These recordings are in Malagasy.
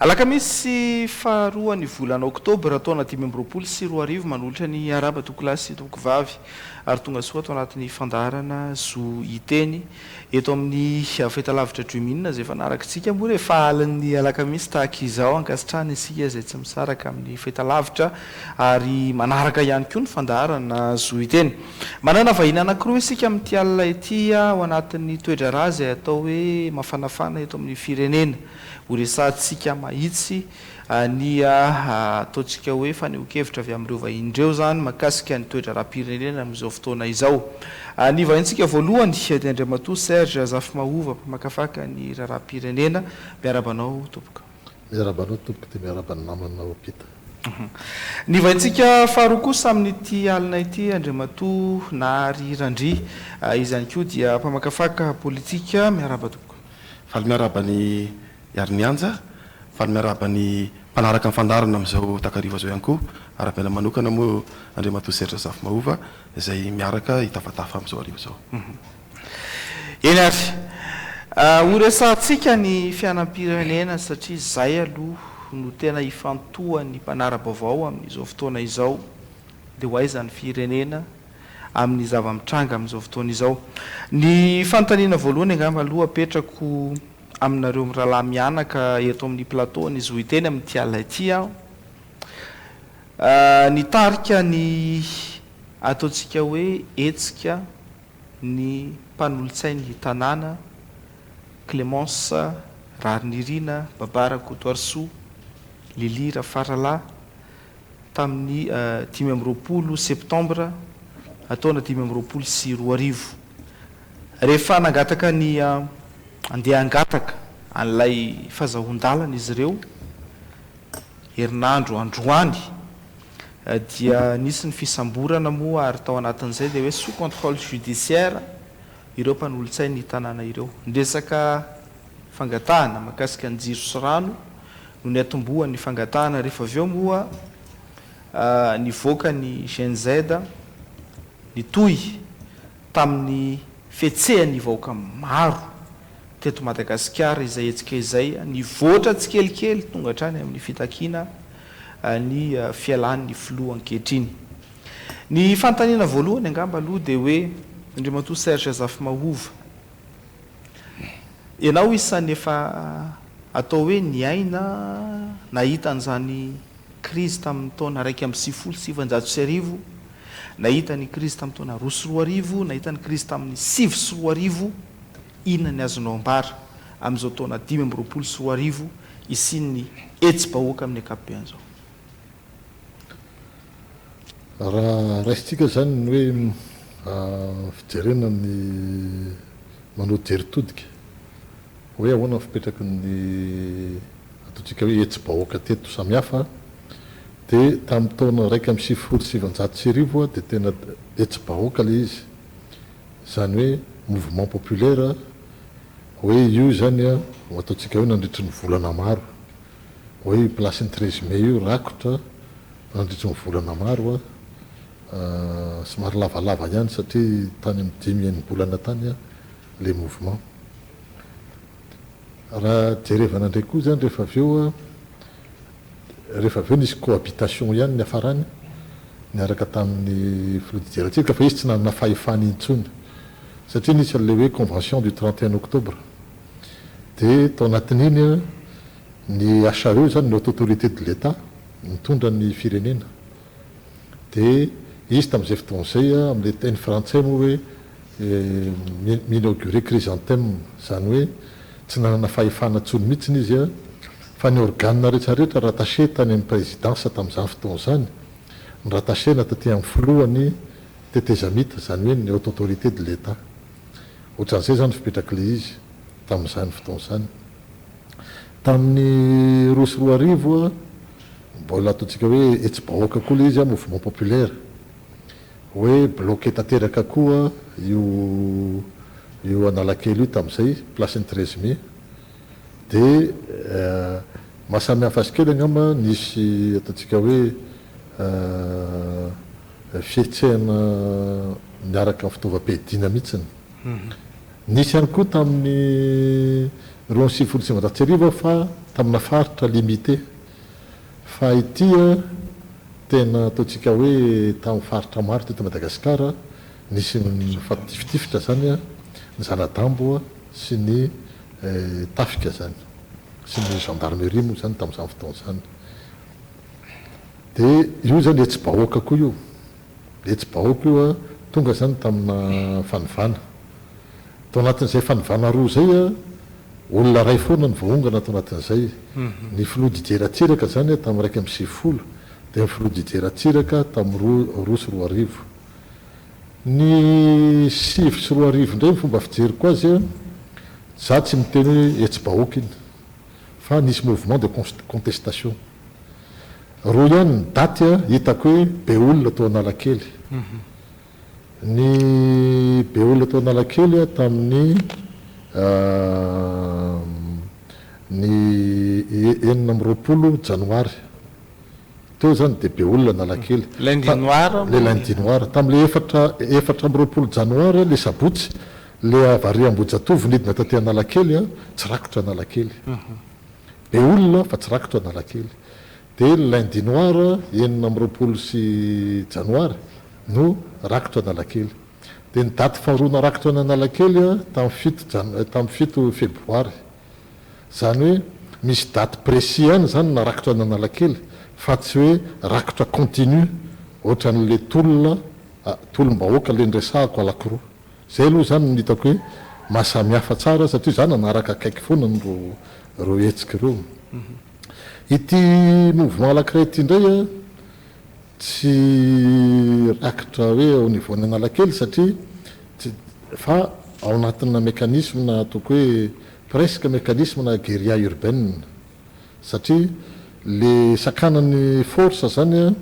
Alakamisy faharoa ny volana oktobra taona 2025, manolotra ny arahaba tompokolahy sy tompokovavy ary tonga soa ato anatin'ny fandaharana Zo Hiteny eto amin'ny fahitalavitra Dream In izay efa narakintsika moa rehefa alin'ny alakamisy tahaka izao. Ankasitrahana isika izay tsy misaraka amin'ny fahitalavitra ary manaraka ihany koa ny fandaharana Zo Hiteny. Manana vahiny anankiroa isika amin'ity alina ity ao anatin'ny toe-draharaha izay atao hoe mafanafana eto amin'ny firenena. Ho resahantsika mahitsy ny ataontsika hoe fanehoan-kevitra avy amin'ireo vahiny ireo izany mahakasika ny toe-draharaham-pirenena amin'izao fotoana izao. Ny vahintsika voalohany dia Andriamatoa Serge Zafimahova, mpamakafaka ny raharaham-pirenena. Miarahaba anao tompoko. Miarahaba anao tompoko dia miarahaba ny namana ao ampita. Ny vahintsika faharoa kosa amin'ity alina ity Andriamatoa Nahary Randria. Izy ihany koa dia mpamakafaka politika. Miarahaba tompoko. Faly miarahaba an'i Harinianja, faly miarahaba ny mpanaraka ny fandaharana amin'izao takariva izao ihany koa. Arahabaina manokana moa Andriamatoa Serge Zafimahova izay miaraka hitafatafa amin'izao hariva izao. Eny ary. Horesahantsika ny fianam-pirenena satria izay aloha no tena ifantohan'ny mpanara-baovao amin'izao fotoana izao. Dia ho aiza ny firenena amin'ny zava-mitranga amin'izao fotoana izao. Ny fanontaniana voalohany angamba aloha apetrako aminareo mirahalahy mianaka eto amin'ny plateau ny zo hiteny amin'ity alina ity aho. Nitarika ny ataontsika hoe hetsika ny mpanolotsain'ny tanàna Clémence Raharinirina, Baba Rakotoarisoa, Lily Rafaralahy, tamin'ny 25 septambra taona 2025. Rehefa nangataka ny handeha hangataka an'ilay fazahoan-dalana izy ireo, herinandro androany, dia nisy ny fisamborana moa ary tao anatin'izay dia hoe sous contrôle judiciaire ireo mpanolotsain'ny tanàna ireo. Ny resaka fangatahana mahakasika ny jiro sy rano no niatombohan'ny fangatahana rehefa avy eo moa nivoaka ny Gen Z nitohy tamin'ny fihetsehan'ny vahoaka maro teto Madagasikara izay hetsika izay nivoatra tsikelikely tonga hatrany amin'ny fitakiana ny fialan'ny filoha ankehitriny. Ny fanontaniana voalohany angamba aloha dia hoe Andriamatoa Serge Zafimahova, Ianao isan'ny efa atao hoe niaina nahita an'izany krizy tamin'ny taona 1991, nahita ny krizy tamin'ny taona 2002, nahita ny krizy tamin'ny 2009, inona ny azonao ambara amin'izao taona 2025 hisian'ny hetsi-bahoaka amin'ny ankapobeny izao? Raha raisintsika izany ny hoe fijerena ny manao jery todika hoe ahoana ny fipetraky ny ataontsika hoe hetsi-bahoaka teto samihafa dia tamin'ny taona 1991 dia tena hetsi-bahoaka ilay izy, izany hoe mouvement populaire hoe io izany ataontsika hoe nandritry ny volana maro. Hoe io place ny 13 mai io rakotra nandritry ny volana maro a, somary lavalava ihany satria tany amin'ny dimy enim-bolana tany le mouvement. Raha jerevana indray koa izany rehefa avy eo a, rehefa avy eo nisy cohabitation ihany niafarany niaraka tamin'ny filoha Didier Ratsiraka fa izy tsy nanana fahefana intsony satria nisy an'ilay hoe convention du 31 octobre. Dia tao anatin'iny ny HAE izany, ny Haute Autorité de l'Etat, nitondra ny firenena. Dia izy tamin'izay fotoana izay, amin'ilay teny frantsay moa hoe mi-inaugurer chrysanthème, izany hoe tsy nanana fahefana intsony mihitsy izy, fa ny organe rehetra rehetra rattaché tany amin'ny présidence tamin'izany fotoana izany, ni-rattacher-na taty amin'ny filoha ny tetezamita, izany hoe ny Haute Autorité de l'Etat. Ohatran'izay izany fipetrak'ilay izy tamin'izany fotoana izany. Tamin'ny 2002, mbola ataontsika hoe hetsi-bahoaka koa ilay izy, mouvement populaire. Hoe bloqué tanteraka koa io io Analakely io tamin'izay, place ny 13 mai. Dia maha samy hafa azy kely angamba, nisy ataontsika hoe Fihetsehana miaraka amin'ny fitaovam-piadiana mihitsy. Nisy ihany koa tamin'ny 1992 fa. tamina faritra limité fa ity tena ataontsika hoe tamin'ny faritra maro teto Madagasikara nisy nifampitifitifitra zany ny zana-dambo sy ny tafika zany sy ny gendarmerie moa zany tamin'izany fotoana izany. Dia io zany hetsi-bahoaka koa io. Hetsi-bahoaka io a, tonga zany tamina fanovana. Tao anatin'izay fanovana roa izay a, olona iray foana no voaongana tao anatin'izay. Ny filoha Didier Ratsiraka zany tamin'ny 91, dia ny filoha Didier Ratsiraka tamin'ny 2002. Ny 2009 indray ny fomba fijeriko azy a, za tsy miteny hoe hetsi-bahoaka iny, fa nisy mouvement de contestation. Roa ihany ny daty hitako hoe be olona tao Analakely. Ny be olona tao Analakely tamin'ny ny 26 janoary. Teo izany dia be olona Analakely. Lundi noir moa. Le lundi noir. Tamin'ilay efatra 24 janoary, le sabotsy, le avy ary Ambohijatovo nidina taty Analakely, tsy rakotra Analakely. Be olona fa tsy rakotra Analakely. Dia ny lundi noir 26 sy janoary no rakotra Analakely. Dia ny daty faharoa narakotra an' Analakely tamin'ny fito jan tamin'ny fito febroary. Izany hoe misy daty précis ihany izany narakotra an' Analakely fa tsy hoe rakotra continu ohatran'ilay tolona tolom-bahoaka ilay niresahako alakoroa. Zay aloha zany no hitako hoe maha samy hafa tsara satria za nanaraka akaiky foana an'ireo ireo hetsika ireo. Ity mouvement anakiray ity indray an, tsy rakitra hoe au niveau ny Analakely satria tsy fa ao anatina mécanisme na ataoko hoe presque mécanisme na guérilla urbaine satria le sakanan'ny force zany an,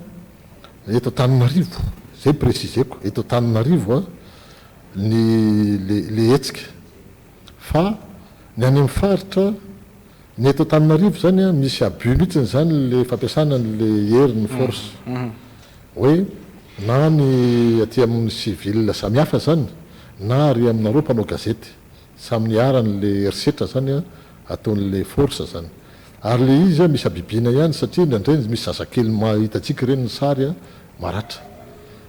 Eto Antananarivo, zay préciser-ko, eto Antananarivo a, ny le le hetsika fa ny any amin'ny faritra, ny eto Antananarivo zany a misy abus mihitsiny zany le fampiasana an'le hery ny force, hoe na ny aty amin'ny civil samihafa zany na ary aminareo mpanao gazety, samy niharan'le herisetra zany a ataon'le force zany. Ary le izy misy habibiana ihany satria indraindray misy zazakely hitantsika ireny ny sary maratra.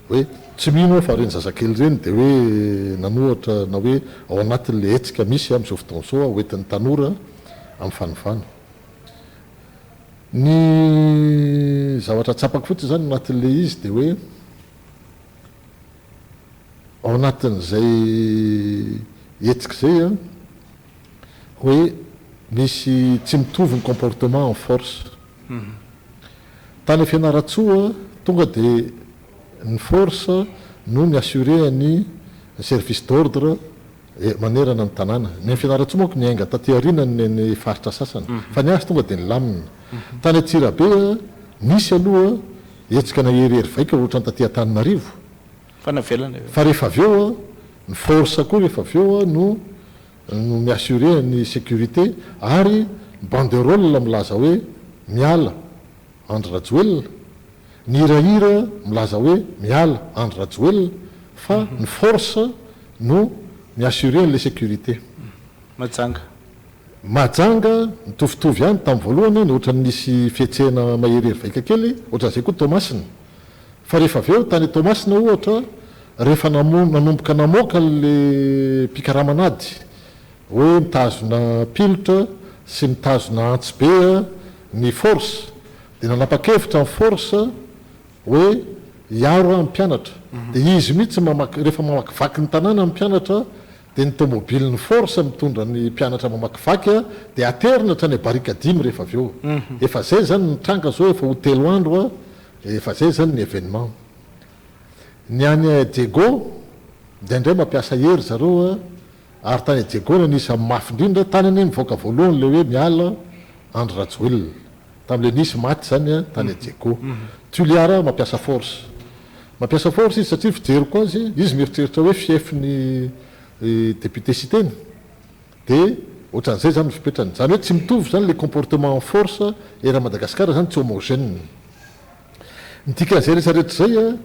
Hoe tsy mino aho fa ireny zazakely ireny dia hoe nanohatra na hoe ao anatin'le hetsika misy amin'izao fotoana izao ho entin'ny tanora amin'ny fanovana. Ny zavatra tsapako fotsiny izany anatin'le izy dia hoe ao anatin'izay hetsika izay an, hoe misy tsy mitovy ny comportement en force. Tany Fianarantsoa tonga dia ny force no mi-assurer ny service d'ordre manerana ny tanàna. Ny any Fianarantsoa manko niainga taty aoriana ny any faritra sasany fa ny azy tonga dia nilamina. Tany Antsirabe nisy aloha hetsika naherihery vaika ohatran'ny taty Antananarivo Fa navelana eo. Fa rehefa avy eo ny force koa rehefa avy eo no no mi-assurer ny sécurité ary banderole milaza hoe miala Andry Rajoelina, ny hirahira milaza hoe miala Andry Rajoelina fa ny force no mi-assurer an'ilay sécurité. Mahajanga. Mahajanga, mitovitovy ihany tamin'ny voalohany, ny ohatran'ny nisy fihetsehana maherihery vaika kely, ohatran'izay koa Toamasina. Fa rehefa avy eo, tany Toamasina ohatra, rehefa nanomboka namoaka an'ilay mpikaraman'ady hoe mitazona pilotra sy mitazona antsy be ny force, dia nanapa-kevitra ny force hoe hiaro ny mpianatra. Dia izy mihitsy mamaky, rehefa mamakivaky ny tanàna ny mpianatra, dia ny tomobilin'ny force mitondra ny mpianatra mamakivaky dia aterina hatrany Barikadimy rehefa avy eo. Efa izay izany ny tranga izao efa ho telo andro Efa zay zany ny événement. Ny any Diego indraindray mampiasa hery zareo ary tany Diego no anisan'ny mafy indrindra, tany anie nivoaka voalohany le hoe miala Andry Rajoelina, tamle nisy maty zany tany Diego. Tuliara mampiasa force. Mampiasa force izy satria fijeriko azy, izy mieritreritra hoe fief ny député Siteny de ohatran'izay zany ny fipetrany. Zany hoe tsy mitovy zany le comportement en force eran'i Madagasikara zany tsy homogène. Ny dikan'izay rehetra rehetra izay a,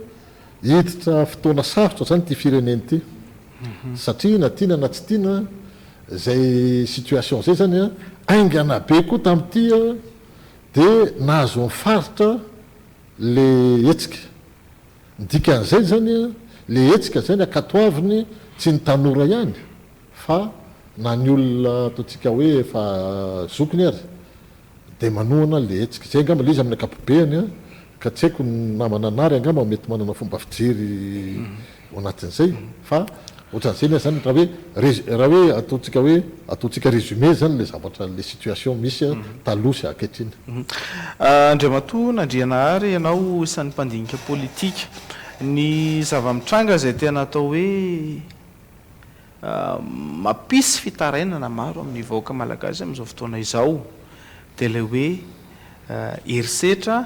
hiditra fotoana sarotra zany ity firenena ity. Satria na tiana na tsy tiana, izay situation izay zany a, Haingana be koa tamin'ity dia nahazo ny faritra le hetsika. Ny dikan'izay zany le hetsika zany ankatoaviny tsy ny tanora ihany fa na ny olona ataontsika hoe efa zokiny ary dia manohana le hetsika. Zay angamba le izy amin'ny ankapobeany an, ka tsy haiko ny namana Nary angamba mety manana fomba fijery ao anatin'izay fa ohatran'izay ny ahy zany raha hoe raha hoe ataontsika hoe ataontsika résumé zany le zavatra le situation misy taloha sy ankehitriny. Andriamatoa Nandrianahary, ianao isan'ny mpandinika politika. Ny zava-mitranga izay tena atao hoe mampisy fitarainana maro amin'ny vahoaka malagasy amin'izao fotoana izao dia ilay hoe herisetra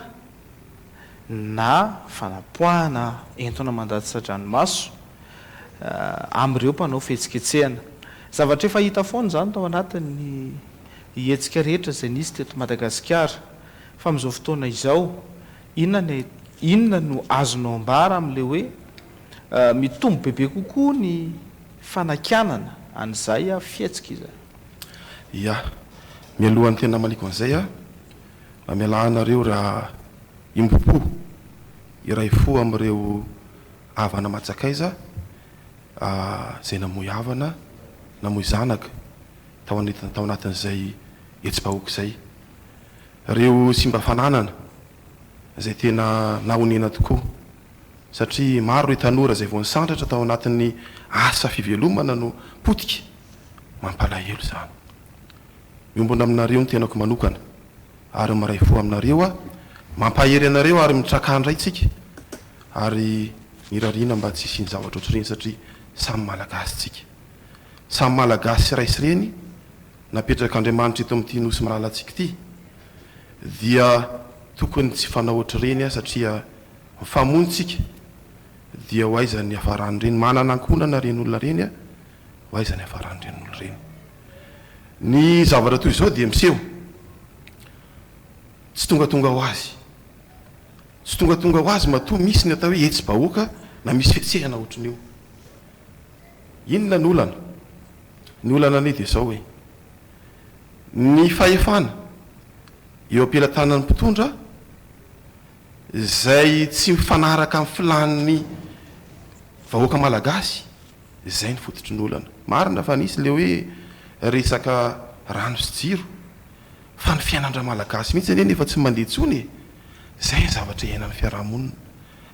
na fanapoahana entona mandatsa-dranomaso amin'ireo mpanao fihetsiketsehana. Zavatra efa hita foana izany tao anatin'ny hetsika rehetra izay nisy teto Madagasikara. Fa amin'izao fotoana izao, inona ny inona no azonao ambara amin'ilay hoe mitombo bebe kokoa ny fanakianana an'izay fihetsika izay? Ya. Mialohan'ny tena hamaliako an'izay aho, mba mialà anareo raha hiombom-po, hiray fo amin'ireo havana aman-tsakaiza izay namoy havana, namoy zanaka tao tao anatin'izay hetsi-bahoaka izay. Ireo simba fananana izay tena nahonena tokoa satria maro ireo tanora izay vao nisandratra tao anatin'ny asa fivelomana no potika, mampalahelo izany. Miombona aminareo ny tenako manokana ary miray fo aminareo aho, mampahery anareo ary mitraka indray tsika ary mirariana mba tsy hisian'ny zavatra ohatr'ireny satria samy Malagasy tsika. Samy Malagasy sy ray sy reny napetrak'Andriamanitra eto amin'ity Nosy malalantsika ity dia tokony tsy fanao ohatr'ireny satria mifamono tsika dia ho aiza ny hiafaran'ireny, manana ankohonana ireny olona ireny ho aiza ny hiafaran'ireny olona ireny. Ny zavatra toy izao dia miseho tsy tongatonga ho azy. Tsy tongatonga ho azy matoa misy ny atao hoe hetsi-bahoaka na misy fihetsehana ohatran'io. Inona ny olana? Ny olana anie dia izao hoe, ny fahefana eo am-pelatanan'ny mpitondra izay tsy mifanaraka amin'ny filàn'ny vahoaka malagasy, izay no fototry ny olana. Marina fa nisy ilay hoe resaka rano sy jiro, fa ny fiainan-dRamalagasy mihitsy anie nefa tsy mandeha intsony e! Izay ny zavatra iainan'ny fiarahamonina.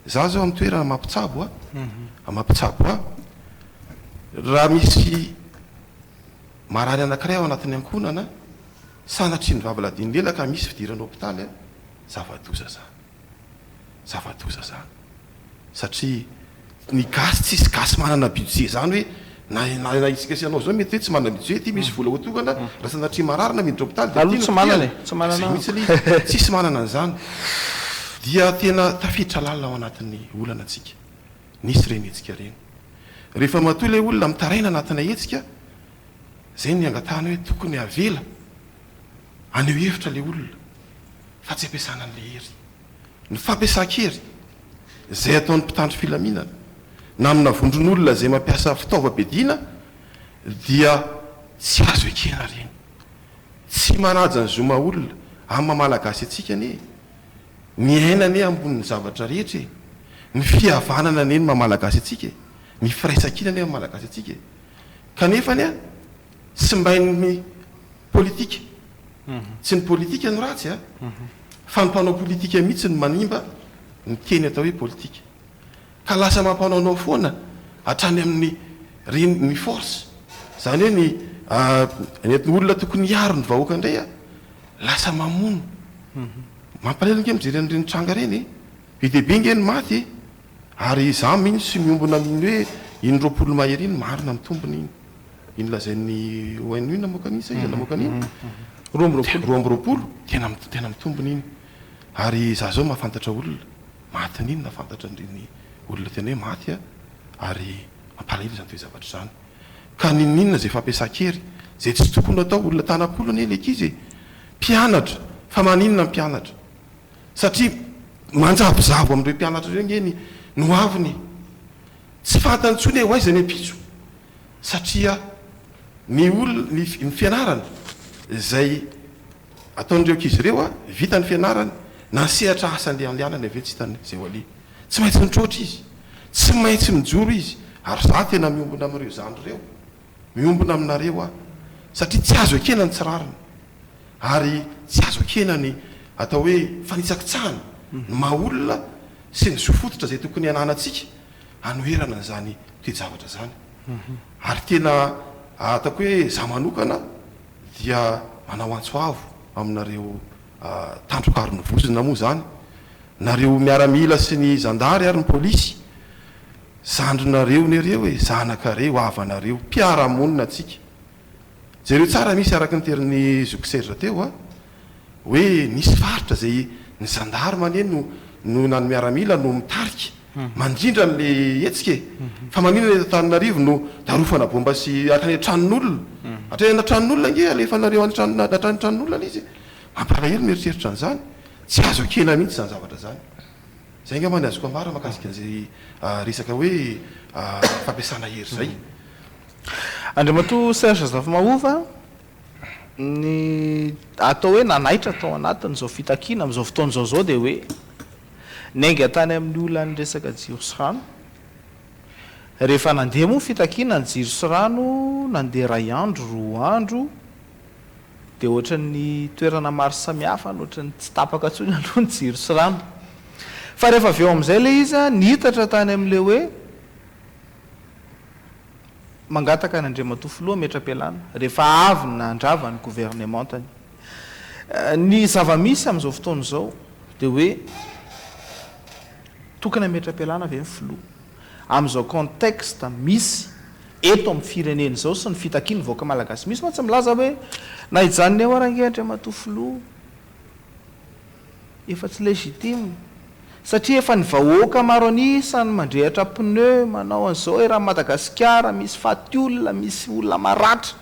Za zao amin'ny toerana maha mpitsabo ahy, maha mpitsabo ahy, raha misy marary anankiray ao anatin'ny ankohonana, sanatria ny vava-ladin'ny lela ka misy fidirana hopitaly, zava-doza zany. Zava-doza zany. Satria ny gasy tsisy gasy manana budget zany hoe na na na isika sy ianao zao mety hoe tsy manana budget ity misy vola ho tokana raha sanatria marary na miditra hopitaly dia ity no Aloha tsy manana vidiana. e, tsy manana Zay mihitsy ilay izy. Tsisy manana an'izany. Dia tena tafiditra lalina ao anatin'ny olana tsika. Nisy ireny hetsika ireny. Rehefa matoa ilay olona mitaraina anatina hetsika, zay no niangatahana hoe tokony avela haneho hevitra ilay olona fa tsy ampiasana an'ilay hery. Ny fampiasan-kery izay ataon'ny mpitandro filaminana na amina vondron'olona izay mampiasa fitaovam-piadiana dia tsy azo ekena ireny. Tsy manaja ny zo maha olona amin'ny maha Malagasy antsika anie e. Ny aina anie ambonin'ny zavatra rehetra e. Ny fihavanana anie no maha Malagasy antsika e. Ny firaisankina anie no maha Malagasy antsika e. Kanefa anie simbain'ny politika. Tsy ny politika no ratsy a! Fa ny mpanao politika mihitsy no manimba ny teny atao hoe politika. Ka lasa mampanaonao foana hatrany amin'ny reny ny force. Izany hoe ny ny olona tokony hiaro ny vahoaka indray a, lasa mamono. Mampalahelo ange mijery an'ireny tranga ireny e! Be dia be ange ny maty e! Ary izaho mino sy miombona amin'ny hoe iny 20 mahery iny marina mitombina iny. Iny lazain'ny ONU namoaka an'iny sa iza namoaka an'iny? 22. 22, tena tena mitombina iny. Ary izaho izao mahafantatra olona matin'iny, nahafantatra an'ireny olona tena hoe maty aho, ary mampalahelo izany toe-javatra izany. Ka n'inon'inona izay fampiasan-kery, izay tsy tokony hatao, olona tanam-polo anie ny ankizy e! Mpianatra, fa maninona ny mpianatra? Satria manjavozavo amin'ireo mpianatra ireo ange ny ny hoaviny e! Tsy fantany intsony hoe ho aiza ny ampitso. Satria ny olona, ny ny fianarana. Izay ataon'ireo ankizy ireo a, vita ny fianarany, na ny sehatra asa andehandehanany avy eo tsy hitany izay ho aleha. Tsy maintsy mitroatra izy, tsy maintsy mijoro izy, ary za tena miombona amin'ireo zandry ireo, miombona aminareo aho, satria tsy azo ekena ny tsy rariny, ary tsy azo ekena ny atao hoe fanitsakitsahana ny maha olona sy ny zo fototra izay tokony hananantsika hanoherana an'izany toe-javatra izany. Ary tena ataoko hoe za manokana dia manao antso avo aminareo tandroka aro ny vozona moa izany, nareo miaramila sy ny zandary ary ny polisy, zandrinareo nereo e, zanakareo, havanareo, mpiara-monina antsika. Jereo tsara misy araka ny terin'i zoky Serge teo a, hoe nisy faritra izay ny zandarma anie no no na ny miaramila no mitarika mandrindra an'le hetsika e! Fa maninona eto Antananarivo no darofana bomba sy hatrany an-tranon'olona? Hatrany an-tranon'olona ange alefanareo any an-tranona hatrany an-tranon'olona le izy e! Mampalahelo mieritreritra an'izany, tsy azo ekena mihitsy izany zavatra izany. Izay angamba ny azoko ambara mahakasika an'izay resaka hoe fampiasana hery izay. Andriamatoa Serge Zafimahova, Ny atao hoe nanaitra tao anatin'izao fitakiana amin'izao fotoana izao izao dia hoe niainga tany amin'ny olan'ny resaka jiro sy rano. Rehefa nandeha moa ny fitakiana ny jiro sy rano, nandeha iray andro, roa andro, dia ohatran'ny toerana maro samihafa no ohatran'ny tsy tapaka intsony aloha ny jiro sy rano. Fa rehefa avy eo amin'izay ilay izy niitatra tany amin'ilay hoe Mangataka an' Andriamatoa Filoha hametra-pialana rehefa avy nandrava ny governemantany. Ny zava-misy amin'izao fotoana izao dia hoe tokony hametra-pialana ve ny Filoha amin'izao contexte misy eto amin'ny firenena izao sy ny fitakian'ny vahoaka malagasy. Misy mantsy milaza hoe na hijanona eo ary ange Andriamatoa Filoha. Efa tsy légitime. Satria efa ny vahoaka maro an'isa no mandrehatra pneu, manao an'izao eran'i Madagasikara, misy faty olona, misy olona maratra,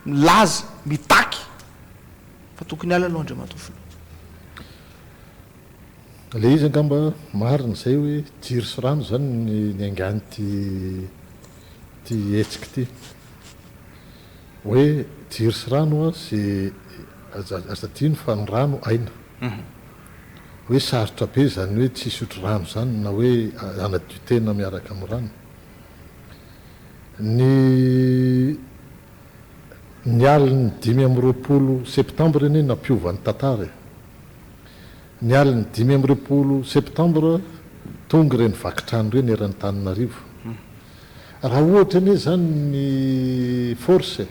milaza, mitaky fa tokony hiala aloha Andriamatoa Filoha. Ilay izy angamba marina izay hoe jiro sy rano izany ny niaingan'ity ity hetsika ity. Hoe jiro sy rano sy aza adino fa ny rano aina. Hoe sarotra be izany hoe tsy hisotro rano izany na hoe hanadio tena miaraka amin'ny rano. Ny ny alin'ny 25 septambra anie nampiova ny tantara e. Ny alin'ny 25 septambra tonga ireny vaky trano ireny eran'Antananarivo. Raha ohatra anie izany ny force e,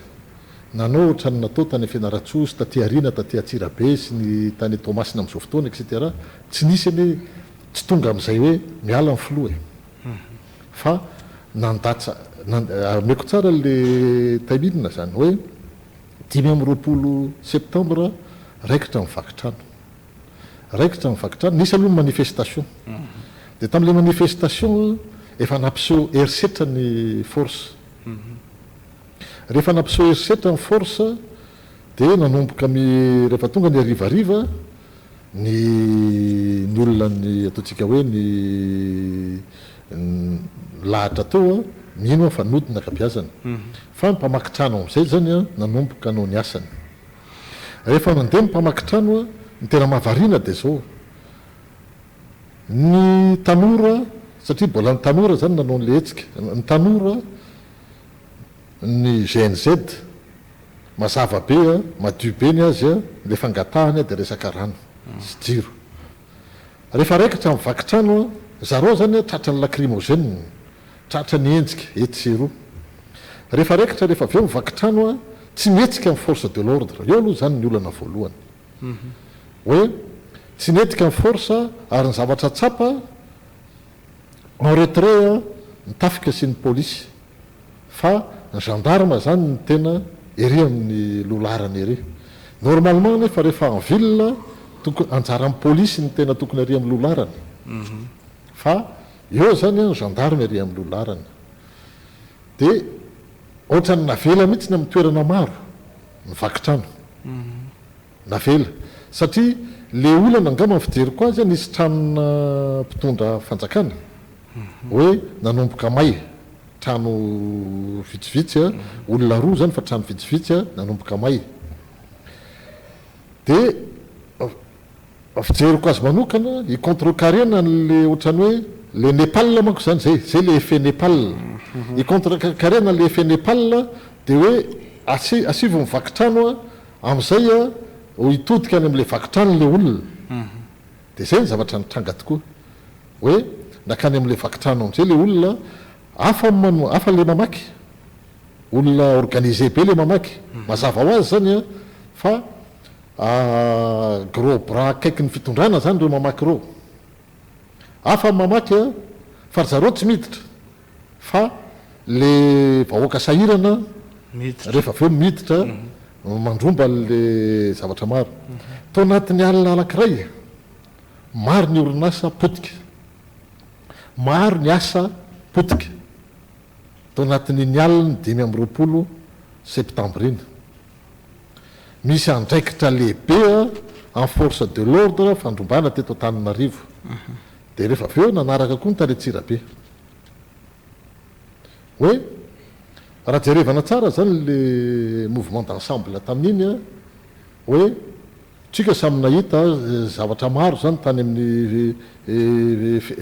nanao ohatran'ny natao tany Fianarantsoa sy taty aoriana taty Antsirabe sy ny tany Toamasina amin'izao fotoana etc. Tsy nisy anie tsy tonga amin'izay hoe miala ny filoha e. Fa nandatsa, ameko tsara le timing izany hoe 25 septembre raikitra ny vaky trano. Raikitra ny vaky trano, nisy aloha ny manifestation. Dia tamin'ilay manifestation efa nampiseho herisetra ny force. Rehefa nampiseho herisetra ny force dia nanomboka mi rehefa tonga ny harivariva ny ny olona ny ataontsika hoe ny nilahatra teo mino aho fa nody ny ankabeazany. Fa ny mpamaky trano amin'izay izany nanomboka hanao ny asany. Rehefa nandeha ny mpamaky trano, ny tena mahavariana dia izao, ny tanora, satria mbola ny tanora izany nanao an'ilay hetsika, ny tanora, ny GNZ, mazava be, madio be ny azy, ilay fangatahany dia resaka rano sy jiro. Rehefa raikitra ny vaky trano, zareo izany tratran'ny lacrymogène, Tratra ny endrika etsy sy eroa. Rehefa raikitra rehefa avy eo ny vaky trano a, tsy mihetsika ny force de l'ordre. Eo aloha izany ny olana voalohany. Hoe tsy nihetsika ny force ary ny zavatra tsapa, en retrait ny tafika sy ny polisy. Fa ny gendarme izany no tena ery amin'ny loha laharana ery. Normalement anefa rehefa en ville, tokony, anjaran'ny polisy no tena tokony ery amin'ny loha laharana. Fa Eo zany an, gendarme ery amin'ny loha laharana. Dia ohatran'ny navela mihitsy ny amin'ny toerana maro ny vaky trano. Navela. Satria le olana angamba ny fijeriko azy an, nisy tranona mpitondra fanjakana hoe nanomboka may, trano vitsivitsy an, olona roa zany fa trano vitsivitsy an, nanomboka may. Dia fijeriko azy manokana, hi-contrecarrer-na an'le ohatran'ny hoe le Nepal manko izany izay, izay le effet Nepal. Hi-contrecarrer-na an'le effet Nepal dia hoe asi- asivo ny vaky trano amin'izay ho hitodika any amin'ilay vaky trano ilay olona. Dia izay ny zavatra nitranga tokoa. Hoe nankany amin'ilay vaky trano amin'izay ilay olona, hafa ny mano- hafa ilay mamaky. Olona organisé be le mamaky. Mazava ho azy zany an, fa gros bras akaiky ny fitondrana zany reo mamaky reo. Hafa ny mamaky an, fa ry zareo tsy miditra fa le vahoaka sahirana rehefa avy eo miditra mandromba an'le zavatra maro. Tao anatin'ny alina anankiray, maro ny orinasa potika, maro ny asa potika. Tao anatin'iny alin'ny 25 septambra iny. Misy andraikitra lehibe amin'ny force de l'ordre fandrombana teto Antananarivo. Dia rehefa avy eo nanaraka koa ny tany Antsirabe. Hoe raha jerevana tsara izany le mouvement d'ensemble tamin'iny hoe tsika samy nahita zavatra maro izany tany amin'ny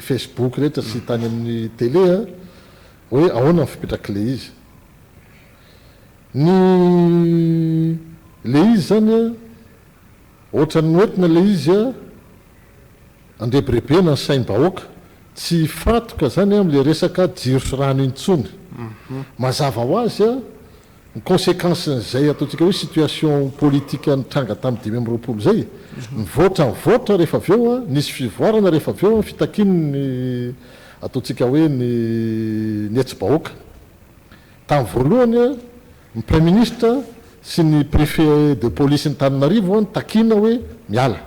Facebook rehetra sy tany amin'ny télé Hoe ahoana ny fipetrak'ilay izy. Ny ilay izy izany an, ohatran'ny noentina ilay izy an, andrebirebena ny saim-bahoaka, tsy hifantoka izany amin'ilay resaka jiro sy rano intsony. Mazava ho azy an, Ny consequence-n'izay ataontsika hoe situation politique nitranga tamin'ny 25 izay, nivoatra nivoatra rehefa avy eo, nisy fivoarana rehefa avy eo ny fitakian'ny ataontsika hoe ny ny hetsi-bahoaka. Tamin'ny voalohany, ny Praiminisitra sy ny Préfet de police-n'Antananarivo nitakiana hoe miala,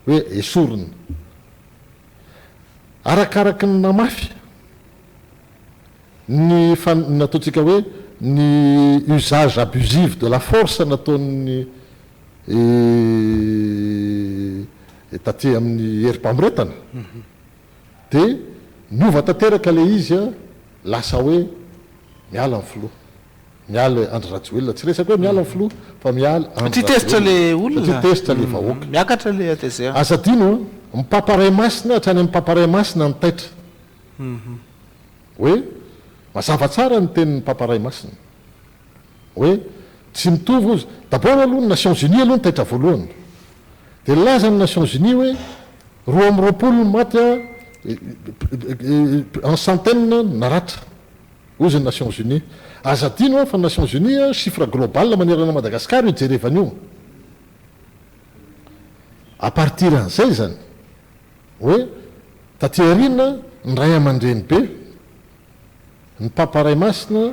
hoe esorina. Arakaraky ny namafy. Ny fan, ny ataontsika hoe ny usage abusive de la force nataon'ny taty amin'ny herim-pamoretana dia niova tanteraka ilay izy lasa hoe miala ny filoha, miala Andry Rajoelina, tsy resaka hoe miala ny filoha fa miala Andry Satria tezitra ilay olona. Satria tezitra ilay vahoaka. Miakatra ilay hatezerana. Aza adino an, ny Papa Ray Masina hatrany amin'ny Papa Ray Masina no taitra. Hoe, mazava tsara ny tenin'ny Papa Ray Masina. Hoe, tsy mitovy hozy. D'abord aloha ny Nations Unies aloha no taitra voalohany. Dia nilaza ny Nations Unies hoe, 22 ny maty an, en centaine ny naratra. Hozy ny Nations Unies. Aza adino an, fa ny Nations Unies an, chiffre global manerana an'i Madagasikara io jerevana io. À partir an'izay izany. Hoe, taty aoriana, ny ray aman-drenibe, ny Papa Ray Masina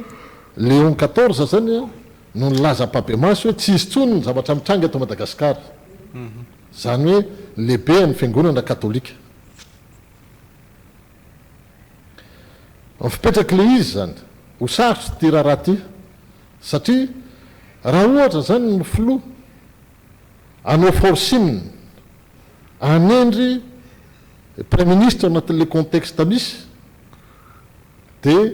Léon quatorze izany no nilaza ampahibemaso hoe tsy hisy intsony ny zavatra mitranga eto Madagasikara. Izany hoe ny lehibean'ny Fiangonana Katolika. Ny fipetrak'ilay izy izany, ho sarotra ity raharaha ity, satria raha ohatra izany ny filoha hanao forcing, Hanendry Praiminisitra ao anatin'ilay contexte misy dia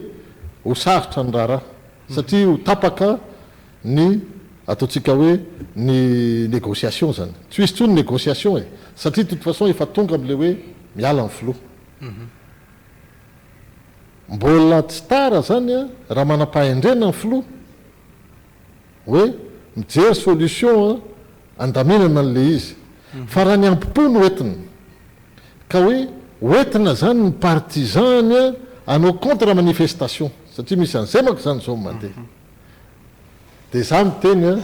ho sarotra ny raharaha satria ho tapaka ny ataontsika hoe ny négociation izany. Tsy ho hisy intsony négociation e! Satria de toute façon efa tonga amin'ilay hoe miala ny filoha. Mbola tsy tara izany raha manam-pahendrena ny filoha. Hoe mijery solution andaminana an'ilay izy. Fa raha ny ambo-po no entina, ka hoe hoentina zany ny partisan-ny hanao contre manifestation, satria misy an'izay manko zany izao mandeha. Dia za miteny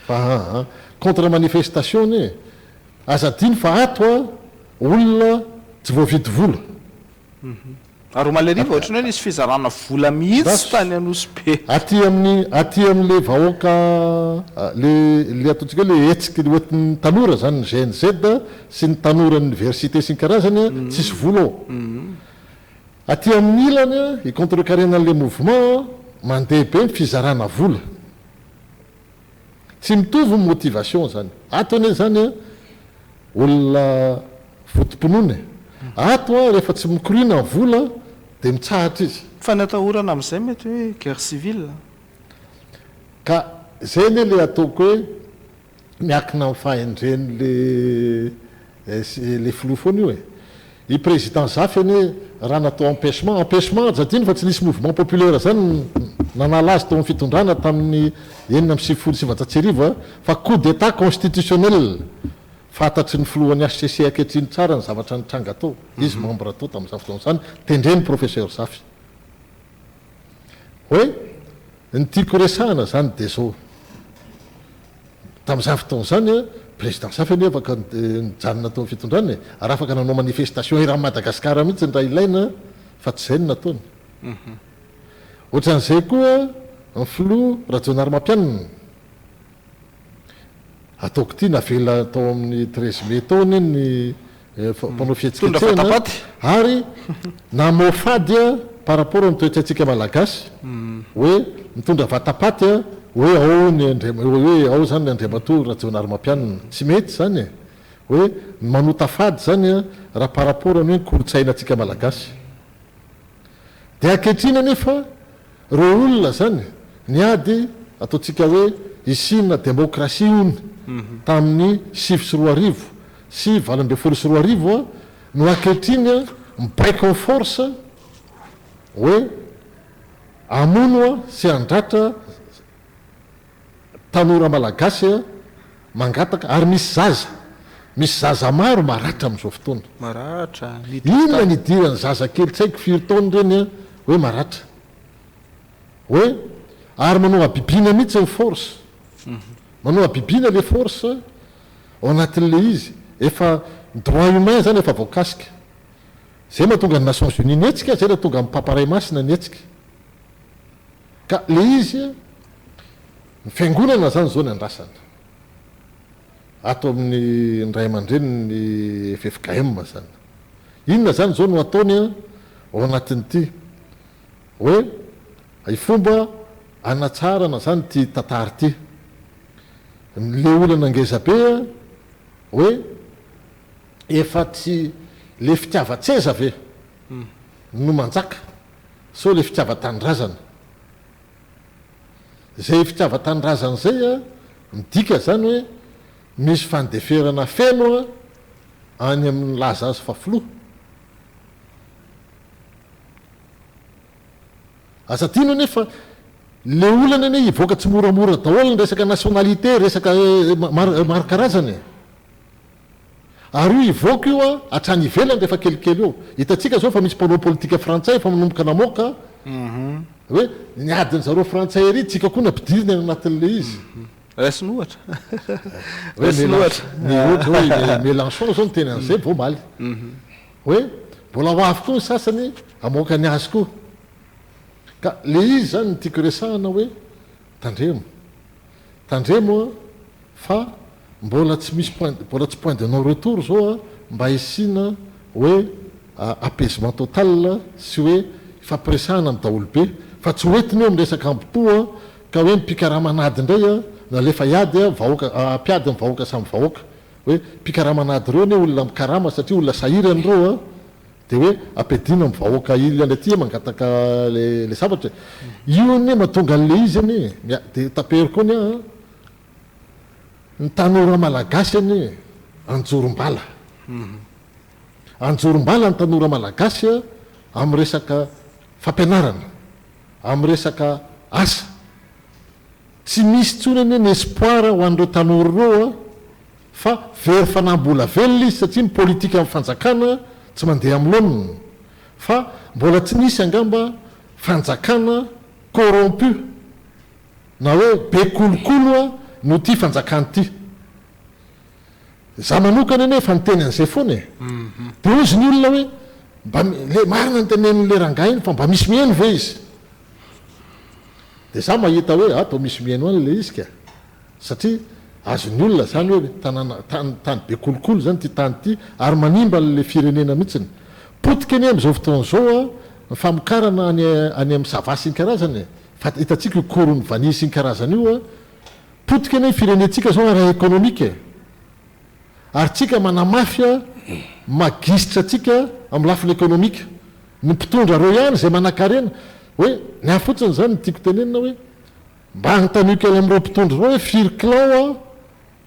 fa aa contre manifestation anie e! Aza adino fa ato olona tsy voavidy vola. Ary omaly hariva ohatran'ny hoe nisy fizarana vola mihitsy tany Anosibe. Aty amin'ny aty amin'ilay vahoaka le le ataontsika hoe le hetsiky hoentin'ny tanora zany ny GNZ sy ny tanoran'ny université sy ny karazany an, tsisy vola ao. Aty amin'ny ilany an, hi-contrecarrer-na an'ilay mouvement an, mandeha be ny fizarana vola. Tsy mitovy ny motivation zany. Ato anie zany an, olona votom-pinoana e. Ato an, rehefa tsy mikoriana ny vola dia mitsahatra izy. Fa ny atahorana amin'izay mety hoe guerre civile. Ka zay anie le ataoko hoe. Miankina amin'ny fahendren'le le filoha foana io e. I président Zafy anie raha natao empêchement, empêchement aza adino fa tsy nisy mouvement populaire zany nanala azy teo amin'ny fitondrana tamin'ny 1996 a, fa coup d'état constitutionnel. Fantatry ny filohan'ny HCC ankehitriny tsara ny zavatra nitranga tao, izy membre tao tamin'izany fotoana izany, tendren'ny professeur Zafy. Hoe ny tiako resahana zany dia zao, tamin'izany fotoana izany an, président Zafy anie afaka nijanona teo amin'ny fitondrana e, ary afaka nanao manifestation eran'i Madagasikara mihitsy raha ilaina fa tsy izay no nataony. Ohatran'izay koa ny filoha Rajaonarimampianina. Ataoko ity navela tao amin'ny 13 mai tao anie ny mpanao fihetsiketsehana ary namoafady par rapport ny toetsaintsika malagasy hoe mitondra vatapaty hoe ao ny hoe ao zany ny Andriamatoa Rajaonarimampianina. Tsy mety zany e! Hoe manota fady zany raha par rapport ny hoe ny kolontsainantsika malagasy. Dia ankehitriny anefa ireo olona izany niady ataontsika hoe hisiana demokrasia hono tamin'ny 2009 sy 2018 no ankehitriny mibaiko en force hoe hamono sy handratra Tanora malagasy mangataka ary misy zaza, misy zaza maro maratra amin'izao fotoana. Maratra, Inona ny idiran'ny zaza kely tsy haiko firy taona ireny hoe maratra. Hoe ary manao habibiana mihitsy ny force. Manao habibiana le force ao anatin'le izy. Efa ny droit humain zany efa voakasika. Zay mahatonga ny Nations Unies nihetsika, zay nahatonga ny Papa Ray Masina nihetsika. Ka le izy a, ny fiangonana zany zao ny andrasana. Ato amin'ny ny ray aman-drenin'ny ffkm zany. Inona zany zao no ataony a ao anatin'ity? Hoe hay fomba hanatsarana zany ity tantara ity. Le olana ngeza be a, hoe efa tsy le fitiavan-tseza ve no manjaka? Sao le fitiavan-tanindrazana. Izay fitiavan-tanindrazana izay a, midika izany hoe misy fandeferana feno a any amin'ny milaza azy fa filoha. Aza adino anie fa le olana anie hivoaka tsimoramora daholo ny resaka nationalité, resaka maro karazana e. Ary io hivoaka io a, hatrany ivelany rehefa kelikely eo. Hitantsika izao fa misy mpanao politika frantsay efa manomboka namoaka hoe ny adin-dry zareo frantsay ery, tsika koa nampidiriny any anatin'ilay izy. Raisina ohatra. Hoe Raisina ohatra. Ny ohatra hoe Mélenchon izao niteny an'izay vao omaly. Hoe mbola ho avy koa ny sasany hamoaka ny azy koa. Ka ilay izy izany no tiako resahana hoe tandremo. Tandremo a, fa mbola tsy misy point, mbola tsy point de non retour zao a, mba hisiana hoe apaisement total sy hoe hifampiresahana amin'ny daholobe, fa tsy ho entina eo amin'ny resaka ambopo a, ka hoe ny mpikaraman'ady indray a, no alefa hiady a, vahoaka, hampiady ny vahoaka samy vahoaka, hoe mpikaraman'ady ireo anie olona mikarama satria olona sahirana ireo a, Dia hoe ampiadiana amin'ny vahoaka ily any aty mangataka le zavatra e. Io anie mahatonga an'le izy anie e. Mia- dia tapero koa ny ahy an. Ny tanora malagasy anie anjorom-bala. Anjorom-bala ny tanora malagasy an amin'ny resaka fampianarana, amin'ny resaka asa. Tsy misy intsony anie ny espoir ho an'ireo tanora ireo an. Fa very fanahy mbola velona izy satria ny politika amin'ny fanjakana tsy mandeha amin'ny laoniny. Fa mbola tsy nisy angamba fanjakana corrompu na hoe be kolokolo noho ity fanjakana ity. Za manokana anie efa niteny an'izay foana e. Dia hozy ny olona hoe mba le marina ny tenenin'le rangahy iny fa mba misy mihaino ve izy? Dia za mahita hoe ah toa misy mihaino any le izy ka. Satria azon'ny olona izany hoe tanàna, tany, tany be kolikoly izany ity tany ity ary manimba an'ilay firenena mihitsiny. Potika anie amin'izao fotoana izao an, ny famokarana any any amin'ny sava sy ny karazany e. Fa hitantsika io cours-n'ny vanille sy ny karazany io an. Potika anie ny firenentsika izao ara-ekonomika e. Ary tsika manamafy an, magisitra antsika amin'ny lafiny ekonomika. Ny mpitondra ireo ihany izay manankarena. Hoe, ny ahy fotsiny izany no tiako tenenina hoe, Mba anontanio kely amin'ireo mpitondra ireo hoe firy kilao.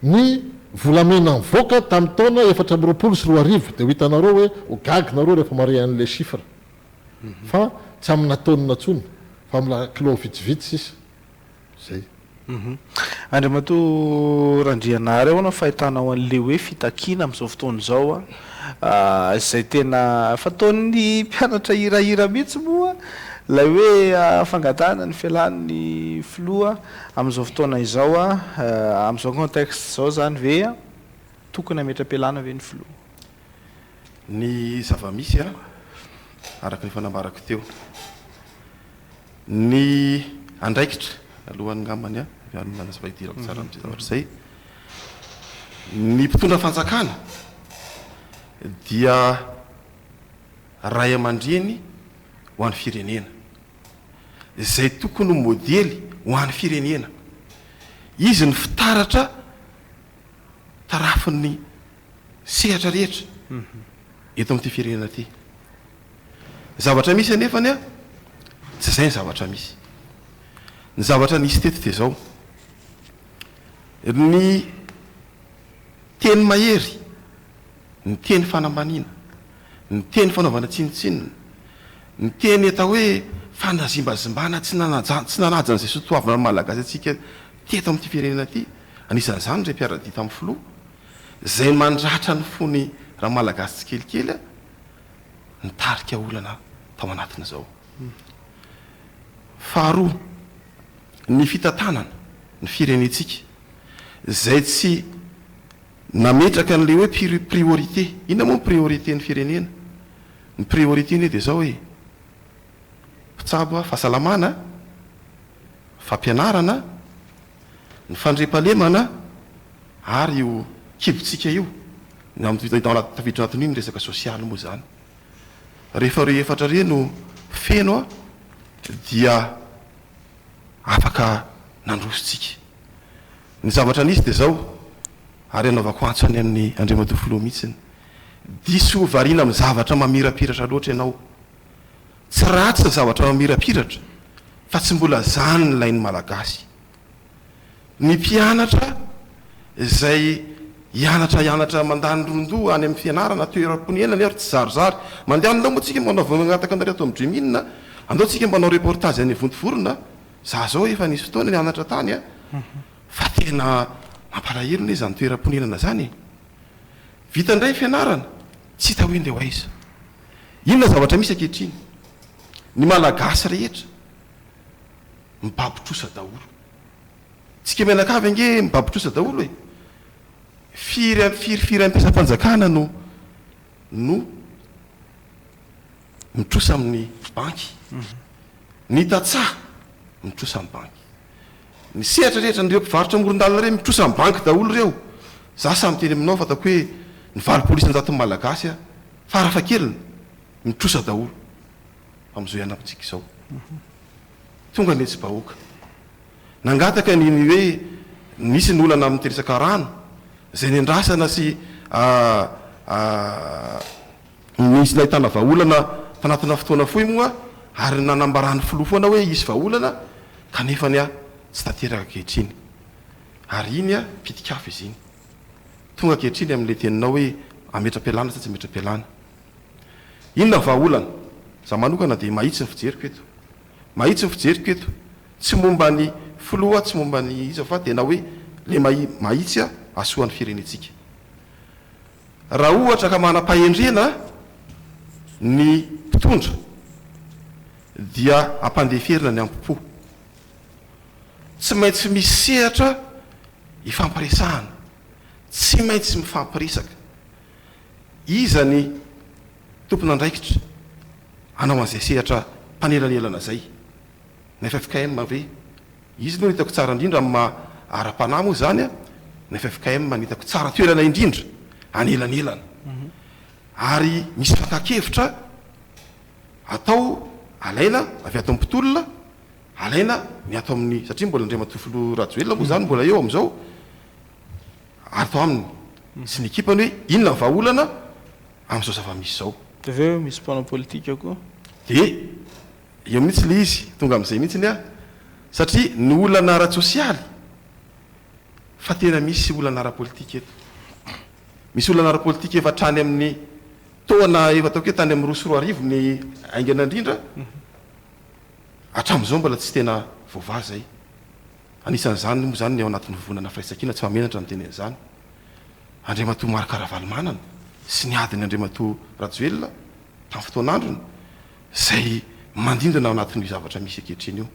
Ny volamena nivoaka tamin'ny taona 2024 dia ho hitanareo hoe ho gaga nareo rehefa mahare an'ilay chiffre fa tsy amina taonina intsony fa amina kilao vitsivitsy sisa. Zay. Andriamatoa Randrianary, ahoana ny fahitanao an'ilay hoe fitakiana amin'izao fotoana izao izay tena fataon'ny mpianatra hirahira mihitsy moa ilay hoe fangatahana ny fialan'ny filoha amin'izao fotoana izao, amin'izao contexte izao izany ve tokony hametra-pialana ve ny filoha? Ny zava-misy araka ny efa nambarako teo. Ny andraikitra, alohan'ny ngambany an, manazava hidirako tsara amin'izay zavatra izay, ny mpitondra fanjakana dia ray aman-dreny ho an'ny firenena, izay tokony ho modely ho an'ny firenena. Izy no fitaratra tarafin'ny sehatra rehetra eto amin'ity firenena ity. Ny zavatra misy anefany an, tsy izay ny zavatra misy. Ny zavatra nisy teto dia izao, ny teny mahery, ny teny fanambaniana, ny teny fanaovana tsinontsinona, ny teny atao hoe fanazimbazimbana tsy nanaja tsy nanaja an'izay soatoavina malagasy antsika teto amin'ity firenena ity, anisan'izany ireo mpiara-dia tamin'ny filoha, izay mandratra ny fon'ny Ramalagasy tsikelikely an, nitarika olana tao anatin'izao. Faharoa, ny fitantanana ny firenentsika izay tsy nametraka an'ilay hoe priorité. Inona moa ny priorité ny firenena? Ny priorité anie dia izao e, mpitsabo fahasalamana, fampianarana, ny fandriampahalemana ary io kibontsika io, ny amin'ny tafiditra anatin'io ny resaka sosialy moa izany. Rehefa ireo efatra ireo no feno dia afaka nandroso tsika. Ny zavatra nisy dia izao, ary anaovako antso any amin'ny Andriamatoa Filoha mihitsy, diso variana amin'ny zavatra mamirapiratra loatra ianao. Tsy ratsy ny zavatra mamirapiratra fa tsy mbola zany ny lain'ny Malagasy. Ny mpianatra izay hianatra hianatra mandany ron-doha any amin'ny fianarana toeram-ponenany ary tsy zarizary. Mandeha andao moa tsika manao vao mangataka anareo ato amin'ny Dream'in a! Andao tsika mba hanao reportage any Vontovorona a! Za zao efa nisy fotoana nianatra tany a! Fa tena mampalahelo anie izany toeram-ponenana izany e! Vita indray ny fianarana, tsy hita hoe ndeha ho aiza. Inona zavatra misy ankehitriny? Ny Malagasy rehetra mibaby trosa daholo. Tsika mianakavy ange mibaby trosa daholo e! Firy firy firy mpiasam-panjakana no no mitrosa amin'ny banky? Ny tantsaha mitrosa amin'ny banky. Ny sehatra rehetra, ireo mpivarotra amoron-dalana ireo mitrosa amin'ny banky daholo ireo. Za sahy miteny aminao fa ataoko hoe ny 80 isan-jaton'ny Malagasy farafahakeliny mitrosa daholo amin'izao ianantsika izao. Tonga ny hetsi-bahoaka. Nangataka ny ny hoe nisy ny olana amin'ny resaka rano izay nendrasana sy nisy nahitana vahaolana tanatina fotoana fohy moa ary nanambaran'ny filoha foana hoe hisy vahaolana kanefany tsy tanteraka ankehitriny. Ary iny pitik'afo izy iny. Tonga ankehitriny amin'ilay teninao hoe hametra-pialana sa tsy hametra-pialana. Inona ny vahaolana? Za manokana dia mahitsy ny fijeriko eto. Mahitsy ny fijeriko eto. Tsy momba ny filoha, tsy momba ny iza fa tena hoe le mahitsy hahasoa ny firenentsika. Raha ohatra ka manam-pahendrena ny mpitondra dia ampandeferina ny ampo-po. Tsy maintsy misy sehatra ifampiresahana. Tsy maintsy mifampiresaka. Iza ny tompon'andraikitra hanao an'izay sehatra mpanelanelana izay? Ny ffkm ve? Izy no hitako tsara indrindra amin'ny maha ara-panahy moa izany an, ny ffkm no hitako tsara toerana indrindra hanelanelana. Ary misy fakan-kevitra atao alaina avy ato amin'ny mpitolona, alaina ny ato amin'ny, satria mbola Andriamatoa Filoha Rajoelina moa izany mbola eo amin'izao, ato aminy sy ny ekipany hoe inona ny vahaolana amin'izao zava-misy izao. Dia avy eo misy mpanao politika koa. Dia eo mihitsy ilay izy, tonga amin'izay mihitsy aho, satria ny olana ara-tsosialy, Fa tena misy olana ara-politika eto. Misy olana ara-politika efa hatrany amin'ny taona efa ataoko hoe tany amin'ny 2002 ny haingana indrindra, hatramin'izao mbola tsy tena voavaha izay. Anisan'izany moa izany ny ao anatin'ny vovonana Firaisankina, tsy mahamenatra miteny an'izany, Andriamatoa Marc Ravalomanana sy ny adiny Andriamatoa Rajoelina tamin'ny fotoan'androny, izay mandindona ao anatin'io zavatra misy ankehitriny io.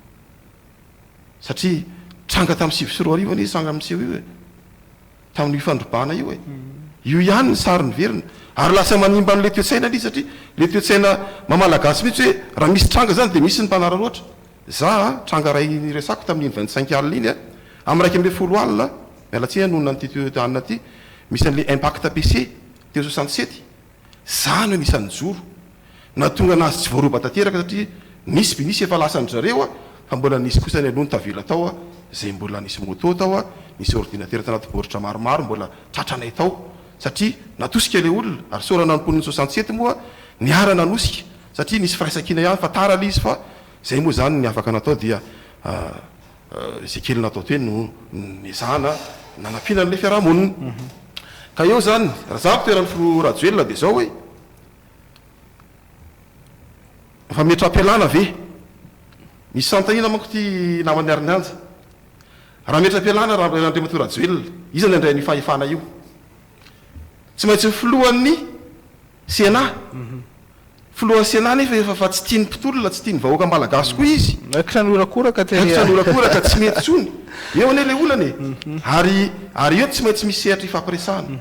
Satria tranga tamin'ny 2009 anie io tranga miseho io e! Tamin'io fandrobana io e! Io ihany ny sary niverina. Ary lasa manimba an'ilay toe-tsaina ilay izy satria ilay toe-tsaina maha Malagasy mihitsy hoe raha misy tranga izany dia misy ny mpanararaotra. Za a, tranga iray niresako tamin'iny 25 alina iny a, amin'ny 11 alina, miala tsiny aho nonina an'ity alina ity, misy an'ilay impact PC teo 67, Za no anisan'ny nijoro. Nahatonga anazy tsy voaroba tanteraka satria nisy be nisy efa lasan-dry zareo fa mbola nisy kosa ny aloha ny tavela tao izay mbola nisy moto tao, nisy ordinateur tanaty baoritra maromaro mbola tratranay tao satria natosika ilay olona ary isaorana ny mponin'ny 67 moa niara nanosika satria nisy firaisankina ihany fa tara ilay izy fa izay moa izany ny afaka natao dia Izay kely natao teo no nezahana nanampiana an'ilay fiarahamonina. Ka eo izany, raha za mpitoeran'ny filoha Rajoelina dia izao hoe, fametraham-pialana ve? Misy fanontaniana manko ity naman'i Harinianja. Raha hametra-pialana Andriamatoa Rajoelina, iza no handray an'io fahefana io? Tsy maintsy ny filohan'ny Sénat. Filohan'ny Sénat nefa efa fa tsy tian'ny mpitolona, tsy tian'ny vahoaka malagasy koa izy. Raikitra ny horakoraka tery a. Raikitra ny horakoraka, tsy mety intsony. Eo anie ilay olana e. Ary ary eo tsy maintsy misy sehatra ifampiresahana.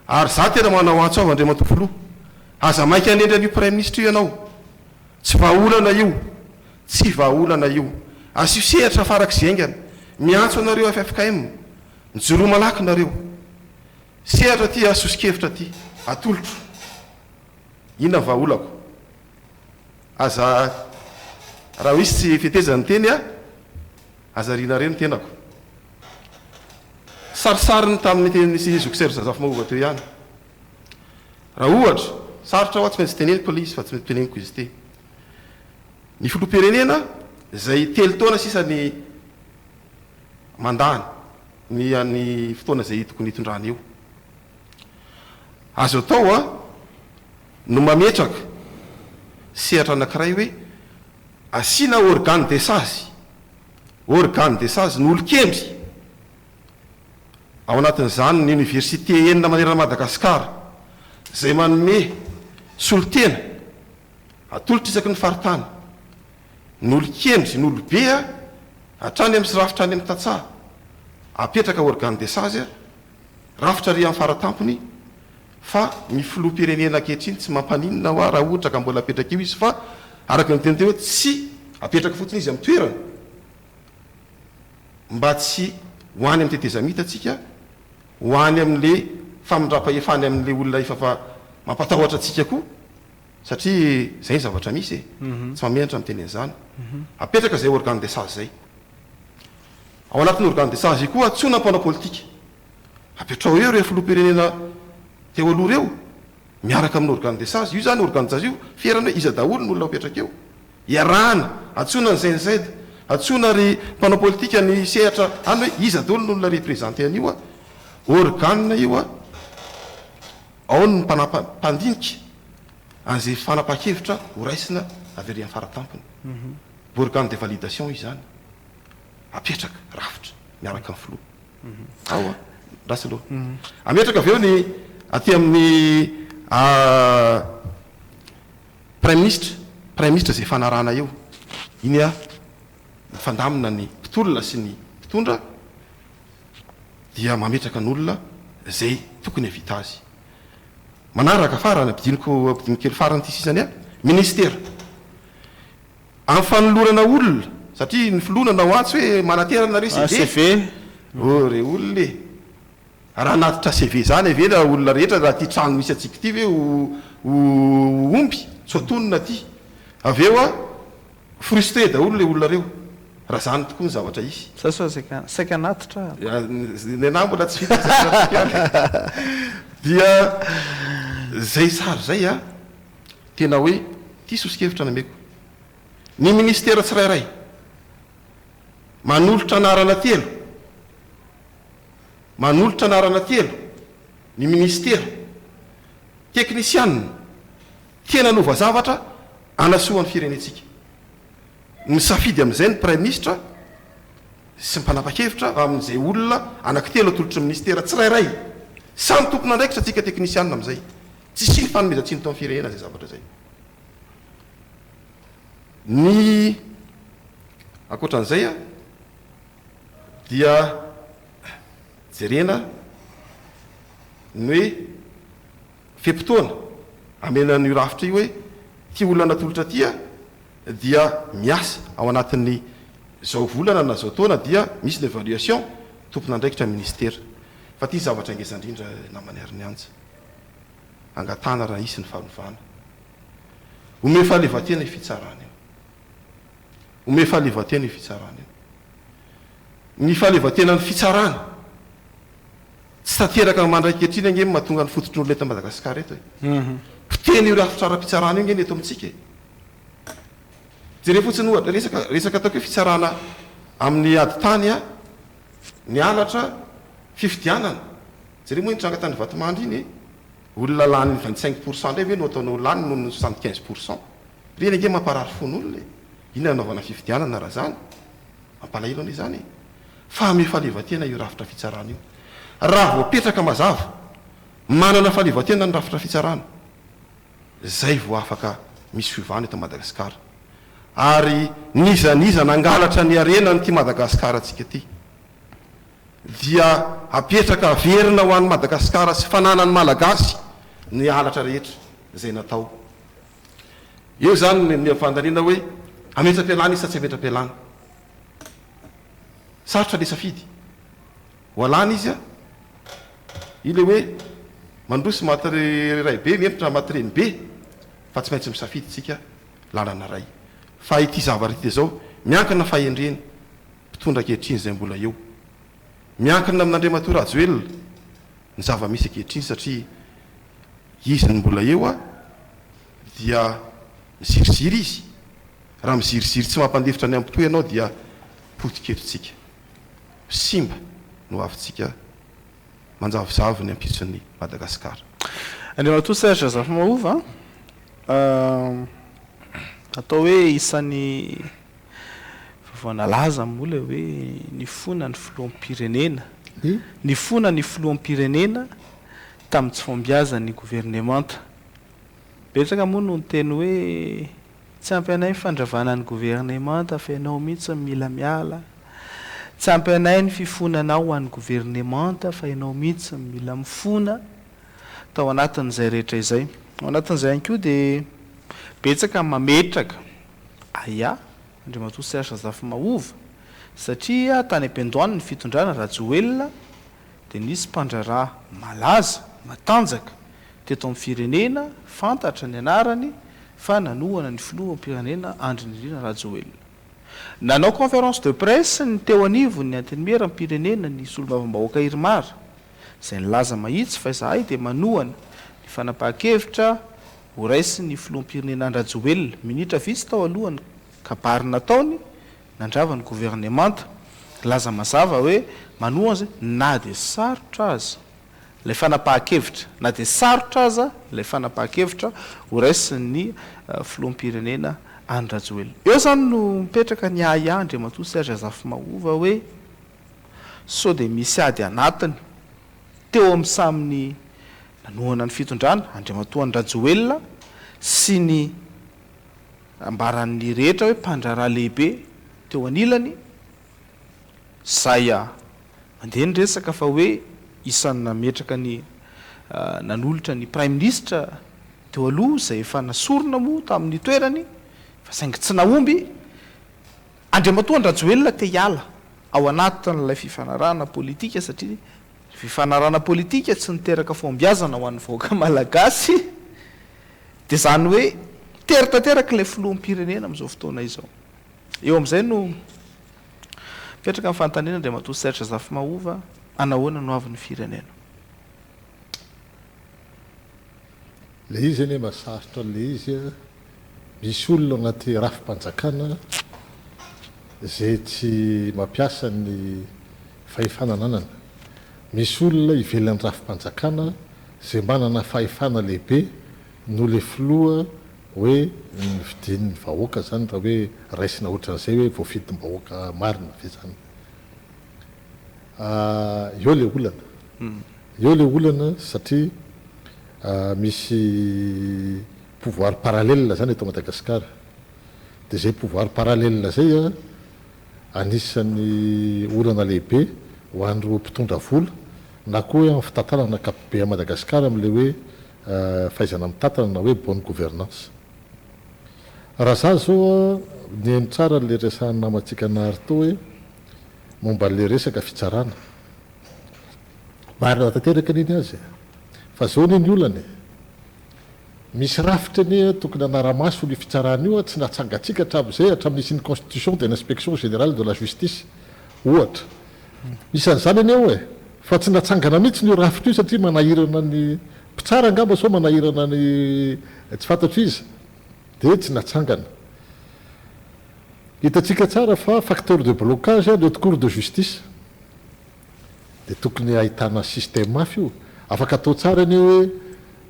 Ary za tena manao antso avo Andriamatoa Filoha. Aza maika hanendry an'io Praiminisitra io ianao. Tsy vahaolana io. Tsy vahaolana io. Asio sehatra farak'izay haingana. Miantso anareo ffkm. Mijoroa malaky nareo. Sehatra aty a, soso-kevitra aty. Atolotro. Inona ny vahaolako? Aza, raha misy tsy fetezana ny teny a, aza arianareo ny tenako. Sarisariny tamin'ny tenin'i Zoky Serge Zafimahova teo ihany. Raha ohatra, sarotra hoa tsy maintsy teneniko ilay izy fa tsy maintsy teneniko izy ity. Ny filoham-pirenena izay telo taona sisa ny mandany ny an'ny fotoana izay tokony hitondrany eo. Azo atao a, no mametraka sehatra anankiray hoe asiana organe de sazy, organe de sazy ny olon-kendry, ao anatin'izany ny oniversite enina manerana an'i Madagasikara izay manome solontena atolotra isaky ny faritany, ny olon-kendry, ny olobe a, hatrany amin'ny sy rafitra any amin'ny tantsaha, apetraka organe de sazy a. Rafitra ary amin'ny faratampony fa ny filoham-pirenena ankehitriny tsy mampaninona hoa raha ohatra ka mbola apetraka eo izy fa araka ny teny teo hoe tsy apetraka fotsiny izy amin'ny toerany mba tsy ho any amin'ny tetezamita tsika ho any amin'le famindram-pahefana amin'le olona efa fa mampatahotra antsika koa satria zay ny zavatra misy e tsy mahamenatra miteny an'izany apetraka zay organe de sazy zay. Ao anatin'ny organe de sazy io koa antsoina mpanao politika. Apetraho eo ireo filoham-pirenena teo aloha ireo miaraka amin'ny organe de sazy. Io izany organe de sazy io ferana hoe iza daholo ny olona apetraka eo. Iarahana, antsoina ny CNZ, antsoina ry mpanao politika ny sehatra any hoe iza daholo ny olona representer an'io a. Organe io a. Ao ny mpanapa-mpandinika an'izay fanapahan-kevitra ho raisina avy ary amin'ny faratampony. Organe de validation izany. Apetraka rafitra miaraka amin'ny filoha. Ao an, andraso aloha. Ametraka avy eo ny aty amin'ny Praiminisitra, Praiminisitra izay ifanarahana eo. Iny an, mifandamina ny mpitolona sy ny mpitondra dia mametraka ny olona izay tokony havita azy. Manaraka farany, ampidiniko ampidiniko kely farany ity sisany an, Ministera. Amin'ny fanolorana olona, satria ny filoha nanao antso hoe manatera anareo CV. Oh re olona e! Raha hanatitra CV zany ve raha olona rehetra raha ity trano misy antsika ity ve ho ho omby? Tsy ho antonona ity. Avy eo a, frustré daholo le olona reo raha zany tokoa ny zavatra hisy. Za sao saika saika hanatitra aho. Ny anah mbola tsy vita zay hanatitra ihany. Dia zay sary zay a. Tena hoe ity soso-kevitra nomeko. Ny minisitera tsirairay manolotra anarana telo. Manolotra anarana telo ny minisitera, teknisianina, tena hanova zavatra hanasoa ny firenentsika. Misafidy amin'izay ny Praiminisitra sy ny mpanapa-kevitra amin'izay olona anankitelo atolotry ny minisitera tsirairay. Samy tompon'andraikitra antsika teknisianina amin'izay. Tsy hisian'ny fanomezan-tsiny tao amin'ny firenena izay zavatra izay. Ny ankoatran'izay dia jerena ny hoe fe-potoana amena an'io rafitra io hoe ity olona natolotra ity dia miasa ao anatin'ny zao volana na zao taona dia misy ny évaluation, tompon'andraikitra ny ministera. Fa ity zavatra ngeza indrindra namany Harinianja, angatahana raha hisy ny fanovana. Omeo fahaleovantena io fitsarana io. Omeo fahaleovantena io fitsarana io. Ny fahaleovantenan'ny fitsarana tsy tanteraka mandrak'ankehitriny ange no mahatonga ny fototry ny olona eto Madagasikara eto e. Potehina io rafitra ara-pitsarana io ange ny eto amintsika e. Jereo fotsiny ohatra, resaka resaka ataoko hoe fitsarana amin'ny ady tany a, ny halatra, fifidianana. Jereo moa iny tranga tany Vatomandry iny e. Olona lany 25 pour cent indray ve no ataonao lany noho ny 75 pour cent. Ireny ange mamparary fon'olona e. Inona anaovana fifidianana raha zany? Mampalahelo anie izany e! Fa hamehy fahaleovantena io rafitra fitsarana io. Raha voapetraka mazava, manana fahaleovantena ny rafitra fitsarana, zay vao afaka misy fiovana eto Madagasikara. Ary n'iza n'iza nangalatra ny harenan'ity Madagasikara-ntsika ity, dia apetraka averina ho an'i Madagasikara sy fananan'ny Malagasy ny halatra rehetra izay natao. Eo izany ny fanontaniana hoe hametra-pialana izy sa tsy hametra-pialana. Sarotra ilay safidy. Ho alana izy an! Io ilay hoe mandroso maty raibe, mihemotra maty renibe, fa tsy maintsy misafidy isika lalana iray. Fa ity zavatra ity dia izao, miankina fahendrena mpitondra ankehitriny izay mbola eo. Miankina amin'Andriamatoa Rajoelina ny zava-misy ankehitriny satria izy no mbola eo a, dia miziriziry izy, raha miziriziry tsy mampandefitra ny ampo ianao dia potika eto tsika, ho simba ny ho avintsika, manjavozavo ny ampitson'i Madagasikara. Andriamatoa Serge Zafimahova a, atao hoe isan'ny vaovao nalaza moa ilay hoe nifona ny filoham-pirenena, nifona ny filoham-pirenena tamin'ny tsy fahombiazan'ny governemanta. Betsaka moa no niteny hoe tsy ampy anay ny fandravana ny governemanta fa ianao mihitsy no mila miala, tsy ampy anay ny fifonanao ho an'ny governemanta fa ianao mihitsy no mila mifona tao anatin'izay rehetra izay. Ao anatin'izay ihany koa dia betsaka ny mametraka ahiahy Andriamatoa Serge Zafimahova satria tany am-piandohany ny fitondrana Rajoelina dia nisy mpandraharaha malaza, matanjaka teto amin'ny firenena, fantatra ny anarany fa nanohana ny filoham-pirenena Andry Nirina Rajoelina. Nanao conférence de presse ny teo anivon'ny Antenimieram-pirenena ny solombavambahoaka Irmar, izay nilaza mahitsy fa izahay dia manohana ny fanapahan-kevitra horaisin'ny filoham-pirenena Andry Rajoelina, minitra vitsy tao alohan'ny kabary nataony, Nandrava ny governemanta. Nilaza mazava hoe manohana izay na dia sarotra aza ilay fanapahan-kevitra, na dia sarotra aza ilay fanapahan-kevitra horaisin'ny filoham-pirenena Andry Rajoelina. Eo izany no mipetraka ny ahiahy Andriamatoa Serge Zafimahova hoe sao dia misy ady anatiny teo amin'ny samy ny nanohana ny fitondrana, Andriamatoa Andry Rajoelina sy ny Ambaran'ny rehetra hoe mpandraharaha lehibe teo anilany izay mandeha ny resaka fa hoe isan'ny nametraka ny nanolotra ny praiminisitra teo aloha izay efa nasorina moa tamin'ny toerany fa saingy tsy nahomby Andriamatoa Andry Rajoelina te hiala ao anatin'ilay fifanarahana politika satria fifanarahana politika tsy niteraka fahombiazana ho an'ny vahoaka malagasy Dia izany hoe tery tanteraka ilay filoham-pirenena amin'izao fotoana izao. Eo amin'izay no mipetraka ny fanontaniana Andriamatoa Serge Zafimahova, anahoana no avin'ny firenena? Ilay izy anie mba sarotra ilay izy a, misy olona ao anaty rafi-panjakana izay tsy mampiasa ny fahefana ananany. Misy olona ivelan'ny rafi-panjakana izay manana fahefana lehibe noho ilay filoha hoe nofidian'ny vahoaka izany raha hoe raisina ohatran'izay hoe voafidim-bahoaka marina ve izany? Eo ilay olana. Eo ilay olana satria misy pouvoir parallèle izany eto Madagasikara. Dia izay pouvoir parallèle izay an, anisan'ny olana lehibe ho an'ireo mpitondra vola na koa hoe amin'ny fitantanana ankapobe an'i Madagasikara amin'ilay hoe fahaizana mitantana na hoe bonne gouvernance. Raha za zao an, nihaino tsara an'ilay resahan'ny namantsika Nary teo hoe momba an'ilay resaka fitsarana. Marina tanteraka anie ny azy e! Fa zao anie ny olana e! Misy rafitra anie tokony hanara-maso io fitsarana io, tsy natsangantsika hatramin'izay, hatramin'ny nisian'ny constitution dia l'inspection générale de la justice ohatra. Isan'izany anie io e! Fa tsy natsangana mihitsy io rafitra io satria manahirana ny mpitsara angamba sao manahirana ny tsy fantatro iza dia tsy natsangana. Hitantsika tsara fa facteur de blocage ny haute cour de justice. Dia tokony ahitana système hafa io. Afaka atao tsara anie hoe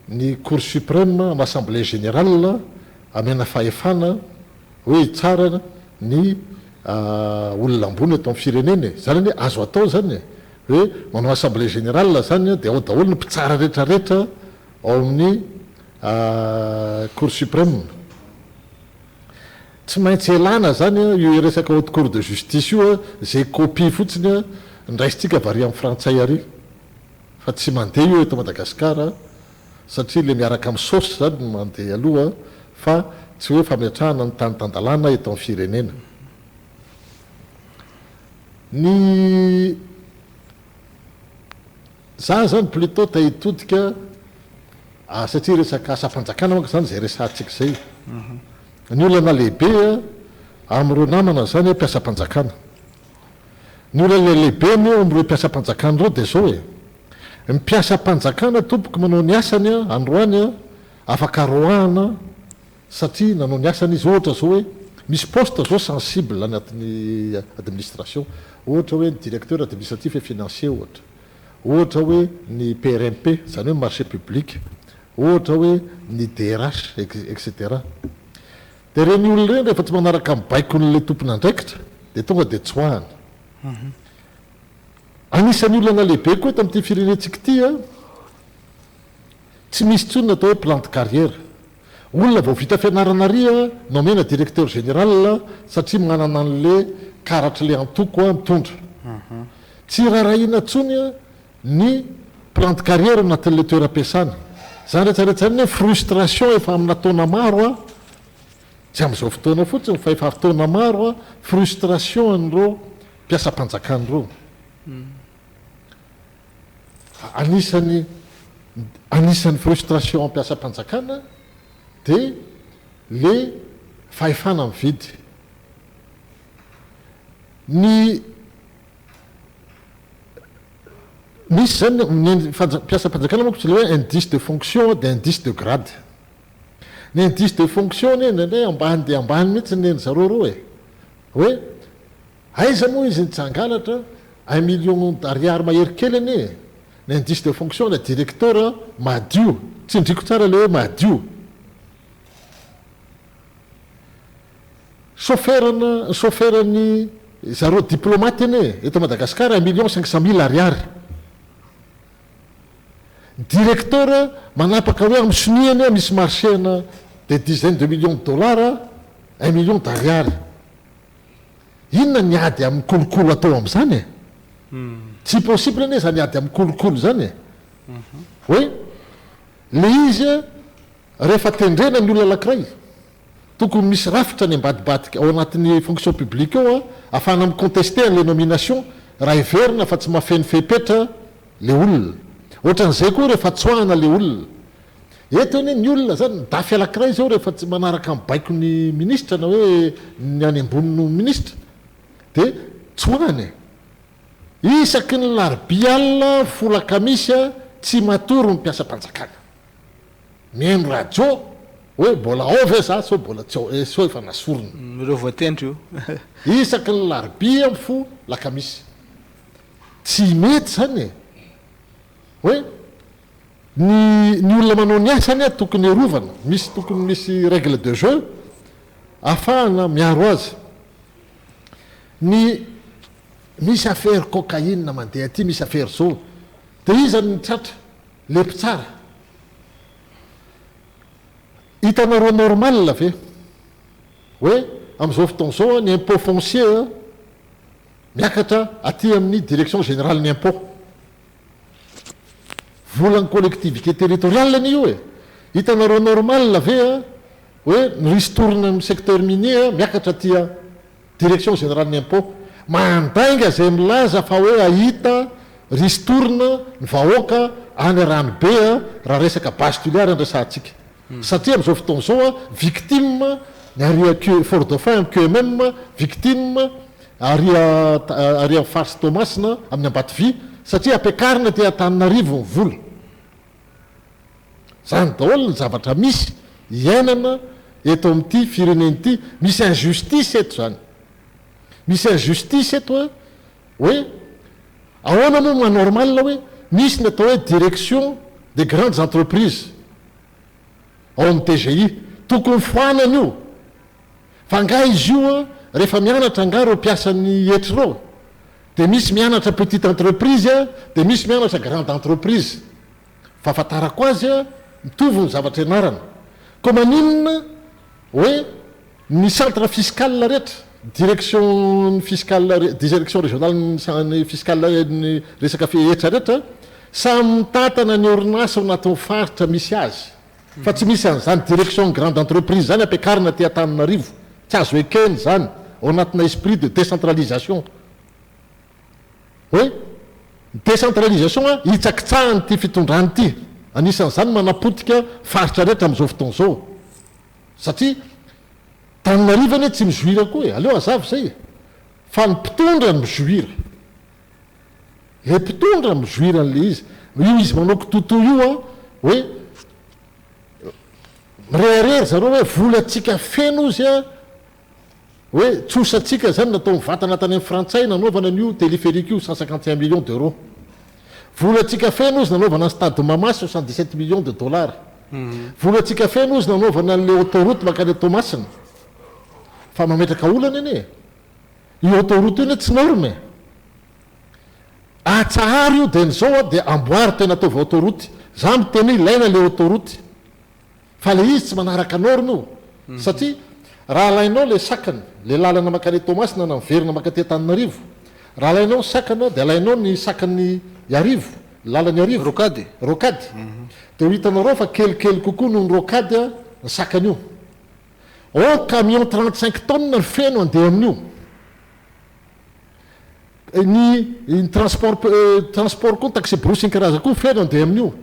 ny cour suprême am assemblée générale amena fahefana hoe hitsara ny olona ambony eto am firenena e. Zany anie azo atao zany e. Hoe manao assemblée générale zany dia ao daholo ny mpitsara rehetra rehetra ao amin'ny cour suprême. Tsy maintsy elana zany io resaka haute cour de justice io zay copie fotsiny ndraisintsika avy ary amin'ny frantsay ary fa tsy mandeha io eto Madagascar satria le miaraka amin'ny saosy zany no mandeha aloha fa tsy hoe fametrahana ny tany tan-dalàna eto amin'ny firenena. Ny za zany plutot te hitodika satria resaka asam-panjakana manko zany zay resahantsika zay. Ny olana lehibe amin'ireo namana zany mpiasam-panjakana. Ny olana lehibe anie eo amin'ireo mpiasam-panjakana ireo dia zao e, ny mpiasam-panjakana tompoko manao ny asany androany afaka roahana satria nanao ny asany izy, ohatra zao hoe misy poste zao sensible anatin'ny administration, ohatra hoe ny directeur administratif et financier ohatra, ohatra hoe ny PRMP izany hoe marché public, ohatra hoe ny DRH etc. Dia ireny olona ireny rehefa tsy manaraka ny baikon'ilay tompon'andraikitra dia tonga dia tsoahana. Anisan'ny olana lehibe koa eto amin'ity firenentsika ity, tsy misy intsony ny atao hoe plan de carrière. Olona vao vita fianarana ary no omena directeur général satria manana an'le karatr'le antoko mitondra. Tsy raharahiana intsony ny plan de carrière anatin'le toeram-piasana. Izany rehetra rehetra izany anie frustration efa amina taona maro, tsy amin'izao fotoana fotsiny fa efa taona maro, frustration an'ireo mpiasam-panjakana ireo. Anisan'ny anisan'ny frustration mpiasam-panjakana dia le fahefana mividy. Ny misy zany ny mpiasam-panjakana manko tsy le hoe indice de fonction dia indice de grade. Ny indice de fonction anie indraindray ambany dia ambany mihitsy ny nen'zareo reo e. Hoe Aiza moa izy ny tsy hangalatra un million d'ariary mahery kely anie e! Ny indice de fonction ilay directeur madio, tsindriko tsara ilay hoe madio. Chauffeur-na, chauffeur-ny zareo diplomate anie eto Madagascar un million 500 mille ariary. Directeur manapaka hoe amin'ny sonia anie misy marché-na des dizaines de millions de dollars, un million d'ariary. Inona ny ady amin'ny kolikoly atao amin'izany e? Tsy possible anie izany ady amin'ny kolikoly izany e! Hoe le izy rehefa tendrena ny olona anankiray, tokony misy rafitra any ambadibadika ao anatin'ny fonction publique ao ahafahana mi-contester an'ilay nomination raha heverina fa tsy mahafeno fepetra le olona. Ohatran'izay koa rehefa tsoahana le olona. Eto anie ny olona zany, ny dafy anakiray zao rehefa tsy manaraka ny baikon'ny minisitra na hoe ny any ambony noho ny minisitra dia tsoahana e! Isaky ny larobia alina folakamisy tsy matory ny mpiasam-panjakana. Mihaino radio hoe mbola ao ve za sao mbola tsy ao, sao efa nasorina. Ireo voatendry io. Isaky ny larobia mifoha lakamisy. Tsy mety zany e! Hoe ny ny olona manao ny asany tokony arovana, misy tokony misy règle de jeu ahafahana miaro azy. Ny misy affaire cocaïne mandeha aty, misy affaire zao, dia iza no tratra? Le mpitsara. Hitanareo normal ve hoe amin'izao fotoana izao ny impôt foncier miakatra aty amin'ny direction générale ny impôt. Volan'ny collectivité territoriale anie io e! Hitanareo normal ve a hoe ny ristourne amin'ny secteur minier a miakatra aty a direction générale ny impôt. Mandainga izay milaza fa hoe hahita ristourne ny vahoaka any Ranobe a raha resaka base Tuléar no resahantsika. Satria amin'izao fotoana izao a victime ny ary a Q Fort Dauphin amin'ny QMM, victime ary a ary amin'ny faritsy Toamasina amin'ny Ambatovy satria ampiakarina aty Antananarivo ny vola. Izany daholo ny zavatra misy iainana eto amin'ity firenena ity. Misy injustice eto izany. Misy injustice eto a hoe ahoana moa maha normal hoe misy ny atao hoe direction des grandes entreprises ao amin'ny DGI. Tokony foanana io. Fa angaha izy io an, rehefa mianatra angaha ireo mpiasan'ny hetra ireo dia misy mianatra petite entreprise an, dia misy mianatra grande entreprise. Fahafantarako azy an, mitovy ny zavatra ianarana. Koa maninona hoe ny centre fiscal rehetra, direction ny fiscal, direction régionale ny fiscal ny resaka hetra rehetra, samy mitantana ny orinasa ao anatin'ny faritra misy azy. Fa tsy misy an'izany direction grande entreprise izany ampiakarina aty Antananarivo. Tsy azo ekena izany ao anatina esprit de décentralisation. Hoe ny décentralisation hitsakitsahan'ity fitondrana ity. Anisan'izany manapotika faritra rehetra amin'izao fotoana izao. Satria Tananarivo anie tsy mi-jouir koa e, aleo hazava izay e. Fa ny mpitondra no mi-jouir. Ilay mpitondra mi-jouir an'ilay izy. Io izy manao kitoatoa io an, hoe mirehareha ry zareo hoe volantsika feno ozy an, hoe trosantsika izany natao mivantana tany amin'ny frantsay nanaovana an'io téléphérique io, 151 millions d'euros. Volantsika feno ozy nanaovana ny stade Mahamasy, 77 millions de dollars. Volantsika feno ozy nanaovana an'ilay autoroute mankany Toamasina. Fa mametraka olana anie e. Io autoroute io anie tsy norme e. Atsaharo io dia ny zao a dia amboary tena ataovy autoroute. Za miteny hoe ilaina le autoroute. Fa le izy tsy manaraka norme io. Satria raha alainao le sakana, le lalana mankany Toamasina na miverina mankaty Antananarivo, raha alainao ny sakana dia alainao ny sakan'i Iarivo, lalan'Iarivo. Rocade. Rocade. Dia ho hitanareo fa kelikely kokoa noho ny rocade ny sakan'io. Or camion 35 tonnes no feno andeha amin'io. Ny ny transport transport koa ny taxi brousse sy ny karazany koa feno andeha amin'io.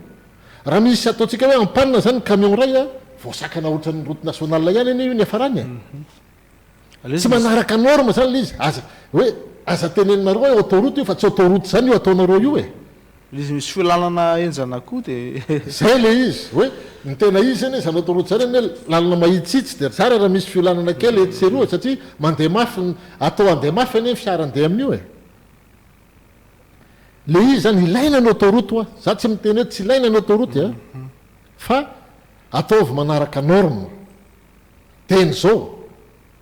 Raha misy ataontsika hoe en panne zany ny camion iray a, voasakana ohatran'ny route nationale ihany anie io niafarany e. Tsy manaraka norme zany le izy. Aza hoe aza teneninareo hoe autoroute io fa tsy autoroute zany io ataonareo io e. Le izy misy filanana henjana koa de. Zay le izy, hoe ny tena izy anie zany autoroute zany anie lalana mahitsitsy de tsara raha misy fiolanana kely etsy sy eroa satria mandeha mafy ny, atao handeha mafy anie ny fiara andeha amin'io e. Le izy zany ilaina ny autoroute hoa, za tsy miteny hoe tsy ilaina ny autoroute a, fa ataovy manaraka norme, teny zao,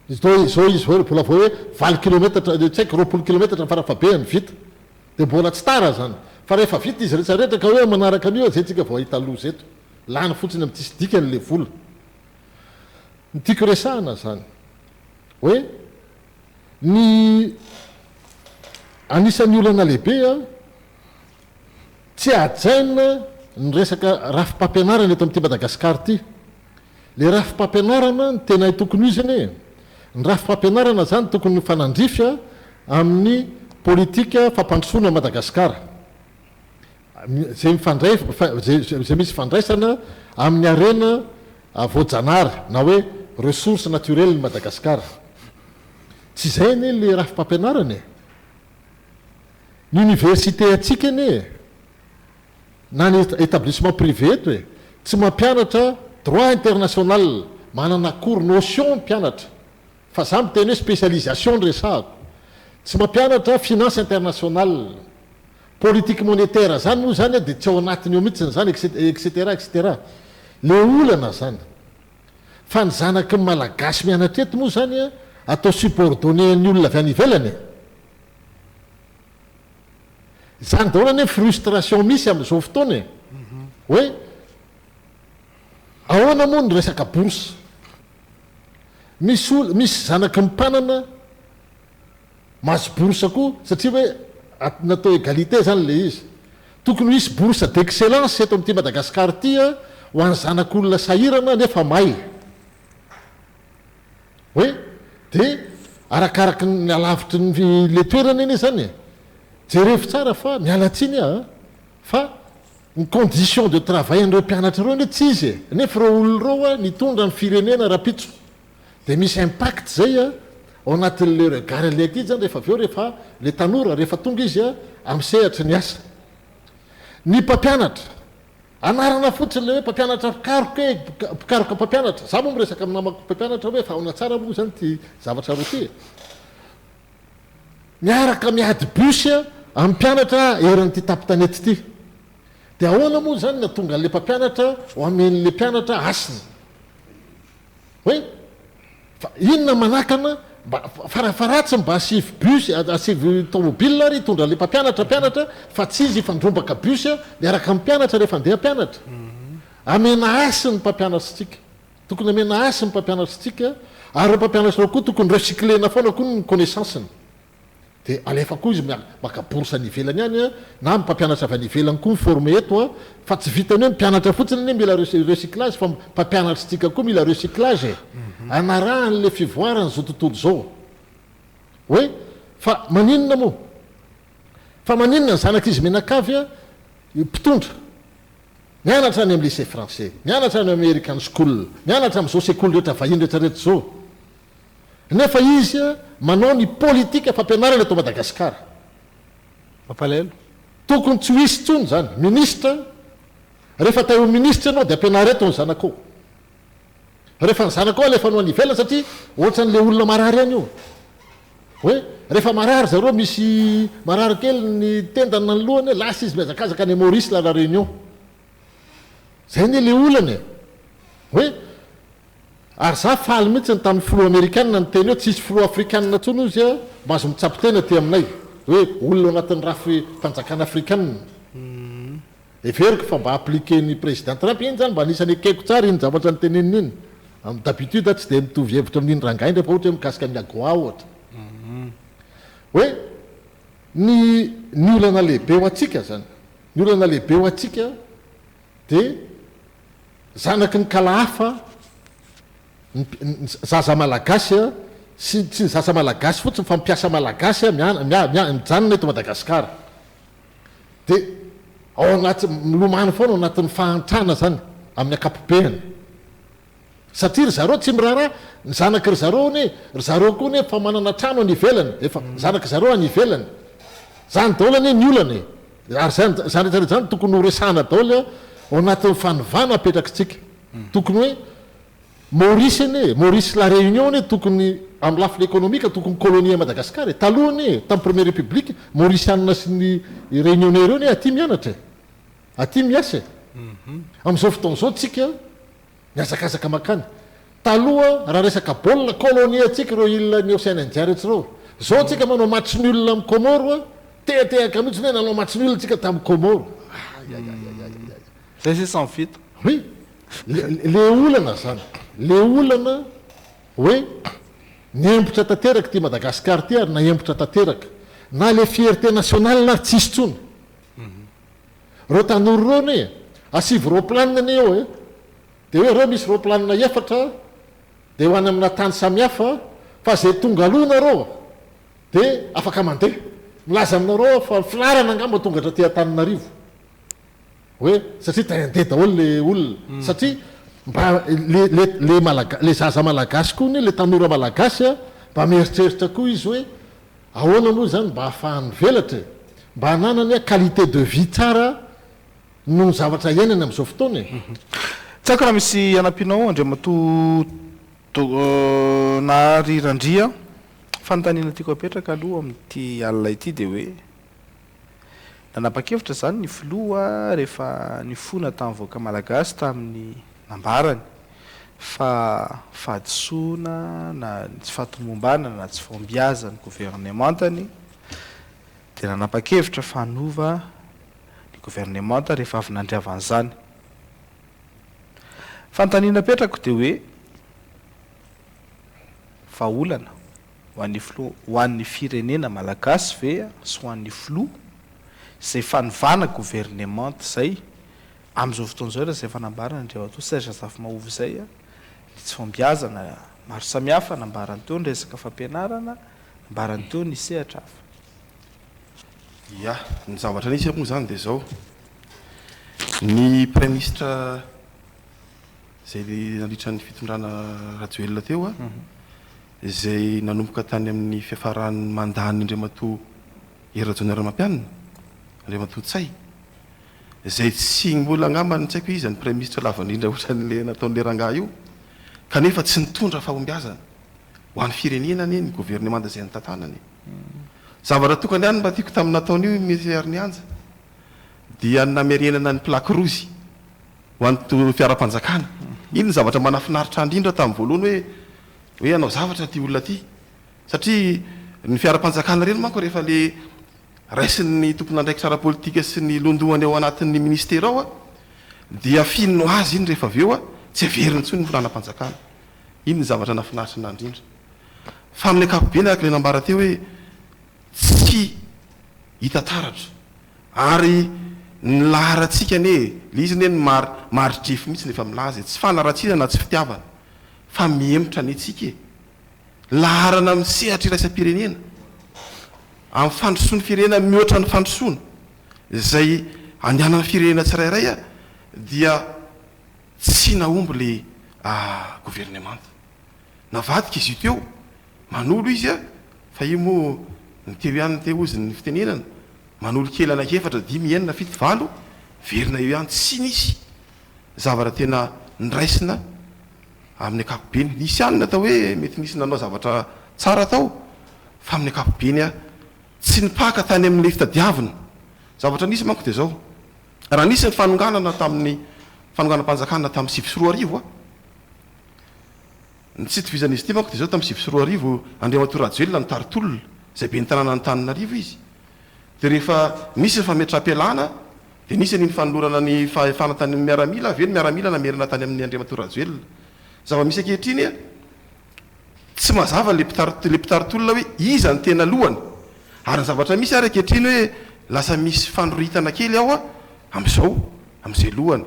zao izy mbola vao hoe 8 kilometatra, tsy haiko 20 kilometatra farafahabehany vita. Dia mbola tsy tara zany. Fa rehefa vita izy rehetra rehetra ka hoe manaraka an'io zay tsika vao hahita loza eto. Lany fotsiny amin'ny tsisy dikany le vola. Ny tiako resahana zany hoe ny anisan'ny olana lehibe an, tsy hajaina ny resaka rafi-pampianarana eto amin'ity Madagascar ity. Le rafi-pampianarana no tena tokony ho izy anie e. Ny rafi-pampianarana zany tokony mifanandrify amin'ny politika fampandrosoana Madagasikara. Zay mifandray, zay misy ifandraisana amin'ny harena voajanahary na hoe ressources naturelles ny Madagasikara. Tsy izay anie le rafi-pampianarana e. Ny université antsika anie e. Na ny établissement privé eto e, tsy mampianatra droit international, manana cours notion ny mpianatra, fa za miteny hoe spécialisation no resahako, tsy mampianatra finance internationale. Politique monétaire zany moa zany dia tsy ao anatiny ao mihitsiny zany etc etc. Le olana zany fa ny zanaky ny malagasy mianatra eto moa zany atao subordonné an'ny olona avy any ivelany e. Izany daholo anie frustration misy amin'izao fotoana e. Hoe ahoana moa ny resaka bourse? Misy ol, misy zanaky ny mpanana mahazo bourse koa satria hoe natao égalité zany le izy. Tokony ho hisy bourse d'excellence eto amin'ity Madagascar ity ho an'ny zanak'olona sahirana nefa mahay. Hoe dia arakaraky ny halavitry ny le toerana anie zany e! Jerevo tsara fa miala tsiny aho a! Fa ny condition de travail an'ireo mpianatra ireo anie tsy izy e! Nefa ireo olona ireo a nitondra ny firenena rapitso. Dia misy impact zay a ao anatin'le regard an'le ankizy zany rehefa avy eo rehefa le tanora rehefa tonga izy a amin'ny sehatry ny asa. Ny mpampianatra Anarana fotsiny ilay hoe mpampianatra mpikaroka e, mpikaroka mpampianatra. Za moa miresaka amin'ny namako mpampianatra hoe fa ahoana tsara moa izany ity zavatra roa ity e. Miaraka miady bus amin'ny mpianatra eran'ity tampon-tanety ity. Dia ahoana moa izany no hahatonga an'ilay mpampianatra ho amen'ilay mpianatra hasina? Hoe fa inona manakana mba farafaharatsiny mba asivo bus asivo tomobile ary hitondra an'ilay mpampianatra mpianatra fa tsy izy hifandrombaka bus miaraka amin'ny mpianatra rehefa handeha hampianatra. Amena hasy ny mpampianatritsika. Tokony amena hasy ny mpampianatritsika ary ireo mpampianatra ireo koa tokony recycler-na foana koa ny connaissance-ny. Dia alefa koa izy maka bourse any ivelany any an, na ny mpampianatra avy any ivelany koa mi-former eto an, fa tsy vitan'ny hoe mpianatra fotsiny anie mila recyclage fa mpampianatritsika koa mila recyclage e! Anarahany le fivoarany zao tontolo zao. Hoe fa maninona moa? Fa maninona ny zanak'izy mianakavy an, mpitondra, mianatra any amin'ny lycée français, mianatra any American school, mianatra amin'izao sekoly rehetra vahiny rehetra rehetra izao, Nefa izy manao ny politika fampianarana eto Madagascar. Mampalahelo. Tokony tsy ho hisy intsony izany. Ministra, rehefa te ho ministra ianao dia ampianaro eto ny zanakao. Rehefa ny zanakao alefanao any ivelany satria ohatran'ilay olona marary ihany io. Hoe rehefa marary zareo misy marary kely ny tendany na ny lohany, lasa izy mihazakazaka any Maurice na La Réunion. Zay anie le olana e! Hoe ary za faly mihitsy tamin'ny filoha amerikana niteny hoe tsisy filoha afrikana intsony ozy a mahazo mitsabo tena aty aminay hoe olona ao anatin'ny rafi-panjakana afrikana. Heveriko fa mba appliquer-n'i président Trump iny zany mba anisan'ny ekeko tsara iny zavatra noteneniny iny. Am d'habitude aho tsy dia mitovy hevitra amin'iny rangahy iny rehefa ohatra hoe mikasika ny AGOA ohatra. Hoe ny ny olana lehibe ho antsika zany Ny olana lehibe ho antsika dia zanaky ny kala hafa ny zaza malagasy sy tsy ny zaza malagasy fotsiny fa mpiasa malagasy mijanona eto Madagasikara dia ao anaty milomano foana ao anatin'ny fahantrana zany amin'ny ankapobeany. Satria ry zareo tsy miraharaha ny zanaky ry zareo anie, ry zareo koa anie efa manana trano any ivelany, efa zanaky zareo any ivelany. Zany daholo anie ny olana e! Ary zany zany rehetra rehetra zany tokony ho resahana daholo ao anatin'ny fanovana apetrakitsika. Tokony hoe Maurice anie, Maurice La Réunion anie tokony amin'ny lafiny ekonomika tokony colonie an'i Madagascar e! Taloha anie tamin'ny première république Maurisianina sy ny Réunionnais ireo anie aty mianatra e! Aty miasa e! Amin'izao fotoana izao tsika Mihazakazaka mankany. Taloha raha resaka baolina, colonie antsika ireo îles ny Ocean Indien rehetra ireo. Zao tsika manao match nul amin'ny Comores a, tehatehaka mihitsy hoe nanao match nul tsika tamin'ny Comores. Ayayayayayay. Zay sisa ny vita. Oui. Le le olana zany, le olana hoe niembotra tanteraka ity Madagascar ity ary naembotra tanteraka. Na le fierté nationale ary tsisy tsony. Reo tanora reo anie asivo roplanina anie eo e! De hoe reo misy roplanina efatra de ho any amina tany samihafa fa ze tonga aloha nareo de afaka mandeha. Milaza aminareo aho fa filaharana angamba tonga hatraty Antananarivo hoe satria te handeha daholo le olona satria mba le le le malaga le zaza malagasy koa anie le tanora malagasy a mba mieritreritra koa izy hoe Ahoana moa izany mba ahafahany mivelatra e? Mba hananany qualité de vie tsara noho ny zavatra iainany amin'izao fotoana e? Tsy haiko raha misy hanampianao Andriamatoa Nahary Randria. Fanontaniana tiako apetraka aloha amin'ity alina ity dia hoe. Nanapa-kevitra izany ny filoha rehefa nifona tamin'ny vahoaka malagasy tamin'ny nambarany fa fahadisoana na ny tsy fahatomombanana na tsy fahombiazan'ny governemantany dia nanapa-kevitra fa hanova ny governemanta rehefa avy nandriavana izany. Fanontaniana apetrako dia hoe vahaolana ho an'ny filoha ho an'ny firenena malagasy ve sy ho an'ny filoha izay fanovana governemanta izay amin'izao fotoana izao raha izay efa nambarany Andriamatoa Serge Razafimahovo izay ny tsy fahombiazana maro samihafa nambarany teo ny resaka fampianarana nambarany teo ny sehatra hafa. Ya, ny zavatra nisy moa izany dia izao, ny praiminisitra izay nandritra ny fitondrana Rajoelina teo, izay nanomboka tany amin'ny fiafaran'ny mandat-n'ny Andriamatoa Hery Rajaonarimampianina, Andriamatoa Ntsay, izay tsy mbola angamba tsy haiko iza ny praiminisitra lava indrindra ohatran'ilay nataon'ilay rangahy io, kanefa tsy nitondra fahombiazana ho an'ny firenena anie ny governemanta izay nitantanany e. Zavatra tokana ihany mba tiako tamin'ny nataon'io i Monsieur Harinianja dia ny namerenana ny plaque rouge ho an'ny fiaram-panjakana. Iny ny zavatra mba nahafinaritra ahy indrindra tamin'ny voalohany hoe hoe hanao zavatra ity olona ity satria ny fiaram-panjakana ireny manko rehefa le raisin'ny tompon'andraikitra ara-politika sy ny londohany ao anatin'ny ministera ao dia finino azy iny rehefa avy eo tsy averiny intsony ny fananam-panjakana. Iny ny zavatra nahafinaritra anah indrindra. Fa amin'ny ankapobeny araka ilay nambara teo hoe tsy hita taratra. Ary ny laharantsika anie e, ilay izy anie ny mari, mari-drefy mihitsy no efa milaza e, tsy fanaratsiana na tsy fitiavana fa mihemotra anie tsika e. Laharana amin'ny sehatra iraisam-pirenena, amin'ny fandrosoan'ny firenena mihoatra ny fandrosoana izay andehanan'ny firenena tsirairay dia tsy nahomby ilay governemanta. Navadika izy io teo, manolo izy a, fa io moa ny teo ihany ny teo hozy ny fitenenana, manolo kely anaky efatra, dimy, enina, fito, valo, verina eo ihany, tsy nisy zavatra tena niraisina amin'ny ankapobeny, nisy ihany ny atao hoe mety nisy nanao zavatra tsara tao, fa amin'ny ankapobeny a, tsy nipaka tany amin'ilay fitadiavina, zavatra nisy manko dia izao, raha nisy ny fanonganana tamin'ny fanonganam-panjakana tamin'ny 2009 a, Ny tsy itovizan'izy ity manko dia izao, tamin'ny 2009 Andriamatoa Rajoelina nitari-tolona, izay ben'ny tanànan'Antananarivo izy, dia rehefa nisy ny fametraham-pialana dia nisy an'iny fanolorana ny fahefana tany amin'ny miaramila, avy eo ny miaramila namerina tany amin'ny Andriamatoa Rajoelina. Zava-misy ankehitriny, tsy mazava ilay ilay mpitari-tolona hoe iza no tena lohany. Ary ny zavatra misy ary ankehitriny hoe lasa misy fanoritana kely ao amin'izao, amin'izay lohany.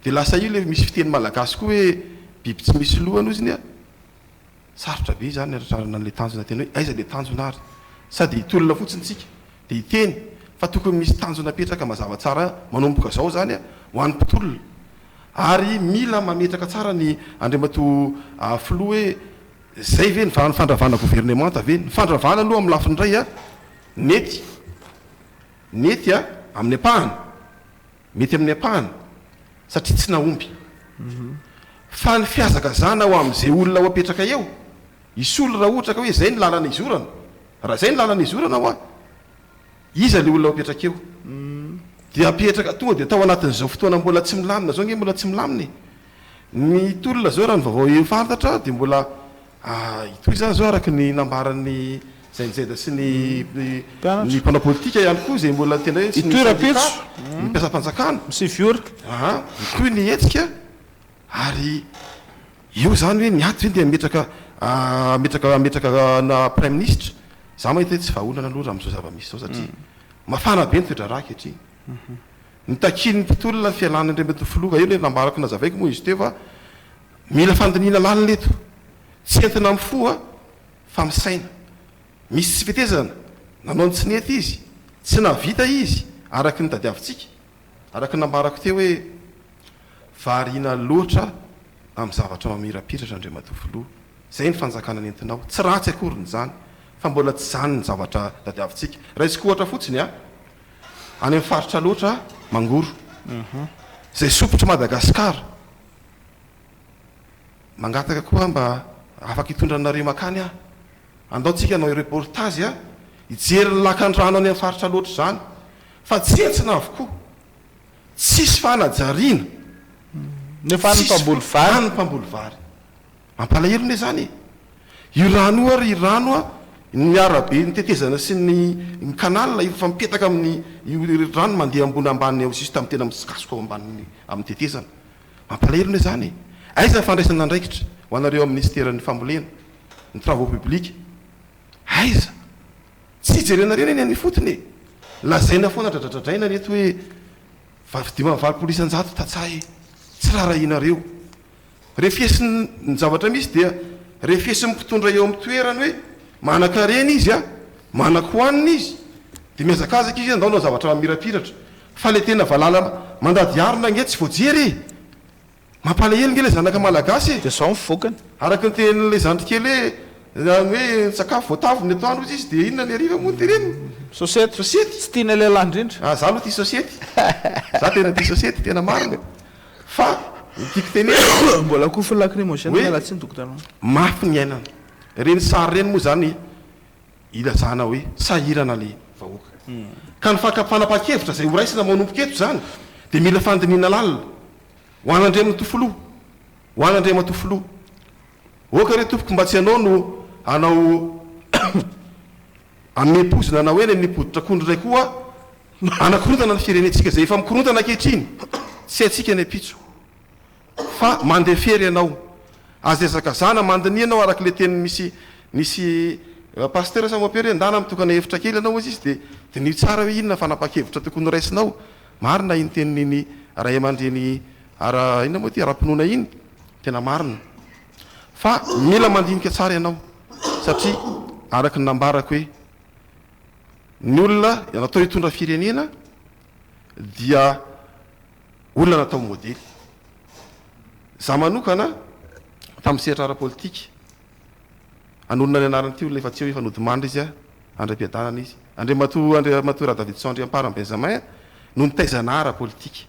Dia lasa io ilay misy fiteny malagasy koa hoe biby tsy misy lohany ozy ny a! Sarotra be izany ny hatratrarana an'ilay tanjona tena hoe aiza ilay tanjona ary? Sady hitolona fotsiny tsika dia hiteny fa tokony misy tanjona apetraka mazava tsara manomboka izao izany a ho an'ny mpitolona ary mila mametraka tsara ny Andriamatoa Filoha hoe izay ve ny fandravana governemanta ve? Ny fandravana aloha amin'ny lafiny iray a mety mety a amin'ny ampahany Mety amin'ny ampahany satria tsy nahomby. Fa ny fihazakazahana ho amin'izay olona ho apetraka eo, hisolo raha ohatra ka hoe izay ny lalana izorana. Raha izay ny lalana izorana hoa, iza ilay olona ho apetraka eo? Dia apetraka tonga dia tao anatin'izao fotoana mbola tsy milamina izao ange mbola tsy milamina e. Ny tolona izao raha ny vaovao eo fantatra dia mbola hitohy izany izao araka ny nambaran'ny Gen-Z sy ny ny mpanao politika ihany koa izay mbola tena hoe sy ny Hitohy sendika, rahampitso. ny mpiasam-panjakana. Misy ora. Aa hitohy ny hetsika ary eo izany hoe ny ato ve dia hametraka hametraka hametraka na praiminisitra. Za mahita hoe tsy vahaolana aloha raha amin'izao zava-misy izao satria mafana be ny toe-draharaha ankehitriny. Nitakian'ny mpitolona ny fialana Andriamatoa Filoha, eo ilay nambarako nazavaiko moa izy teo fa mila fandinihana lalina eto. Tsy entina mifoha fa misaina. Misy tsy fetezana, nanao ny tsy nety izy, tsy nahavita izy araka ny tadiavintsika. Araka ny nambarako teo hoe variana loatra amin'ny zavatra mamirapiratra Andriamatoa Filoha. Izay ny fanjakana nentinao. Tsy ratsy akory izany fa mbola tsy izany ny zavatra tadiavintsika. Raisiko ohatra fotsiny a! Any amin'ny faritra loatra Mangoro, izay sompitr'i Madagasikara. Mangataka koa aho mba afaka hitondra anareo makany aho. Andao tsika hanao reportage hijery ny lakan-drano any amin'ny faritra loatra izany. Fa tsentsina avokoa. Tsisy fanajariana. Nefa any ny mpamboly vary. Any ny mpamboly vary. Mampalahelo anie izany e! Io rano io ary rano a, ny arabe ny tetezana sy ny ny canal efa mipetaka amin'ny io rano mandeha ambony ambany ao juste amin'ny tena misikasoka ao ambanin'ny amin'ny tetezana. Mampalahelo anie izany e! Aiza ny fandraisana andraikitra ho anareo amin'ny minisiteran'ny fambolena, ny travaux publics? Aiza? Tsy jerenareo anie ny any ifotony e! Lazaina foana dradradradraina ny eto hoe 85% tantsaha e! Tsy raharahianareo. Refesiny ny zavatra misy dia refesin'ny mpitondra eo amin'ny toerany hoe manankarena izy a, manan-kohanina izy, dia mihazakazaka izy andao hanao zavatra mamirapiratra. Fa ilay tena valala mandady harona ange tsy voajery e! Mampalahelo nge ilay zanaka malagasy e! Dia zao ny vokany. Araka ny tenin'ilay zandry kely hoe ny hoe sakafo voatavo ny atoandro hozy izy dia inona ny hariva moa no teneniny? Sosety. Sosety. Tsy tian'ilay lehilahy indrindra. Ah, za aloha tia sosety. Za tena tia sosety, tena marina. Fa ny tiako tenenina Mbola koa fo lacrymogène hoe miala tsiny dokotera. mafy ny iainana. Ireny sary ireny moa izany ilazana hoe sahirana ilay vahoaka. Ka ny faka fanapahan-kevitra izay horaisina manomboka eto izany dia mila fandinihana lalina. Ho an'Andriamatoa Filoha, ho an'Andriamatoa Filoha. Aoka re tompoko mba tsy ianao no hanao hanome pozina na hoe any amin'ny hoditr'akondro indray koa hanakorontana ny firenentsika izay efa mikorontana ankehitriny. Tsy haintsika ny ampitso. Fa mandefery ianao. Aza ezakazahana mandiniha ianao araka ilay teny misy nisy pasteur sa mompera hoe ndana mitokana hevitra kely ianao hozy izy dia diniho tsara hoe inona fanapahan-kevitra tokony horaisinao. Marina iny tenin'iny ray aman-dreny ara inona moa ity ara-pinoana iny, tena marina. Fa mila mandinika tsara ianao satria araka ny nambarako hoe ny olona natao hitondra firenena dia olona natao modely. Za manokana tamin'ny sehatra ara-politika, hanorina ny anaran'ity olona efa tsy eo, efa nodimandry izy, andriam-piadanana izy, Andriamatoa Andriamatoa Radavidson Andriampara Benjamin no nitaiza anah ara-politika.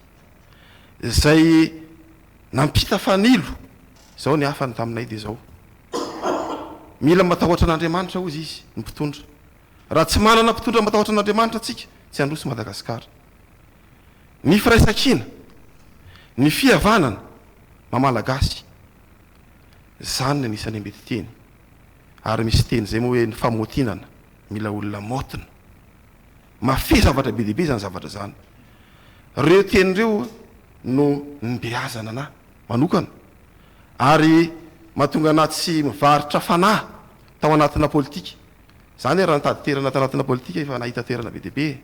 Izay nampita fanilo, izao ny hafany taminay dia izao, mila matahotra an'Andriamanitra hozy izy, ny mpitondra. Raha tsy manana mpitondra matahotra an'Andriamanitra tsika, tsy handroso Madagasikara. Ny firaisankina, ny fihavanana maha Malagasy, izany no anisan'ny ambetiteny. Ary misy teny izay moa hoe ny famotinana, mila olona maotina. Mafehy zavatra be dia be izany zavatra izany. Ireo teny ireo no nibeazana anah manokana ary mahatonga anah tsy mivarotra fanahy tao anatina politika. Za anie raha nitady toerana tanatina politika efa nahita toerana be dia be e.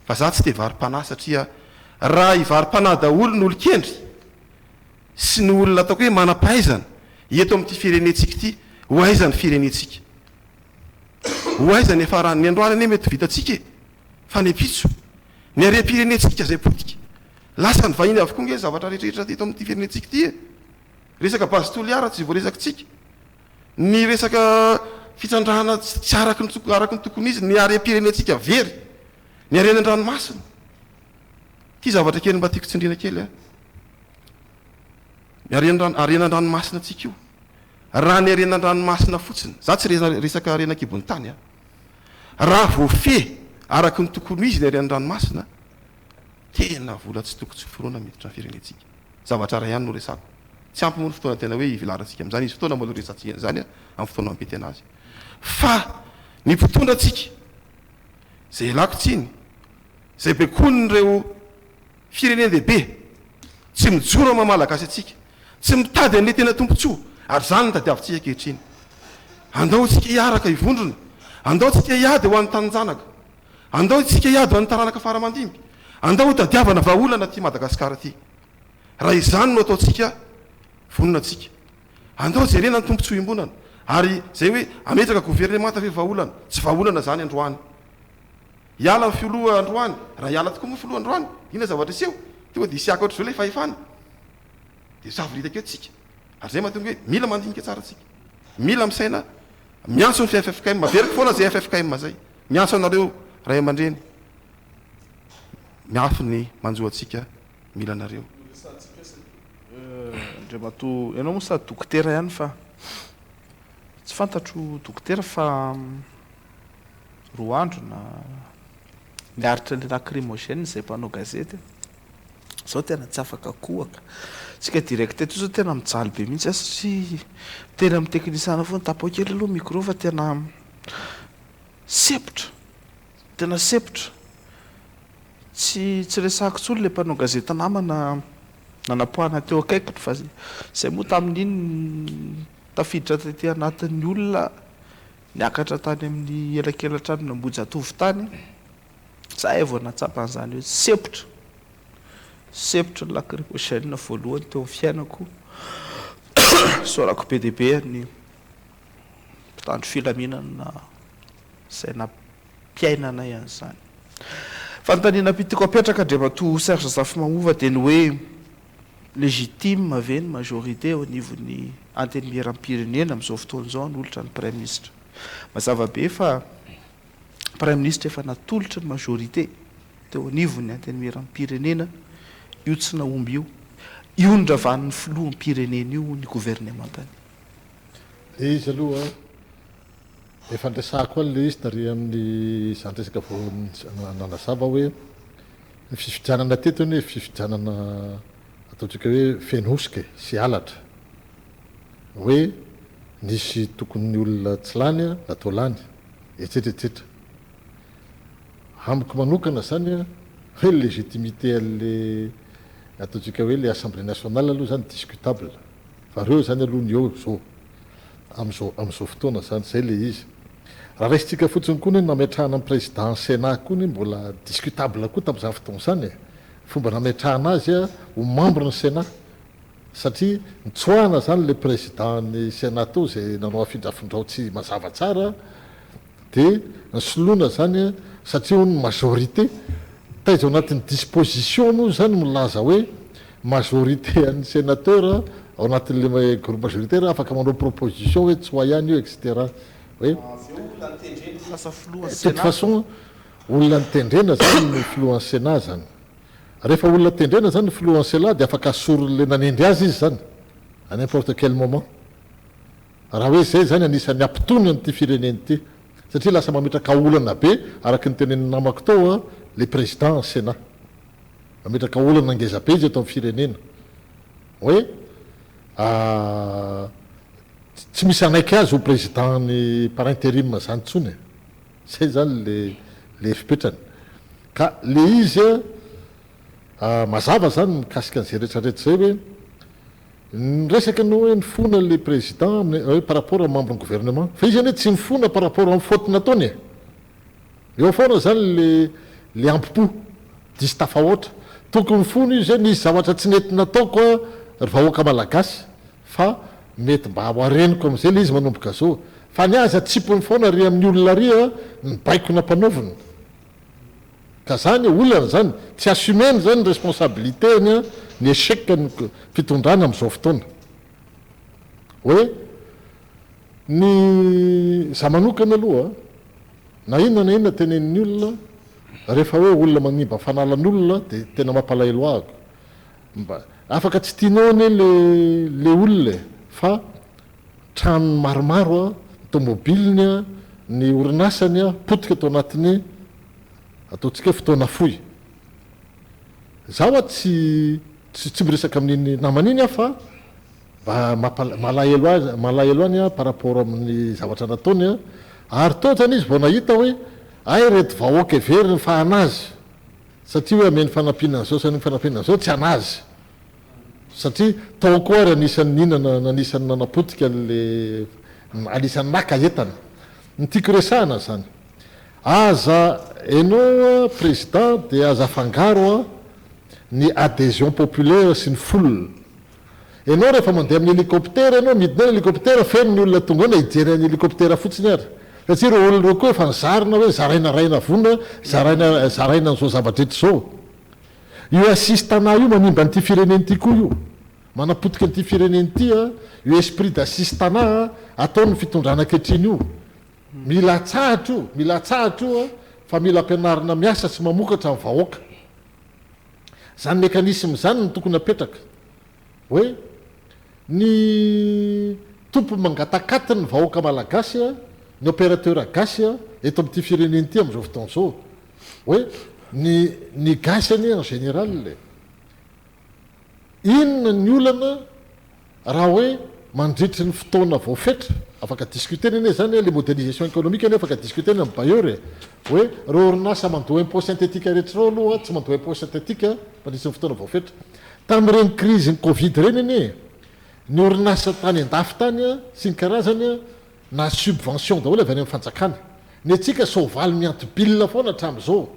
Fa za tsy te hivaro-panahy satria raha hivaro-panahy daholo ny olon-kendry sy ny olona ataoko hoe manam-pahaizana eto amin'ity firenentsika ity, ho aiza ny firenentsika? Ho aiza ny hiafarany? Ny androany anie mety ho vitantsika e! Fa ny ampitso? Ny harem-pirenentsika izay potika. Lasan'ny vahiny avokoa ange ny zavatra rehetrarehetra teto amin'ity firenentsika ity e! Resaka base Toliara tsy voaresakitsika. Ny resaka fitrandrahana tsy araka ny araka ny tokony izy, ny harem-pirenentsika very, ny harena an-dranomasina. Ity zavatra kely mba tiako tsindriana kely an. Ny harena harena an-dranomasina antsika io. Raha ny harena an-dranomasina fotsiny, za tsy resaka harena an-kibon'ny tany an. Raha voafehy araka ny tokony ho izy ny harena an-dranomasina, tena vola tsy toko tsy foroana miditra ny firenentsika. Zavatra iray ihany no resako. Tsy ampy moa ny fotoana tena hoe hivelarantsika amin'izany, hisy fotoana mbola horesahantsika an'izany amin'ny fotoana mampety an'azy. Fa ny mpitondra antsika, izay ialako tsiny, izay baikoin'ireo firenen-dehibe, tsy mijoro amin'ny maha Malagasy antsika, tsy mitady an'ilay tena tombontsoa, ary izany no tadiavintsika ankehitriny. Andao isika hiaraka hivondrona, andao isika hiady ho an'ny tanin-janaka, andao isika hiady ho an'ny taranaka fara aman-dimby, andao hotadiavana vahaolana aty Madagasikara aty. Raha izany no ataontsika, vonona tsika. Andao jerena ny tombontsoa iombonana. Ary izay hoe hametraka governemanta ve vahaolana? Tsy vahaolana izany androany. Hiala ny filoha androany. Raha hiala tokoa moa filoha androany, inona zavatra hiseho? Tonga dia hisiaka ohatr'izao ilay fahefana. Dia savoritaka eo tsika. Ary izay mahatonga hoe mila mandinika tsara tsika. Mila misaina, miantso ny ffkm. Averiko foana izay ffkm izay. Miantso anareo ray aman-dreny. Miafy ny manjo antsika. Mila anareo. Andriamatoa, ianao moa sady dokotera ihany fa tsy fantatro dokotera fa roa andro na. Miaritra ny lacrymogène izay mpanao gazety. Zao tena tsy afaka kohaka. Tsika direct eto zao tena mijaly be mihitsy aho satria tena amin'ny teknisiana foana tapaho kely aloha micro fa tena sempotra. Tena sempotra. Tsy tsy resahako intsony ilay mpanao gazety namana nanapoahana teo akaikiny fa izay moa tamin'iny tafiditra taty anatin'ny olona niakatra tany amin'ny elakelan-tranon'Ambohijatovo tany. Zay vao nahatsapa an'izany hoe sempotra. Sempotra ny lacrymogène voalohany teo amin'ny fiainako. Isaorako be dia be ny mpitandro filaminana izay nampiaina anay an'izany. Fanontaniana tiako apetraka Andriamatoa Serge Zafimahova dia ny hoe légitime ve ny majorité eo anivon'ny Antenimierampirenena amin'izao fotoana izao hanolotra ny Praiminisitra? Mazava be fa Praiminisitra efa natolotry ny majorité teo anivon'ny Antenimierampirenena io tsy nahomby io. Io noravan'ny filoham-pirenena io ny governemantany. Le izy aloha efa niresahako any le izy tary amin'ny izany resaka vao nanazava hoe ny fifidianana teto anie fifidianana ataontsika hoe feno hosoka e sy halatra hoe nisy tokony olona tsy lany natao lany etsetra etsetra. Amiko manokana zany an, hoe légitimité an'le ataontsika hoe le assemblée nationale aloha zany discutable, fa reo zany aloha ny eo zao, amzao amzao fotoana zany, zay le izy. Raha raisintsika fotsiny koa ny nametrahana ny président sénat koa anie mbola discutable koa tamzany fotoana zany e, fomba nametrahana azy ho membre ny sénat. Satria nitsoahana zany le président ny sénat teo zay nanao afindrafindrao tsy mazava tsara de nisoloina zany satria hono majorité, taiza ao anatin'ny disposition moa zany milaza hoe majorité an'ny sénateur ao anatin'le groupe majoritaire afaka manao proposition hoe tsoahy ihany io etc hoe Avy eo olona notendrena ho lasa filohan'ny de toute sénat. façon olona notendrena zany no filohan'ny sénat zany. Rehefa olona tendrena zany ny filohan'ny Sela dia afaka asorin'ilay nanendry azy izy zany à n'importe quel moment. Raha hoe zay zany anisan'ny hampitony an'ity firenena ity. Satria lasa mametraka olana be araka ny tenenin'ny namako tao an, le président ny Sénat. Mametraka olana ngeza be izy eto amin'ny firenena. Hoe tsy misy hanaiky azy ho président ny par intérim zany intsony e. Zay zany le le fipetrany. Ka le izy a, mazava zany mikasika an'izay rehetra rehetra zay hoe, ny resaka ny hoe nifona le président amin'ny hoe par rapport amin'ny membre ny gouvernement, fa izy anie tsy nifona par rapport amin'ny faute nataony e! Eo foana zany le le ampo-po diso tafahoatra. Tokony mifona izy hoe nisy zavatra tsy nety nataoko a ry vahoaka malagasy fa mety mba ho areniko amin'izay le izy manomboka zao. Fa ny azy atsipiny foana ary amin'ny olona ary ny baiko nampanaoviny. Ka zany olana zany, tsy assumer-ny zany ny responsabilité-ny ny échec ny fitondrana amin'izao fotoana. Hoe ny za manokana aloha na inona na inona tenenin'ny olona rehefa hoe olona manimba fanalan'olona dia tena mampalahelo ahako. Mba afaka tsy tianao anie le le olona e fa tranony maromaro a, ny tomobiliny a, ny orinasany a, potika tao anatin'ny ataontsika hoe fotoana fohy. Za hoa tsy tsy miresaka amin'iny namana iny aho fa mba mampala- malahelo azy malahelo any aho par rapport amin'ny zavatra nataony a, ary tao zany izy vao nahita hoe hay ireto vahoaka heveriny fa an'azy satria hoe ameny fanampiana an'izao sy ameny fanampiana an'izao tsy an'azy. Satria tao koa ary anisan'ny nihinana anisan'ny nanapotika an'le anisan'ny naka entana. Ny tiako resahana zany, aza enao président dia aza afangaro a ny adhesion populaire sy ny foule. Enao rehefa mandeha amin'ny hélicoptère enao midina eo ny hélicoptère feno ny olona tonga ao na hijery an'ny hélicoptère fotsiny ary. Satria ireo olona ireo koa efa nizarina hoe zaraina rainavona, zaraina zaraina an'izao zava-drehetra izao. Io assistanat io manimba an'ity firenena ity koa io. Manapotika an'ity firenena ity a, io esprit d'assistanat ataon'ny fitondrana ankehitriny io. Mila atsahatra io, mila atsahatra io a, fa mila ampianarina miasa sy mamokatra ny vahoaka. Izany mécanisme izany no tokony apetraka. Hoe ny tompony mangatakaty ny vahoaka malagasy a, ny opérateur gasy a, eto amin'ity firenena ity amin'izao fotoana izao. Hoe ny ny gasy anie en général e, inona ny olana raha hoe mandritry ny fotoana voafetra, afaka discuter-na anie zany e, le modélisation économique anie afaka discuter-na amin'ny bailleur e, hoe reo orinasa mandoa impôt synthétique rehetra reo aloha tsy mandoa impôt synthétique mandritry ny fotoana voafetra. Tamin'ireny crise ny covid ireny anie, ny orinasa tany andafy tany sy ny karazany na subvention daholo avy any amin'ny fanjakana. Ny antsika soavaly mianto-bilona foana hatramin'izao.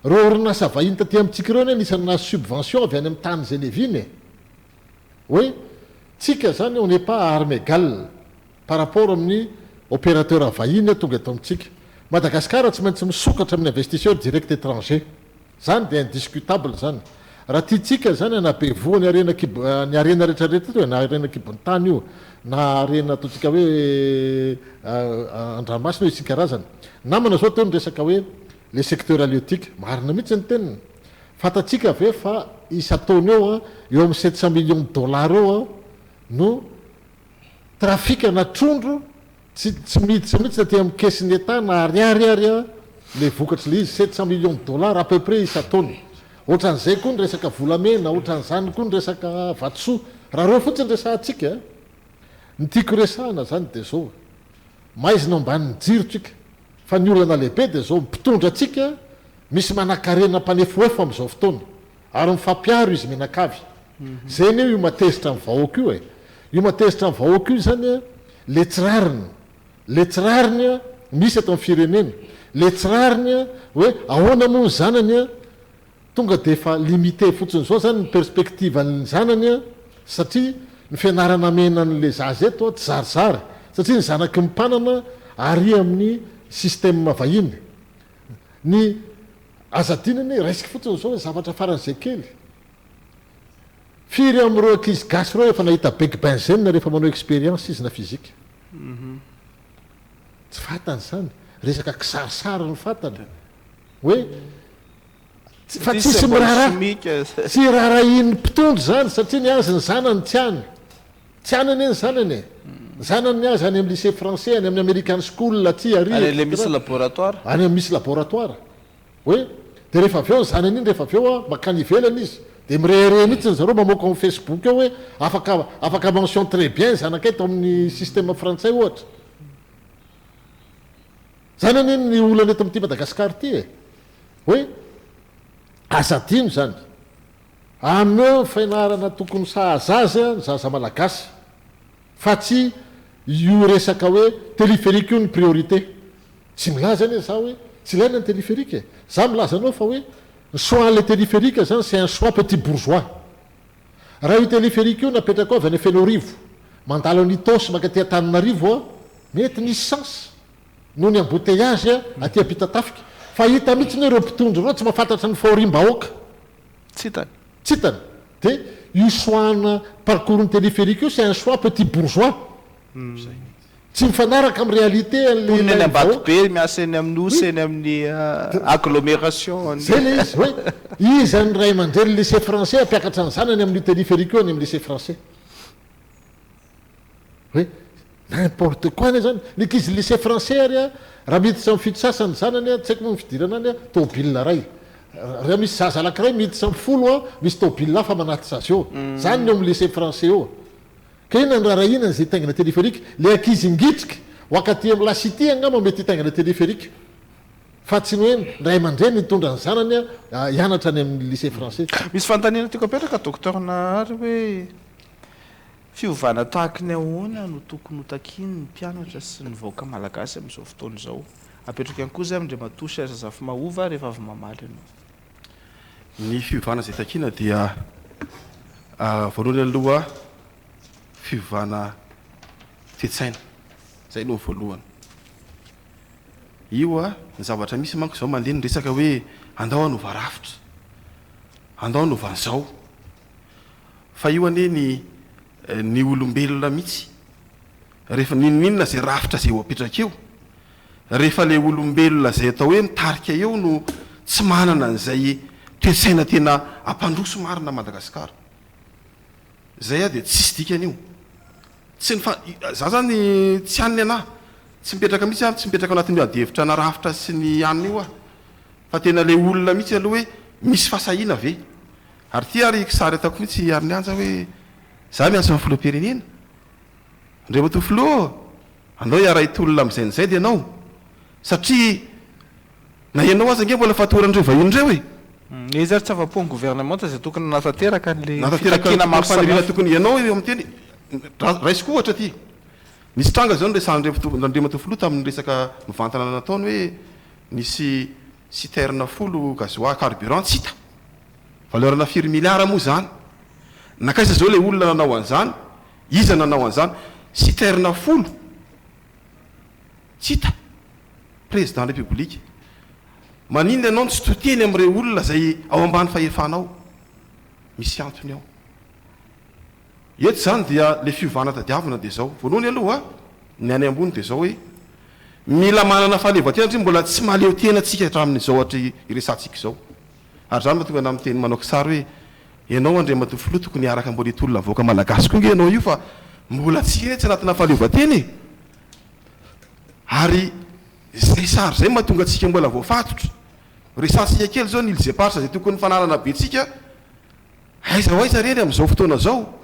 Ireo orinasa vahiny taty amintsika ireo anie anisan'ny nahazo subvention avy any amin'ny tany izay niaviany e. Hoe tsika izany on n'est pas à armes égales par rapport amin'ny opérateur vahiny tonga eto amintsika. Madagasikara tsy maintsy misokatra amin'ny investisseur direct étranger. Zany dia indiscutable zany. Raha tiantsika zany hanabe voa ny harena kibo ny harena rehetra rehetra eto e, na harena kibon'ny tany io, na harena ataontsika hoe an-dranomasina io isan-karazany. Namana zao teo niresaka hoe le secteur halieutique, marina mihitsy ny teniny. Fantatsika ve fa isan-taona eo an, eo amin'ny 700 millions de dollars eo an no trafic ana trondro Tsy tsy miditra mihitsy aty amin'ny caisse-n'ny Etat na ariary ary an le vokatry le izy, 700 millions de dollars à peu près isan-taona. Ohatran'izay koa ny resaka volamena, ohatran'izany koa ny resaka vatosoa. Raha ireo fotsiny resahantsika an! Ny tiako resahana zany dia zao, maizina ambanin'ny jiro tsika, fa ny olana lehibe dia zao, mpitondra antsika misy manankarena mpanefoefo amin'izao fotoana. Ary mifampiaro izy mianakavy. Zay anie io matezitra ny vahoaka io e. Io matezitra ny vahoaka io zany a, le tsy rariny, le tsy rariny a misy eto amin'ny firenena, le tsy rariny a hoe ahoana moa ny zanany a tonga de efa limité fotsiny zao zany ny perspective an'ny zanany a satria ny fianarana amena an'le zaza eto a tsy zarizary satria ny zanaky ny mpanana ary amin'ny système vahiny. Ny Aza adino anie, raisiko fotsiny izao hoe zavatra faran'izay kely. Firy amin'ireo ankizy gasy ireo efa nahita bec benzène rehefa manao expérience izy na physique? Tsy fantany izany. Resaka kisarisary no fantany. Hoe fa tsisy miraharaha. Tsy raharahian'ny mpitondra izany satria ny azy ny zanany tsy any. Tsy any anie ny zanany e! Ny zanany ny azy any amin'ny lycée français, any amin'ny American school aty ary Any ilay misy laboratoire. Any amin'ny misy laboratoire. Hoe, dia rehefa avy eo ny zanany iny rehefa avy eo an, mankany ivelany izy. Dia mirehareha mihitsy ry zareo mamoaka ao amin'ny Facebook ao hoe afaka afaka mention très bien ny zanakay tao amin'ny système frantsay ohatra. Izany anie ny olana eto amin'ity Madagascar ity e! Hoe, aza adino izany. Ameo ny fianarana tokony sahaza azy ny zaza malagasy fa tsy io resaka hoe téléphérique io ny priorité. Tsy milaza anie za hoe tsy ilaina ny téléphérique e! Za milaza anao fa hoe ny choix an'ilay téléphérique zany c'est un choix petit bourgeois. Raha io téléphérique io napetrakao avy any Fenoarivo mandalo any Itaosy mankaty Antananarivo a, mety misy sens noho ny embouteillage aty Ampitatafika. Fa hita mihitsy hoe ireo mpitondra ireo tsy mahafantatra ny fahoriam-bahoaka. Tsy hitany. Tsy hitany. Dia io choix-na parcours-n'ny téléphérique io c'est un choix petit bourgeois. Tsy mifanaraka amin'ny réalité an'ilay Mponina eny vahoaka. Ambatobe, miasa eny amin'ny Nosy, eny amin'ny agglomération. Zay ilay izy hoe iza ny ray aman-dreny lycée français hampiakatra ny zanany amin'io téléphérique io any amin'ny lycée français. Hoe n'importe quoi anie zany, ny ankizy lycée français ary a, raha miditra amin'ny fito sasany ny zanany a, tsy haiko moa ny fidirana any a, tôbila iray. Raha misy zaza anankiray miditra amin'ny folo a, misy tôbila hafa manatitra azy eo. Zany ny eo amin'ny lycée français eo. Ka inona no raharahiana an'izay hitaingina téléphérique? Le ankizy ngitrika ho ankaty amin'ny la cité angamba mety hitaingina téléphérique. Fa tsy ny hoe ny ray aman-dreny hitondra ny zanany hianatra any amin'ny lycée français. Misy fanontaniana tiako apetraka Docteur Nahary hoe Fiovana tahaky ny ahoana no tokony ho takian'ny mpianatra sy ny vahoaka malagasy amin'izao fotoana izao? Apetrako ihany koa izay amin-dRamatoa Serge Zafimahova rehefa avy mamaly anao. Ny fiovana izay takiana dia voalohany aloha fiovana toe-tsaina, izay aloha ny voalohany. Io ny zavatra misy manko izao mandeha ny resaka hoe andao hanova rafitra, andao hanova an'izao. Fa io anie ny ny olombelona mihitsy rehefa n'inon'inona izay rafitra izay ho apetraka eo, rehefa ilay olombelona izay atao hoe mitarika eo no tsy manana an'izay toe-tsaina tena hampandroso marina an'i Madagasikara, izay dia tsisy dikany io. Tsy ny fa, za zany tsy any ny anah, tsy mipetraka mihitsy aho, tsy mipetraka ao anatin'io adihevitra ana rafitra sy ny anona io aho. Fa tena ilay olona mihitsy aloha hoe misy fahasahiana ve? Ary ity ary kisary ataoko mihitsy Harinianja hoe za miantso ny filoham-pirenena. Andriamatoa Filoha ô, andao hiara-hitolona amin'izay n'izay dia ianao. Satria na ianao aza ange mbola fatoran'ireo vahiny ireo e! Izy ary tsy afa-po ny governemanta izay tokony nanatanteraka an'ilay Nanatanteraka fitakiana ny maro faniriana samihafa. tokony ianao eo amin'ny teny, raisiko ohatra ity. Nisy tranga izao noresahan'Andriamatoa Filoha tamin'ny resaka mivantana nataony hoe nisy citerne folo gasoil carburant tsy hita. Valeur-na firy milliards moa izany? Nankaiza izao ilay olona nanao an'izany? Iza nanao an'izany? Citerne folo tsy hita. Président République. Maninona ianao no tsy to teny amin'ireo olona izay ao ambany fahefanao? Misy antony ao. Eto izany dia ilay fiovana tadiavina dia izao, voalohany aloha ny any ambony dia izao hoe mila manana fahaleovantena satria mbola tsy mahaleo tena tsika hatramin'izao hatry iresahantsika izao. Ary izany mahatonga anah miteny manao kisary hoe ianao Andriamatoa Filoha tokony hiaraka mbola hitolona vahoaka Malagasy koa nge ianao io fa mbola tsika anie tsy anatina fahaleovantena e! Ary izay sary izay mahatonga antsika mbola voafatotra. Resahantsika kely izao ny Îles Éparses izay tokony fananana be tsika Aiza ho aiza re ny amin'izao fotoana izao?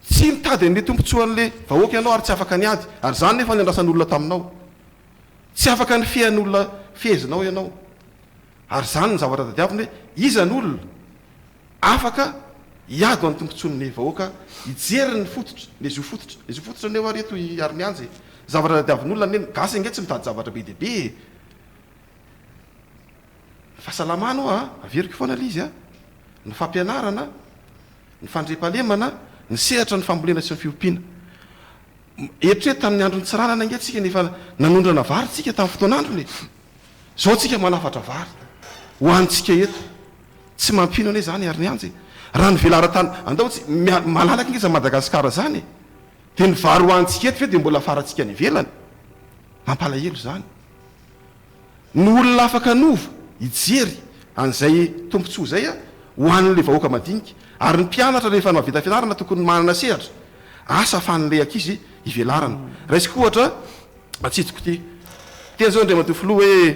Tsy mitady an'ilay tombontsoan'ilay vahoaka ianao ary tsy afaka niady, ary izany nefa ny andrasan'olona taminao. Tsy afaka nifehy an'olona fehezinao ianao. Ary izany ny zavatra tadiaviny hoe iza ny olona afaka hiady ho an'ny tombontsoan'ny vahoaka, hijery ny fototra, ny zo fototra. Ny zo fototra anie ho'a reto i Harinianja e! Zavatra tadiavin'olona anie, ny gasy ange tsy mitady zavatra be dia be e! Ny fahasalamana oa, averiko foana ilay izy a, ny fampianarana, ny fandriampahalemana, ny sehatra ny fambolena sy ny fiompiana. Eritrereto tamin'ny andron'ny Tsiranana ange tsika no efa nanondrana vary tsika tamin'ny fotoan'androny e! Zao tsika manafatra vary ho antsika eto. Tsy mampino anie zany ary ny anjy e! Raha ny velaran-tany, andao tsy, malalaka ange zany Madagasikara zany e! Dia ny vary ho antsika eto ve dia mbola afarantsika any ivelany? Mampalahelo zany. Ny olona afaka hanova, hijery an'izay tombontsoa izay ho an'ilay vahoaka madinika. Ary ny mpianatra rehefa mahavita fianarana tokony manana sehatra, asa ahafahan'ilay ankizy hivelarana. Raisiko ohatra atsidiko ity. Teny izao Andriamatoa Filoha hoe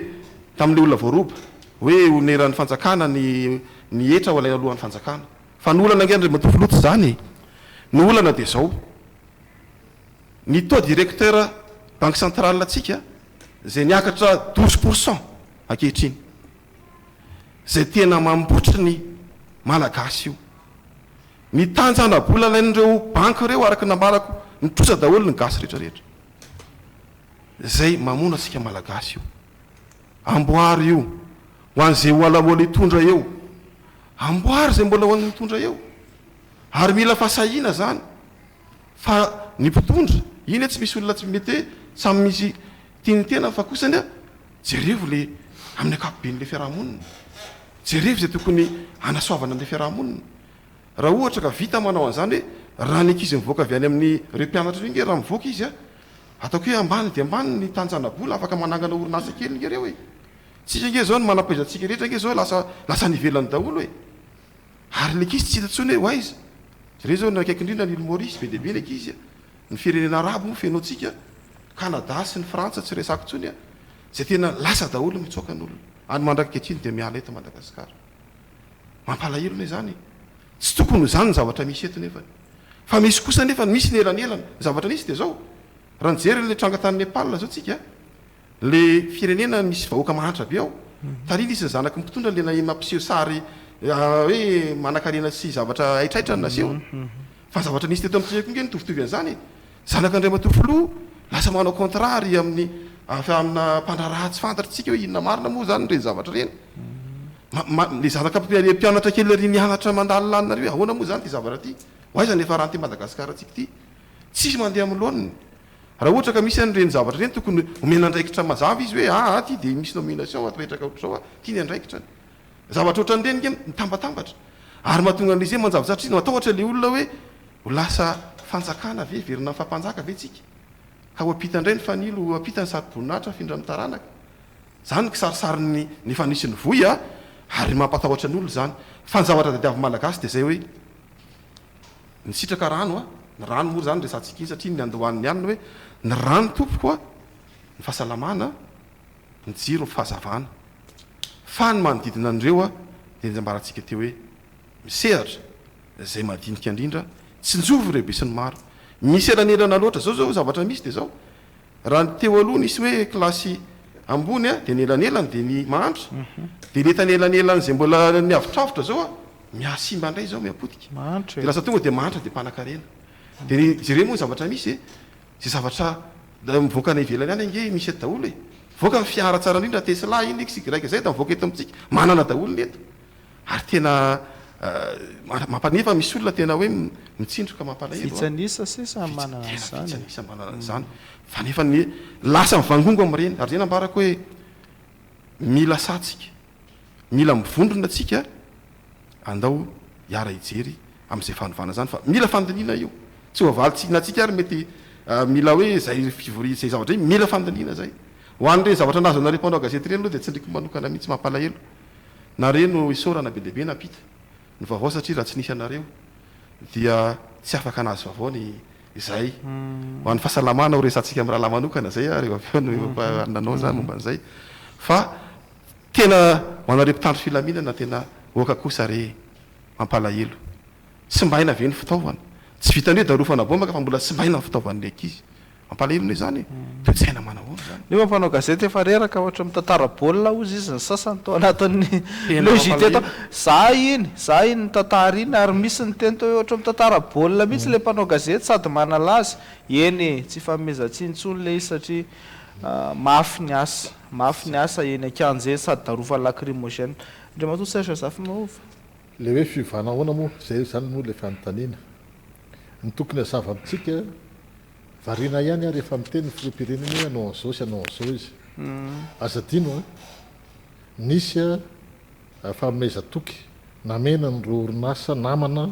tamin'ilay olona voaroba, hoe oneran'ny fanjakana ny ny hetra ho alaina alohan'ny fanjakana. Fa ny olana ange Andriamatoa Filoha tsy izany e! Ny olana dia izao, ny taux directeur banque centrale antsika izay niakatra 12 pour cent ankehitriny, izay tena mambotry ny Malagasy io. Ny tanjana-bola alain'ireo banky ireo araka ny nambarako, mitrosa daholo ny gasy rehetra rehetra. Izay mamono antsika Malagasy io. Amboary io ho an'izay ho alahoala hitondra eo. Amboary izay mbola ho an'ny mitondra eo. Ary mila fahasahiana izany. Fa ny mpitondra, iny e tsy misy olona tsy mety hoe samy misy tia ny tenany fa kosa anie jerevo le amin'ny ankapoben'le fiarahamonina, jerevo izay tokony hanasoavana an'le fiarahamonina. Raha ohatra ka vita manao an'izany hoe raha ny ankizy mivoaka avy any amin'ny ireo mpianatra ireo nge raha mivoaka izy a, ataoko hoe ambany dia ambany ny tanjana-bola afaka manangana orinasa kely nge ireo e. Tsika nge izao ny manam-pahaizantsika rehetra nge izao lasa lasa any ivelany daholo e. Ary ny ankizy tsy hita intsony hoe ho aiza. Jereo izao ny akaiky indrindra ny île Maurice, be dia be ny ankizy a. Ny firenena arabo moa feno antsika, Canada sy ny Frantsa tsy resako intsony a. Izay tena lasa daholo mitsoaka ny olona. Any mandrak'ankehitriny dia miala eto Madagasikara. Mampalahelo anie izany e. Tsy tokony ho izany ny zavatra misy eto nefany. Fa misy kosa anefa misy ny elanelana. Ny zavatra nisy dia izao, raha nijery ilay tranga tany Nepal izao tsika, Le firenena misy vahoaka mahantra be ao. Tary nisy ny zanaky ny mpitondra le nahay mampiseho sary hoe manankarena sy zavatra haitraitra no nasehony. Fa ny zavatra nisy teto amintsika koa nge nitovitovy an'izany e. Zanak'Andriamatoa Filoha lasa manao contrat ary amin'ny amina mpandraharaha tsy fantatr'tsika hoe inona marina moa zany ireny zavatra ireny. Ma, le zanaka mpianatra kely ary nianatra mandalo lalina ary hoe ahoana moa zany ity zavatra ity. Ho aiza ny hiafaran'ity Madagasikara-tsika ity. Tsisy mandeha amin'ny laoniny. Raha ohatra ka misy an'ireny zavatra ireny tokony omena andraikitra mazava izy hoe aa aty dia misy nomination apetraka ohatr'izao a, ity ny andraikitrany. Zavatra ohatran'ireny nge mitambatambatra ary mahatonga an'ilay izy hoe manjavozavo satria matahotra ilay olona hoe ho lasa fanjakana ve, hiverina amin'ny faha-mpanjaka ve tsika? Ka ho ampita indray ny fanilo, ho ampita ny satroboninahitra afindra amin'ny taranaka. Izany ny kisarisarin'ny ny efa nisy nivoy a, ary mampatahotra ny olona izany. Fa ny zavatra tadiavin'ny Malagasy dia izay hoe. Nisitraka rano a, ny rano moa zany resahantsika iny satria ny andohan'ny alina hoe ny rano tompoko a, ny fahasalamana. ny jiro, ny fahazavana. Fa ny manodidina an'ireo dia ny nambarantsika teo hoe misehatra izay madinika indrindra, tsinjovy ireo besinimaro. Misy elanelana loatra. Izao izao zavatra misy dia izao, raha ny teo aloha nisy hoe kilasy ambony dia ny elanelany dia ny mahantra, dia ny etanelan'izay mbola niavotravotra izao mihasimba indray izao, mihapotika. Dia lasa tonga dia mahantra dia mpanankarena. Dia ny jereo moa ny zavatra misy e, izay zavatra mivoaka any ivelany any ange misy eto daholo e. Mivoaka ny fiara tsara indrindra Tesla iny XY zay da mivoaka eto amintsika, manana daholo ny eto. Ary tena mampalahelo fa misy olona tena hoe mitsindroka mampalahelo. Vitsy an'isa sisa manana an'izany. Vitsy an'isa manana an'izany. Fa nefa ny lasa mivangongo amin'ireny. Ary izay nambarako hoe mila sahy tsika. Mila mivondrona tsika andao hiara hijery amin'izay fanovana izany fa mila fandinihina io. Tsy ho avalintsika tsika ary mety mila hoe izay fivoria izay zavatra iny mila fandinihina izay. Ho an'ireny zavatra nahazo anareo mpanao gazety ireny aloha dia tsindriko manokana mihitsy mampalahelo. Nareo no isaorana be dia be nampita ny vaovao satria raha tsy nisy anareo dia tsy afaka nahazo vaovao ny izay. Ho an'ny fahasalamana ho resahantsika amin'ny rahalahy manokana izay ary avy eo no nanao izany momba an'izay fa Tena ho anareo mpitandro filaminana tena oka kosa re e! Mampalahelo. Simbaina ve ny fitaovana? Tsy vitan'ny hoe darofana baomaka fa mbola simbaina ny fitaovan'ny ankizy. Mampalahelo anie izany e! Toe-tsaina manahoana izany? Nefa mpanao gazety efa reraka ohatra mitantara baolina hozy izy ny sasany tao anatin'ny le JT tao. Za iny, za iny nitantara iny ary misy niteny tao hoe ohatra mitantara baolina mihitsy le mpanao gazety sady manala azy. Eny e, tsy ifanomezan-tsiny intsony le izy satria mafy ny asa. Mafy ny asa eny an-kianja eny sady darofan'ny lacrymogène. Andriamatoa Serge Zafimahova. Ilay hoe fiovana ahoana moa? Izay izany moa ilay fanontaniana. Ny tokony hazava amintsika, variana ihany aho rehefa miteny ny filoham-pirenena hoe hanao an'izao sy hanao an'izao izy. Aza adino an, nisy fanomezan-toky namena an'ireo orinasa namana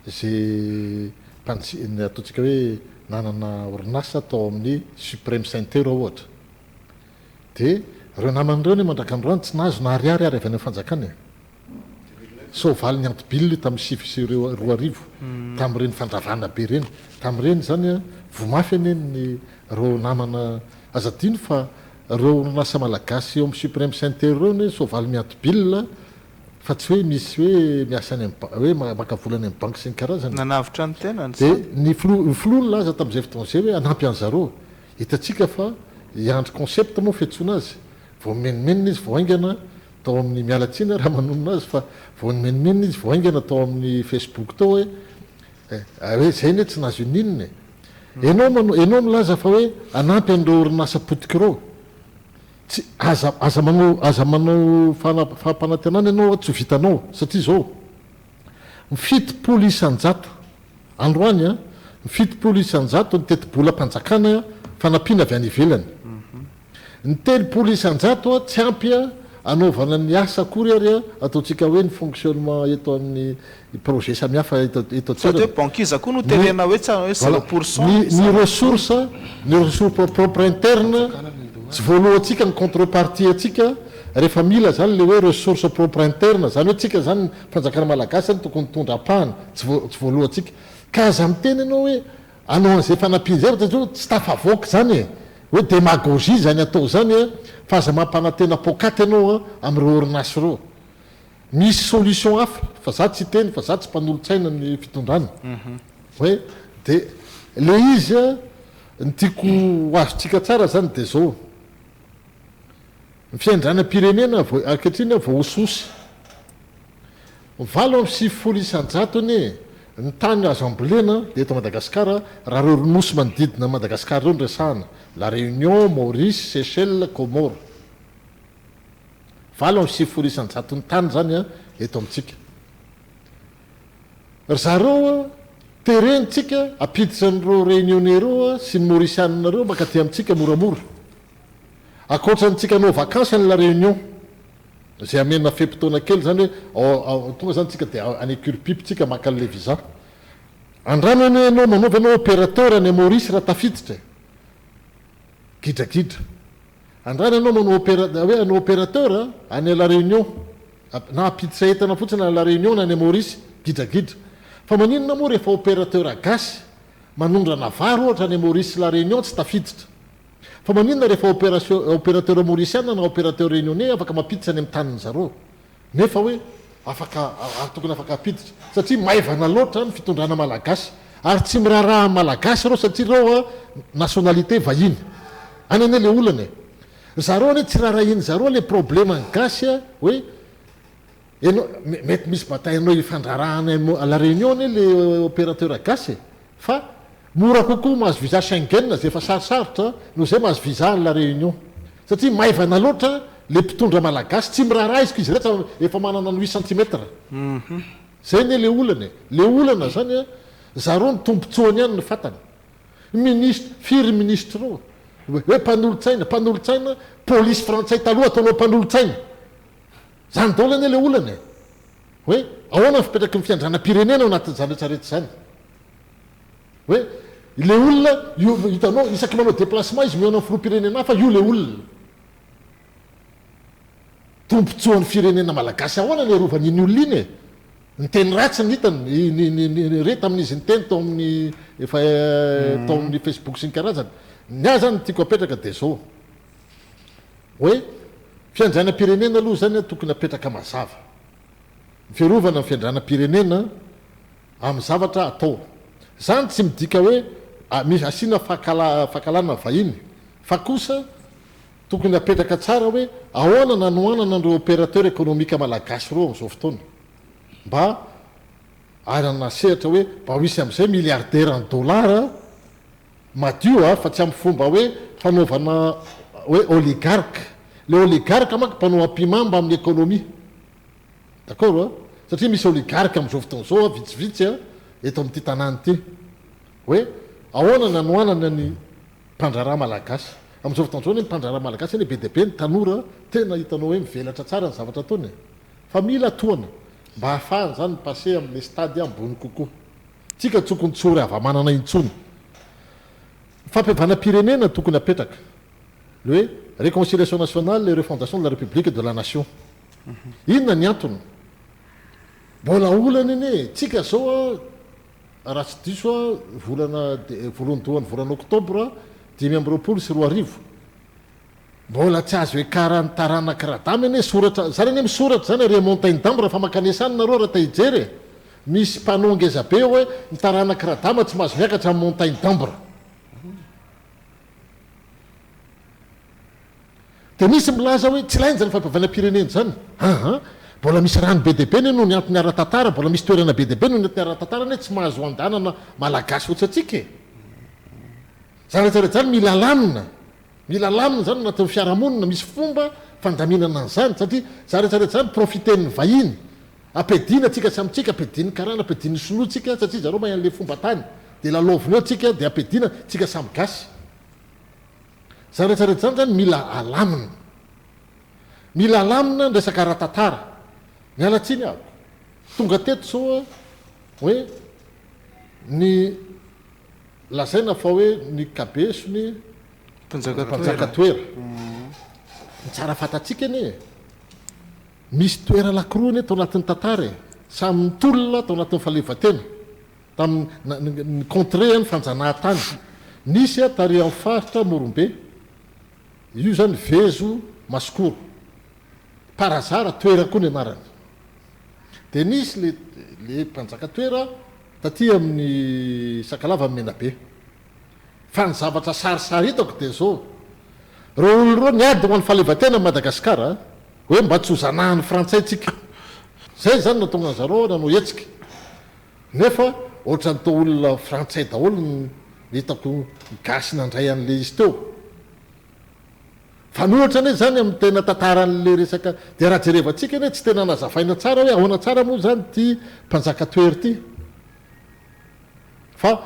izay mpanji-, ny ataontsika hoe nanana orinasa tao amin'ny Supreme Center ohatra. Dia ireo namany ireo anie mandrak'androany tsy nahazo na ariary ary avy any amin'ny fanjakana e. Soavalin'ny anti-bill io tamin'ny 2009, tamin'ireny fandravana be ireny. Tamin'ireny izany an, voa mafy anie ny ireo namana, aza adino fa ireo orinasa malagasy eo amin'ny Supreme Center ireo anie soavaly mianti-bill fa tsy hoe misy hoe miasa any amin'ny hoe maka vola any amin'ny banky sy ny karazany. Nanavotra ny tenany Dia izany. ny filoha ny filoha nilaza tamin'izay fotoana izay hoe hanampy an'zareo. Hitantsika fa i Andry Concept moa fiantsoana azy, vao nimenomenona izy vao haingana tao amin'ny, miala tsiny aho raha manonona azy fa vao nimenomenona izy vao haingana tao amin'ny Facebook tao hoe hoe izay anie tsy nahazo inon'inona e. Ianao manao, ianao milaza fa hoe hanampy an'ireo orinasa potika ireo. Tsy, aza, aza manao, aza manao fana, fampanantenana ianao hoe tsy ho vitanao satria izao, ny 70%, Androany, ny 70% ny tetibolam-panjakana fanampiana avy any ivelany. Ny 30% tsy ampy hanaovana ny asa akory ary ataontsika hoe ny fonctionnement eto amin'ny projet samihafa eto eto Sady hoe banquise koa no terena hoe tsy hoe zéro pour cent Ny ny ressources, ny ressources propres internes tsy voalohantsika ny contrepartie antsika rehefa mila zany le hoe ressources propres internes, zany hoe tsika zany Fanjakana malagasy zany tokony mitondra ampahany, tsy tsy voalohantsika. Ka aza miteny ianao hoe hanao an'izay fanampiana izay fa satria tsy tafavoaka izany e! Hoe demagogie izany atao izany a, fa aza mampanantena poakaty ianao amin'ireo orinasa ireo. Misy solution hafa, fa za tsy hiteny fa za tsy mpanolotsaina ny fitondrana. Hoe de le izy a, ny tiako ho azontsika tsara zany de zao. Ny fiandrianam-pirenena vao ankehitriny voahosihosy. 98 anie ny tany azo ambolena dia eto Madagasikara raha ireo nosy manodidina an'i Madagasikara ireo no resahana, La Réunion, Maurice, Seychelles, Comores. 98 ny tany izany eto amintsika. Ry zareo terentsika hampiditra an'ireo Réunionnais ireo sy ny Mauriciana ireo mankaty amintsika moramora. Ankoatra ny tsika hanao vakansy any La Réunion, izay hamena fe-potoana kely izany hoe ao tonga izany tsika dia any Curepipe tsika maka an'ilay visa. Andramo anie ianao manaova ianao opérateur any Maurice raha tafiditra e. Gidragidra. Andramo ianao manao opéra hoe hanao opérateur any La Réunion na hampiditra entana fotsiny any La Réunion na any Maurice, gidragidra. Fa maninona moa rehefa opérateur gasy manondrana vary ohatra any Maurice sy La Réunion tsy tafiditra? Fa maninona rehefa opération opérateur mauriciana na opérateur réunionnais afaka mampiditra any amin'ny tanin'ny zareo? Nefa hoe afaka ary tokony afaka hampiditra. Satria maivana loatra ny fitondrana malagasy. Ary tsy miraharaha malagasy ireo satria ireo nationalité vahiny. Any anie le olana e. Zareo anie tsy raharahian'ny zareo le problème ny gasy hoe enao mety misy bataille anao hifandraharahana any la réunion anie le opérateur gasy e. Fa mora kokoa mahazo visa Schengen izay efa sarosarotra noho izay mahazo visa any La Réunion. Satria maivana loatra le mpitondra malagasy, tsy miraharaha izy ko izy rehetra efa manana ny huit centimètres. Zay anie le olana e. Le olana zany a, zareo ny tombotsoany ihany no fantany. Ministre, firy ministre reo? Hoe mpanolotsaina, mpanolotsaina, polisy frantsay taloha ataonao mpanolotsaina. Zany daholo anie le olana e. Hoe ahoana ny fipetraky ny fiandranam-pirenena ao anatin'izany rehetra rehetra izany? Hoe ilay olona io hitanao isaky manao déplacement izy mihaona amin'ny filoham-pirenena hafa io ilay olona. Tombontsoan'ny firenena malagasy ahoana ny arovany iny olona iny e? Ny teny ratsy ny hitany, ny ny ny re tamin'izy niteny tao amin'ny efa tao amin'ny Facebook sy ny karazany. Ny ahy zany ny tiako apetraka dia izao. Hoe fiandrianam-pirenena aloha izany tokony apetraka mazava. Ny fiarovana ny fiandrianam-pirenena amin'ny zavatra atao. Izany tsy midika hoe misy asiana fankahalana vahiny fa kosa tokony apetraka tsara hoe ahoana nanohanana an'ireo opérateur économique malagasy ireo amin'izao fotoana mba hanana sehatra hoe mba ho hisy amin'izay milliardaire en dollars Madio a, fa tsy amin'ny fomba hoe fanaovana hoe oligarque. Le oligarque manko mpanao ampimamba amin'ny économie. D'accord a? Satria misy oligarque amin'izao fotoana izao a, vitsivitsy a, eto amin'ity tanàna ity. Hoe ahoana ny hanohanana ny mpandraharaha malagasy. Amin'izao fotoana izao anie ny mpandraharaha malagasy anie be dia be ny tanora tena hitanao hoe mivelatra tsara ny zavatra ataony e. Fa mila tohana mba hahafahany izany mi-passer amin'ilay stade ambony kokoa. Tsika tokony tsy ho ry hava-manana intsony. Ny fampihavanam-pirenena tokony apetraka. Le hoe réconciliation nationale et refondation de la République et de la nation. Inona ny antony? Mbola olana anie e! Tsika zao a, raha tsy diso aho, volana voalohandohan'ny volana oktobra 2025, Mbola tsy azo ekaran'ny taranak'i Radama anie soratra, zany anie misoratra zany ary Montagne d'Ambre fa mankanesa any nareo raha te hijery e! Misy panneau ngeza be eo hoe ny taranak'i Radama tsy mahazo miakatra amin'ny Montagne d'Ambre. Dia misy milaza hoe tsy ilaina izany fampihavanam-pirenena izany. Aa! Mbola misy rano be dia be anie noho ny antony ara-tantara, mbola misy toerana be dia be noho ny antony ara-tantara anie tsy mahazo andanana malagasy fotsy antsika e! Izany rehetra rehetra izany mila alamina. Mila lamina izany anatin'ny fiarahamonina, misy fomba fandaminana an'izany satria izany rehetra rehetra izany profiten'ny vahiny. Ampiadiana tsika samy tsika, ampiadian'ny karana, ampiadian'ny sinoa tsika satria zareo mahay an'ilay fomba tany. Dia lalaovina eo tsika dia ampiadiana tsika samy gasy. Izany rehetra rehetra izany izany mila alamina. Mila alamina ny resaka ara-tantara. Miala tsiny aho. Tonga teto izao hoe ny Lazaina fa hoe ny kabesony mpanjaka toera. Ny tsara fantatsika anie e, misy toera lakroa anie tao anatin'ny tantara e, samy nitolona tao anatin'ny fahaleovantena, tamin'ny ni-contrer ny fanjanahantany. Nisy tary amin'ny faritra Morombe, io izany Vezo Masikoro, par hasard toera koa ny anarany. Dia nisy le le mpanjaka toera Taty amin'ny Sakalava Menabe. Fa ny zavatra sarisary hitako dia izao, ireo olona ireo niady ho an'ny fahaleovantena Madagasikara, hoe mba tsy ho zanahan'ny frantsay tsika. Izay izany no nahatonga an'zareo nanao hetsika. Nefa ohatran'ny toa olona frantsay daholo no hitako gasy nandray an'ilay izy teo. Mifanohitra anie izany amin'ny tena tantaran'ilay resaka dia raha jerevantsika anie tsy tena nazavaina tsara hoe ahoana tsara moa izany ity mpanjaka Toery ity fa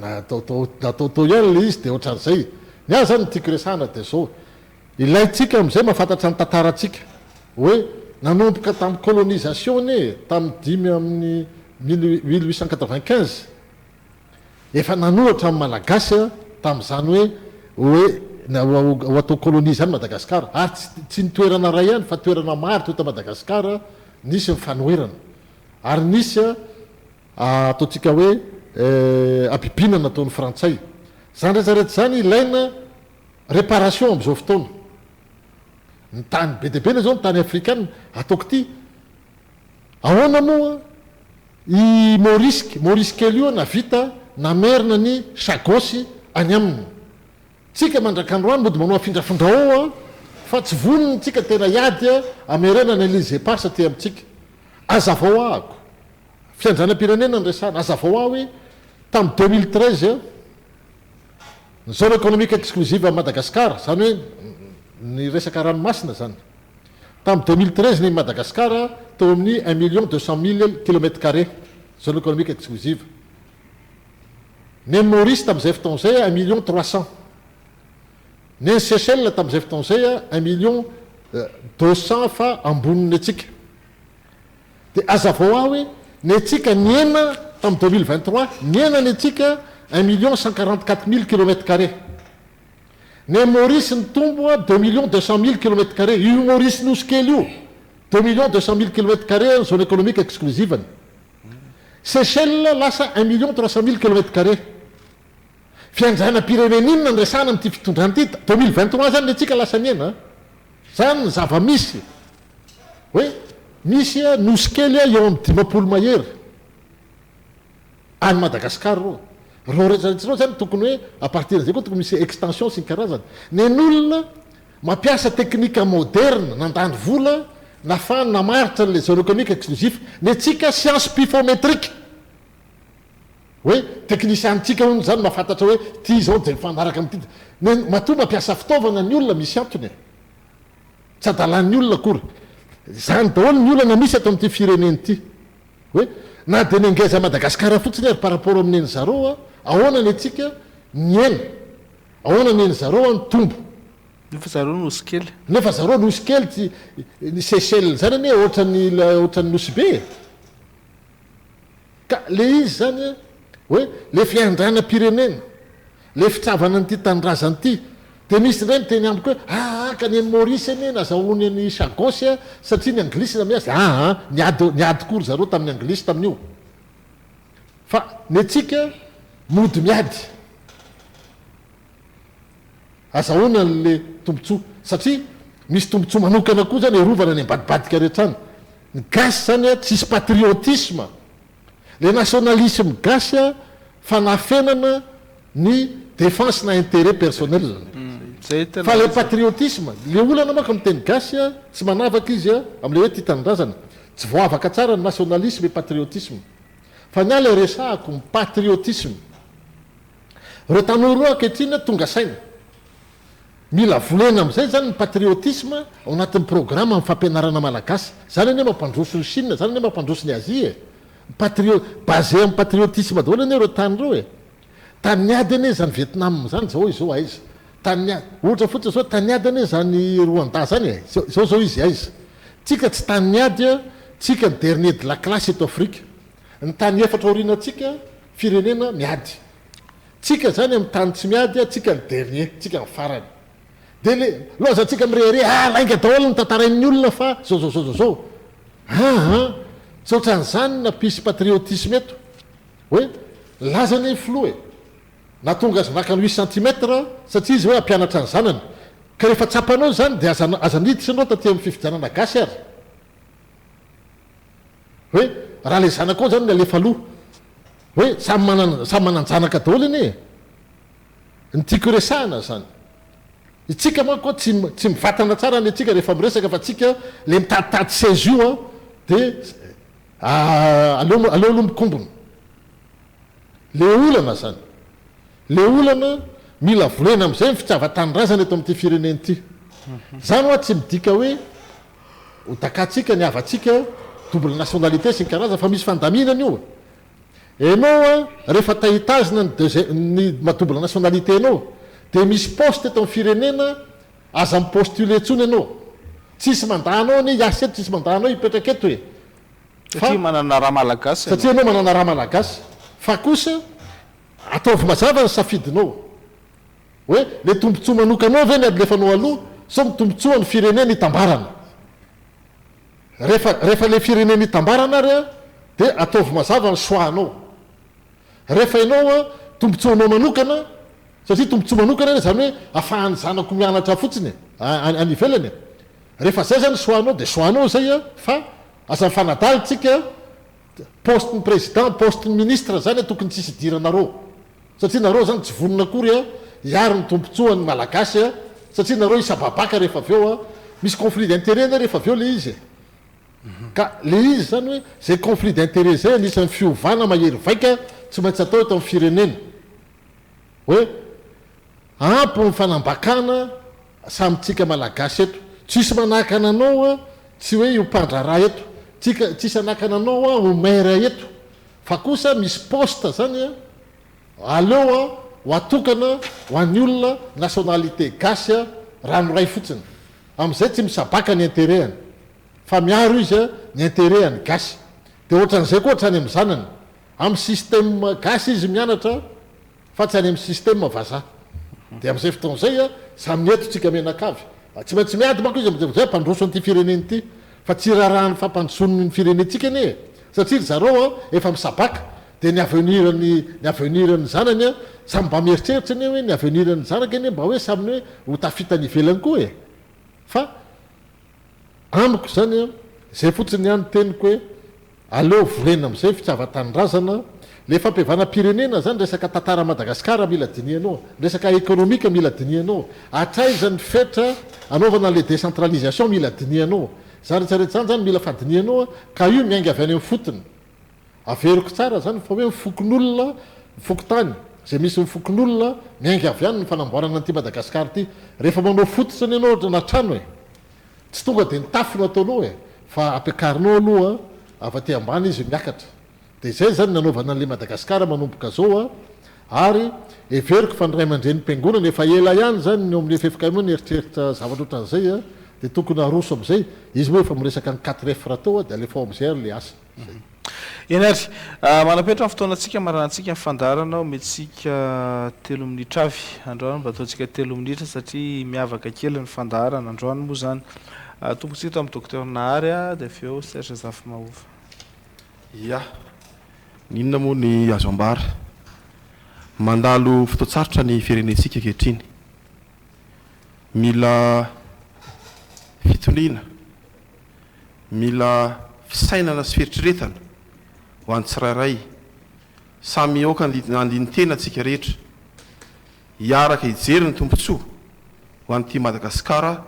nataotao nataotao ihany ilay izy dia ohatran'izay. Ny ahy izany ny tiako resahana dia izao, ilaintsika amin'izay mahafantatra ny tantarantsika hoe nanomboka tamin'ny colonisation anie e, tamin'ny dimy amin'ny mille 1895, Efa nanohatra ny Malagasy tamin'izany hoe hoe ho atao colonie izany Madagascar. Ary tsy tsy ny toerana iray ihany fa toerana maro teto Madagascar nisy ny fanoherana. Ary nisy ataontsika hoe habibiana nataon'ny Frantsay. Izany rehetra rehetra izany ilaina. Réparation amin'izao fotoana. Ny tany be dia be aloha izao ny tany afrikana ataoko ity. Ahoana moa i Maurice, Maurice kely io navita namerina ny Chagos any aminy. Tsika mandrak'androany mody manao afindrafindrao an, fa tsy vonona tsika tena hiady hamerenana ny îles éparses aty amintsika. Azavao ahako. Fiandrianam-pirenena no resahana. Azavao ahy hoe tamin'ny 2013 ny zone économique exclusive an'i Madagascar, izany hoe ny resaka ranomasina izany. Tamin'ny 2013 ny Madagascar teo amin'ny un million deux cent mille kilomètres carrés, zone économique exclusive. Ny an'i Maurice tamin'izay fotoana izay un million trois cent. Ny an'i Seychelles tamin'izay fotoana izay un million deux cent fa ambonin'ny antsika. Dia azavao ahy hoe ny antsika nihena tamin'ny 2023, nihena ny antsika un million cent quarante quatre mille kilomètres carrés. Ny an'i Maurice nitombo deux millions deux cent mille kilomètres carrés. Io Maurice nosy kely io, deux millions deux cent mille kilomètres carrés ny zone économique exclusive-ny. Seychelles lasa un million trois cent mille kilomètres carrés. Fiandrianam-pirenena inona no resahana amin'ity fitondrana ity? 2023 zany ny antsika lasa nihena a! Zany ny zava-misy hoe misy nosy kely eo amin'ny 50 mahery any Madagascar ireo. Ireo rehetra rehetra ireo zany tokony hoe à partir an'izay koa tokony misy extension sy ny karazany. Nen'olona Mampiasa teknika moderna, nandany vola, nafahany namaritra an'ilay zone économique exclusif. Ny antsika science pifometrique. Hoe teknisianintsika hono izany mahafantatra hoe ity izao dia mifanaraka amin'ity. Ny matoa mampiasa fitaovana ny olona misy antony e. Tsy adalan'ny olona akory. Izany daholo ny olana misy eto amin'ity firenena ity. Hoe na dia ny angeza Madagascar fotsiny ary par rapport amin'ny an'i zareo, ahoana ny antsika nihena. Ahoana ny zareo an tombo. Nefa zareo nosy kely. Nefa zareo nosy kely ty ny Seychelles zany anie ohatran'ny ohatran'ny nosy be e. Ka le izy zany an hoe le fiandrianam-pirenena, le fitiavana an'ity tanindrazana ity, de misy indray miteny amiko hoe aa ka ny an'i Maurice anie nazahoany an'i Chagos satria ny anglisy nanome azy, aa niady niady koa ry zareo tamin'ny anglisy tamin'io. Fa ny antsika mody miady. Azahoana an'le tombotsoa. Satria misy tombotsoa manokana koa zany arovana any ambadibadika rehetra any. Ny gasy zany a tsisy patriotisme. Le nationalisme gasy a fanafenana ny defense na interet personnel. Fa le patriotisme, le olana manko amin'ny teny gasy a tsy manavaka izy a amle hoe tia tanindrazana. Tsy voavaka tsara ny nationalisme et patriotisme. Fa ny ahy ilay resahako ny patriotisme. Ireo tanora ireo ankehitriny tonga saina. Mila volena amin'izay izany ny patriotisme ao anatin'ny programa amin'ny fampianarana malagasy. Izany anie mampandroso ny Chine, izany anie mampandroso ny Asie e. Patrio, basé amin'ny patriotisme daholo anie ireo tany ireo e. Tany niady anie izany Vietnam izany, izao izao aiza. Tany niady, ohatra fotsiny izao, tany niady anie izany Rwanda izany e, izao izao izy aiza. Tsika tsy tany niady a, tsika ny dernier de la classe eto Afrika. Ny tany efatra aorianantsika firenena miady. Tsika zany amin'ny tany tsy miady a, tsika ny dernier, tsika ny farany. De le loazantsika mirehareha, ah lainga daholo ny tantarain'ny olona fa zao zao zao zao zao. Aa, tsy ohatran'izany ny nampisy patriotisme eto. Hoe nilaza anie ny filoha e, nahatonga azy naka ny huit centimètres satria izy hoe hampianatra ny zanany. Ka rehefa tsapanao izany dia aza aza niditra ianao taty amin'ny fifidianana gasy ary. Hoe raha ilay zanakao izany no alefa aloha. Hoe samy manana samy manan-janaka daholo anie e. Ny tiako hiresahana izany. Itsika manko tsy tsy mivatana tsara ny antsika rehefa miresaka fa tsika le mitaditady seza io an dia Aleo aleo aloha mikombona. Le olana zany. Le olana mila volena amizay ny fitiavan-tanindrazana eto amin'ity firenena ity. Zany hoa tsy midika hoe ho dakantsika ny havantsika double nationalité sy ny karazany fa misy fandaminana io. Enao a rehefa te hitazona ny deuxième ny maha double nationalité anao dia misy poste eto amin'ny firenena aza mi-postuler intsony ianao. Tsisy mandà anao anie hiasa eto, tsisy mandà anao hipetraka eto e. Fa Satria manana rà malagasy ianao. Satria ianao manana rà malagasy. Fa kosa ataovy mazava ny safidinao. Hoe le tombotsoa manokanao ve ny alefanao aloha sao ny tombotsoan'ny firenena itambarana. Rehefa rehefa le firenena itambarana ary an dia ataovy mazava ny choix anao. Rehefa ianao an tombotsoanao manokana. Satria tombotsoa manokana anie zany hoe afahan'ny zanako mianatra fotsiny e, any ivelany e. Rehefa zay zany choix-nao dia choix-nao zay a, fa aza mifanadala tsika, poste ny président, poste ny ministre zany tokony tsisy idiranareo. Satria nareo zany tsy vonona akory a hiaro ny tombotsoan'ny malagasy a, satria nareo hisababaka rehefa avy eo a, misy conflit d'intérêt anie rehefa avy eo le izy e. Ka le izy zany hoe zay conflit d'intérêt zay anisan'ny fiovana mahery vaika tsy maintsy atao eto amin'ny firenena. Hoe ampy ny fanambakana samy tsika malagasy eto. Tsisy manakana anao a tsy hoe io mpandraharaha eto. Tsika tsisy hanakana anao a ho maire eto. Fa kosa misy poste zany a aleo a ho atokana ho an'ny olona nationalité gasy a ranoray fotsiny. Amin'izay tsy misabaka ny intérêt-ny. Fa miaro izy a ny intérêt an'ny gasy. Dia ohatran'izay koa hatrany amin'ny zanany. Amin'ny système gasy izy mianatra fa tsy any amin'ny système vazaha. Dia amin'izay fotoana izay a, samy eto tsika mianakavy. Tsy maintsy miady manko izy amin'izay hampandroso an'ity firenena ity. Fa tsy raharahan'ny fampandrosoany ny firenentsika anie e. Satria ry zareo a, efa misabaka. Dia ny avenir ny ny avenir ny zanany a, samy mba mieritreritra anie hoe ny avenir ny zanaka anie mba hoe samy hoe ho tafita any ivelany koa e. Fa amiko izany a, izay fotsiny ihany teniko hoe Aleo volena amizay fitiavan-tanindrazana, le fampihavanam-pirenena zany resaka tantara Madagascar mila dinihanao, resaka economique mila dinihanao, hatraiza ny fetra anaovana le décentralisation mila dinihanao, zany rehetra rehetra zany zany mila fandinihanao ka io miainga avy any amin'ny fotony. Averiko tsara zany fa hoe ny fokonolona, ny fokontany zay misy ny fokonolona miainga avy any ny fanamboarana an'ity Madagascar ity. Rehefa manao fototra anie ianao ohatra na trano e! Tsy tonga dia ny tafo no ataonao e, fa ampiakarinao aloha avy aty ambany izy miakatra. Dia izay izany ny nanaovana an'ilay Madagasikara manomboka izao a, ary heveriko fa ny ray aman-drenim-piangonana efa ela ihany izany ny eo amin'ny ffkm nieritreritra zavatra ohatran'izay a, dia tokony haroso amin'izay, izy moa efa miresaka ny 4F rahateo a, dia alefao amin'izay ary ilay asa. Izay. Eny ary, manapetra ny fotoanantsika hamaranantsika ny fandaharana, omentsika telo minitra avy androany, mba ataontsika telo minitra satria miavaka kely ny fandaharana androany moa izany. Atombokantsika tamin'ny Docteur Nahary dia avy eo Serge Zafimahova. Ya, n'inona moa ny azo ambara? Mandalo fotoan-tsarotra ny firenentsika ankehitriny. Mila fitoniana. Mila fisainana sy fieritreretana ho an'ny tsirairay. Samy aoka handini-tena tsika rehetra, hiaraka hijery ny tombontsoa ho an'ity Madagasikara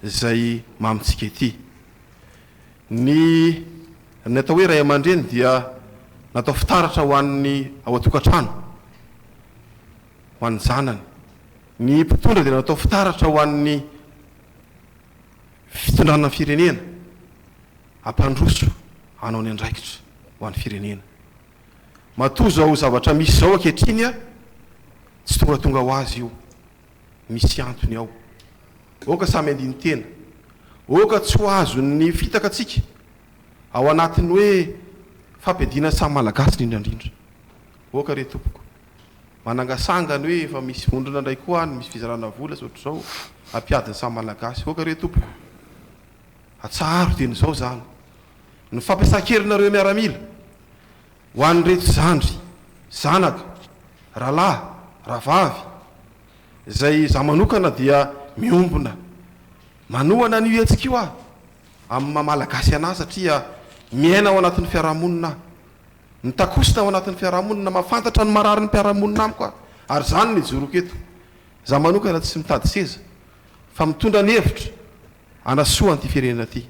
izay mamintsika ity. Ny ny atao hoe ray aman-dreny dia natao fitaratra ho an'ny ao an-tokantrano, ho an'ny zanany. Ny mpitondra dia natao fitaratra ho an'ny Fitondrana ny firenena, hampandroso hanao ny andraikitra ho an'ny firenena. Matoa izao zavatra misy izao ankehitriny a, tsy tongatonga ho azy io, misy antony ao. Aoka samy handini-tena, aoka tsy ho azon'ny fitaka antsika ao anatin'ny hoe fampiadiana ny samy Malagasy indrindra indrindra. Aoka re tompoko. Manangasanga ny hoe efa misy vondrona indray koa any misy fizarana vola sy ohatr'izao hampiady ny samy Malagasy. Aoka re tompoko, atsaharo dieny izao izany ny fampiasan-kerinareo miaramila ho an'ireto zandry, zanaka, rahalahy, rahavavy izay izaho manokana dia miombona manohana an'io hetsika io aho amin'ny maha Malagasy an'ahy satria miaina ao anatin'ny fiarahamonina aho. Mitakosina ao anatin'ny fiarahamonina, mahafantatra ny marary ny mpiara-monina amiko aho, ary izany no ijoroako eto. Izaho manokana tsy mitady seza, fa mitondra ny hevitra hanasoa an'ity firenena ity.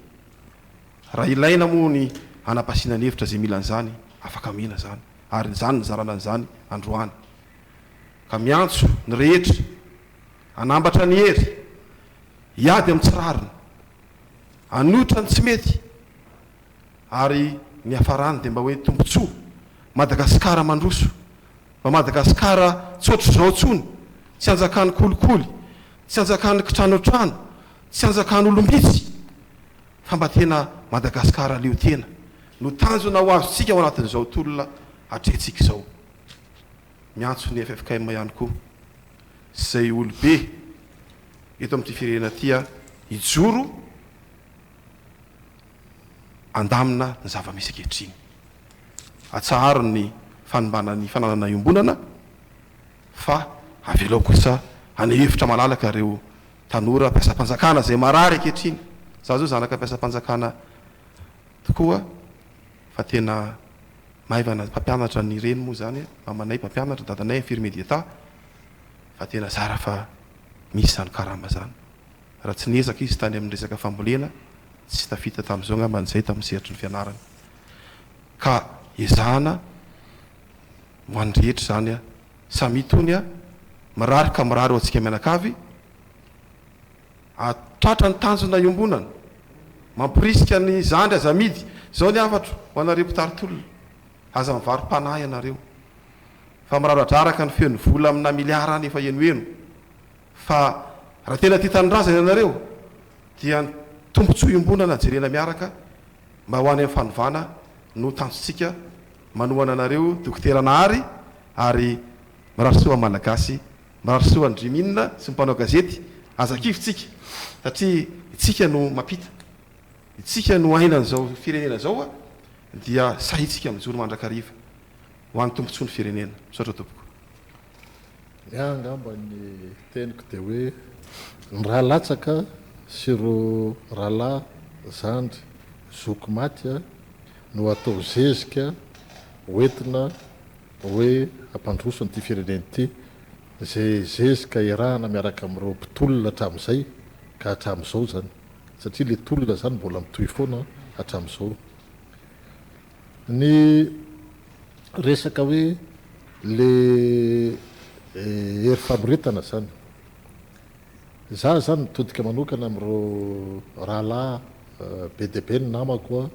Raha ilaina moa ny hanapasiana ny hevitra izay mila an'izany, afaka amena izany, ary izany nizarana an'izany androany. Ka miantso ny rehetra hanambatra ny hery, hiady amin'ny tsy rariny, hanohitra ny tsy mety, Ary ny hiafarany dia mba hoe tombotsoa, Madagasikara mandroso, mba Madagasikara tsy ohatr'izao intsony, tsy anjakan'ny kolikoly, tsy anjakan'ny kitranoantrano, tsy anjakan'olom-bitsy, fa mba tena Madagasikara leo tena no tanjona ho azontsika ao anatin'izao tolona atrehintsika izao. Miantso ny ffkm ihany koa sy izay olobe eto amin'ity firenena ity hijoro, handamina ny zava-misy ankehitriny. Atsaharo ny fanimbana ny fananana iombonana fa. Avelao kosa haneho hevitra malalaka ireo tanora mpiasam-panjakana izay marary ankehitriny. Za zao zanaka mpiasam-panjakana tokoa fa tena maivana mpampianatra ny reny moa izany, mamanay mpampianatra, dadanay infirmier d'Etat fa tena zara fa misy izany karama izany. Raha tsy niezaka izy tany amin'ny resaka fambolena tsy tafita tamin'izao angambany izay tamin'ny sehatry ny fianarana. Ka ezahana ho an'ny rehetra izany a. Samia tony a. Mirary ka mirary ho antsika mianakavy. Hahatratra ny tanjona iombonana. Mamporisika ny zandry aza amidy. Izao ny hafatro ho anareo mpitari-tolona. Aza mivaro-panahy ianareo. Fa miraradraraka ny feon'ny vola amina miliara any efa henoheno. Fa raha tena tia tanindrazana ianareo dia ny tombotsoa iombonana jerena miaraka mba ho any amin'ny fanovana no tanjontsika manohana anareo Dokotera Nahary ary mirary soa Malagasy mirary soa an'i Dream'in sy ny mpanao gazety aza kivy tsika satria itsika no mampita itsika no ainan'izao firenena izao dia sahitsika mijoro mandrakariva ho an'ny tombotsoa ny firenena misaotra tompoko. Ny ahy angamba ny teniko dia hoe ny ra latsaka sy ireo rahalahy, zandry, zoky maty no atao zezika hoentina hoe hampandroso an'ity firenena ity, izay zezika iarahana miaraka amin'ireo mpitolona hatramin'izay ka hatramin'izao izany, satria ilay tolona izany mbola mitohy foana hatramin'izao. Ny resaka hoe le hery famoretana zany, za zany mitodika manokana amin'ireo rahalahy be dia be ny namako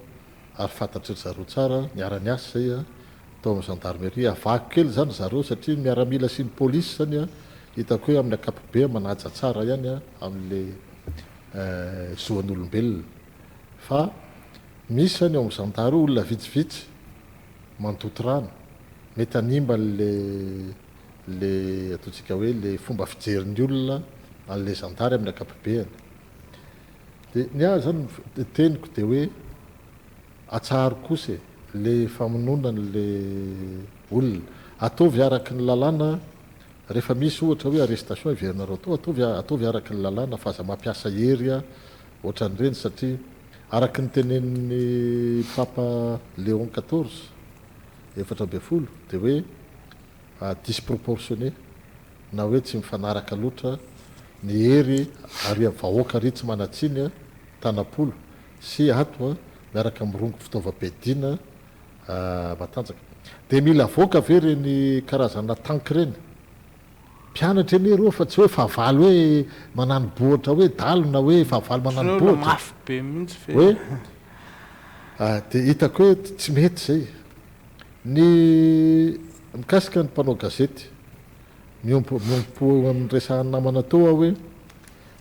ary fantatry ry zareo tsara, niara-niasa izay tao amin'ny gendarmerie, avahako kely zany ry zareo satria ny miaramila sy ny polisy zany hitako hoe amin'ny ankapobeny manaja tsara ihany amin'le zo an'olombelona fa Misy zany ao amin'ny zandary olona vitsivitsy mandoto rano, mety hanimba an'le le ataontsika hoe le fomba fijerin'ny olona an'le zandary amin'ny ankapobeany. De ny ahy zany ny teniko de hoe atsaharo kosa e le famonoana an'le olona, ataovy araky ny lalàna rehefa misy ohatra hoe arrestation heverinareo atao, ataovy ataovy araky ny lalàna fa aza mampiasa hery ohatran'ireny satria Araka ny tenenin'ny Papa Léon quatorze, 14, dia hoe disproportionné na hoe tsy mifanaraka loatra ny hery ary vahoaka ary tsy manan-tsiny tanam-polo sy ato miaraka mirongo fitaovam-piadiana matanjaka. Dia mila avoaka ve ireny karazana tank ireny? Mpianatra anie ireo fa tsy hoe fahavalo hoe manani-bohitra hoe dalo na hoe fahavalo manani-bohitra. Mafy be mihitsy ve? Hoe dia hitako hoe tsy mety izay. Ny mikasika ny mpanao gazety, miombom miombom-po amin'ny resahan'ny namana teo aho hoe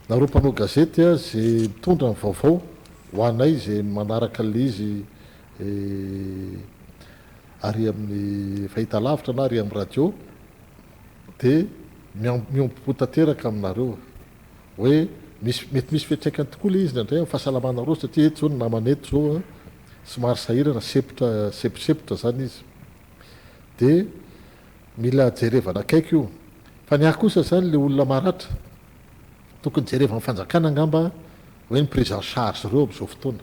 nareo mpanao gazety izay mitondra ny vaovao ho anay izay manaraka an'ilay izy ary amin'ny fahitalavitra na ary amin'ny radio, dia miombom-po tanteraka aminareo hoe misy mety misy fiantraikany tokoa ilay izy indraindray amin'ny fahasalamanareo satria eto izao ny namana eto izao an somary sahirana sempotra semposempotra izany izy dia mila jerevana akaiky io fa ny ahy kosa izany ilay olona maratra tokony jerevan'ny fanjakana angamba hoe ny prise en charge ireo amin'izao fotoana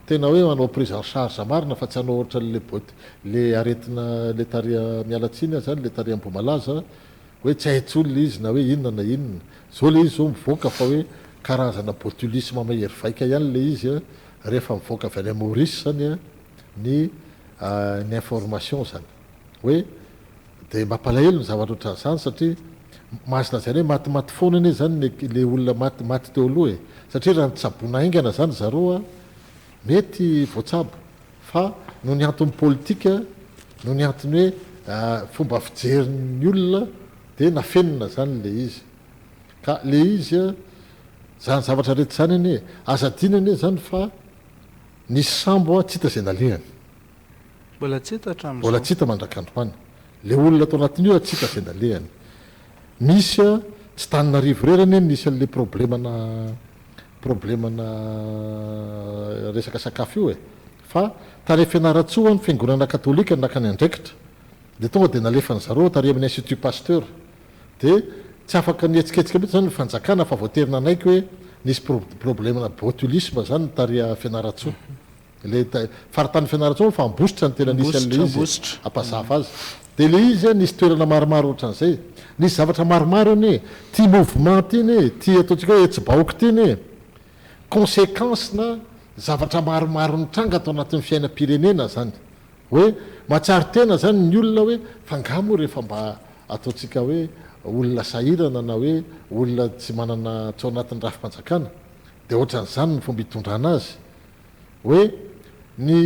Tena hoe manao prise en charge marina fa tsy hanao ohatran'le boite le aretina le tary miala tsiny aho zany le tary Ambohimalaza hoe tsy hay intsony le izy na hoe inona na inona. Zao le izy zao mivoaka fa hoe karazana botulisme mahery vaika ihany le izy rehefa mivoaka avy any Maurice zany ny ny information zany hoe de mampalahelo ny zavatra ohatran'izany satria mahazo lazaina hoe matimaty foana anie zany ny le olona maty maty teo aloha e! Satria raha nitsaboina haingana zany zareo a mety voatsabo fa noho ny antony politika noho ny antony hoe fomba fijerin'ny olona de nafenina zany le izy ka le izy a zany zavatra rehetra zany anie aza adino anie zany fa nisy sambo a tsy hita zay nalehany. Mbola tsy hita hatramin'izao. Mbola tsy hita mandrak'androany. Le olona tao anatin'io a tsy hita izay nalehany. Misy a, tsy Tananarivo irery anie no nisy an'le problema-na problema-na resaka sakafo io e. Fa tary Fianarantsoa ny fiangonana katolika no naka ny andraikitra. Dia tonga dia nalefan'ny zareo tary amin'ny Institut Pasteur. Dia tsy afaka nihetsiketsika mihitsy izany ny fanjakana fa voatery nanaiky hoe nisy problème-na botulisme izany ny tary Fianarantsoa. Ilay faritany Fianarantsoa moa fa Ambositra no tena nisy an'ilay izy e, hampazava azy. Dia ilay izy nisy toerana maromaro ohatran'izay. Nisy zavatra maromaro anie e. Ity mouvement ity anie e, ity ataontsika hoe hetsi-bahoaka ity anie e, consequence-na zavatra maromaro nitranga tao anatin'ny fiainam-pirenena izany. Hoe mahatsiaro tena izany ny olona hoe fa angaha moa rehefa mba ataontsika hoe olona sahirana na hoe olona tsy manana tsy ao anatin'ny rafi-panjakana dia ohatran'izany ny fomba hitondrana azy. Hoe ny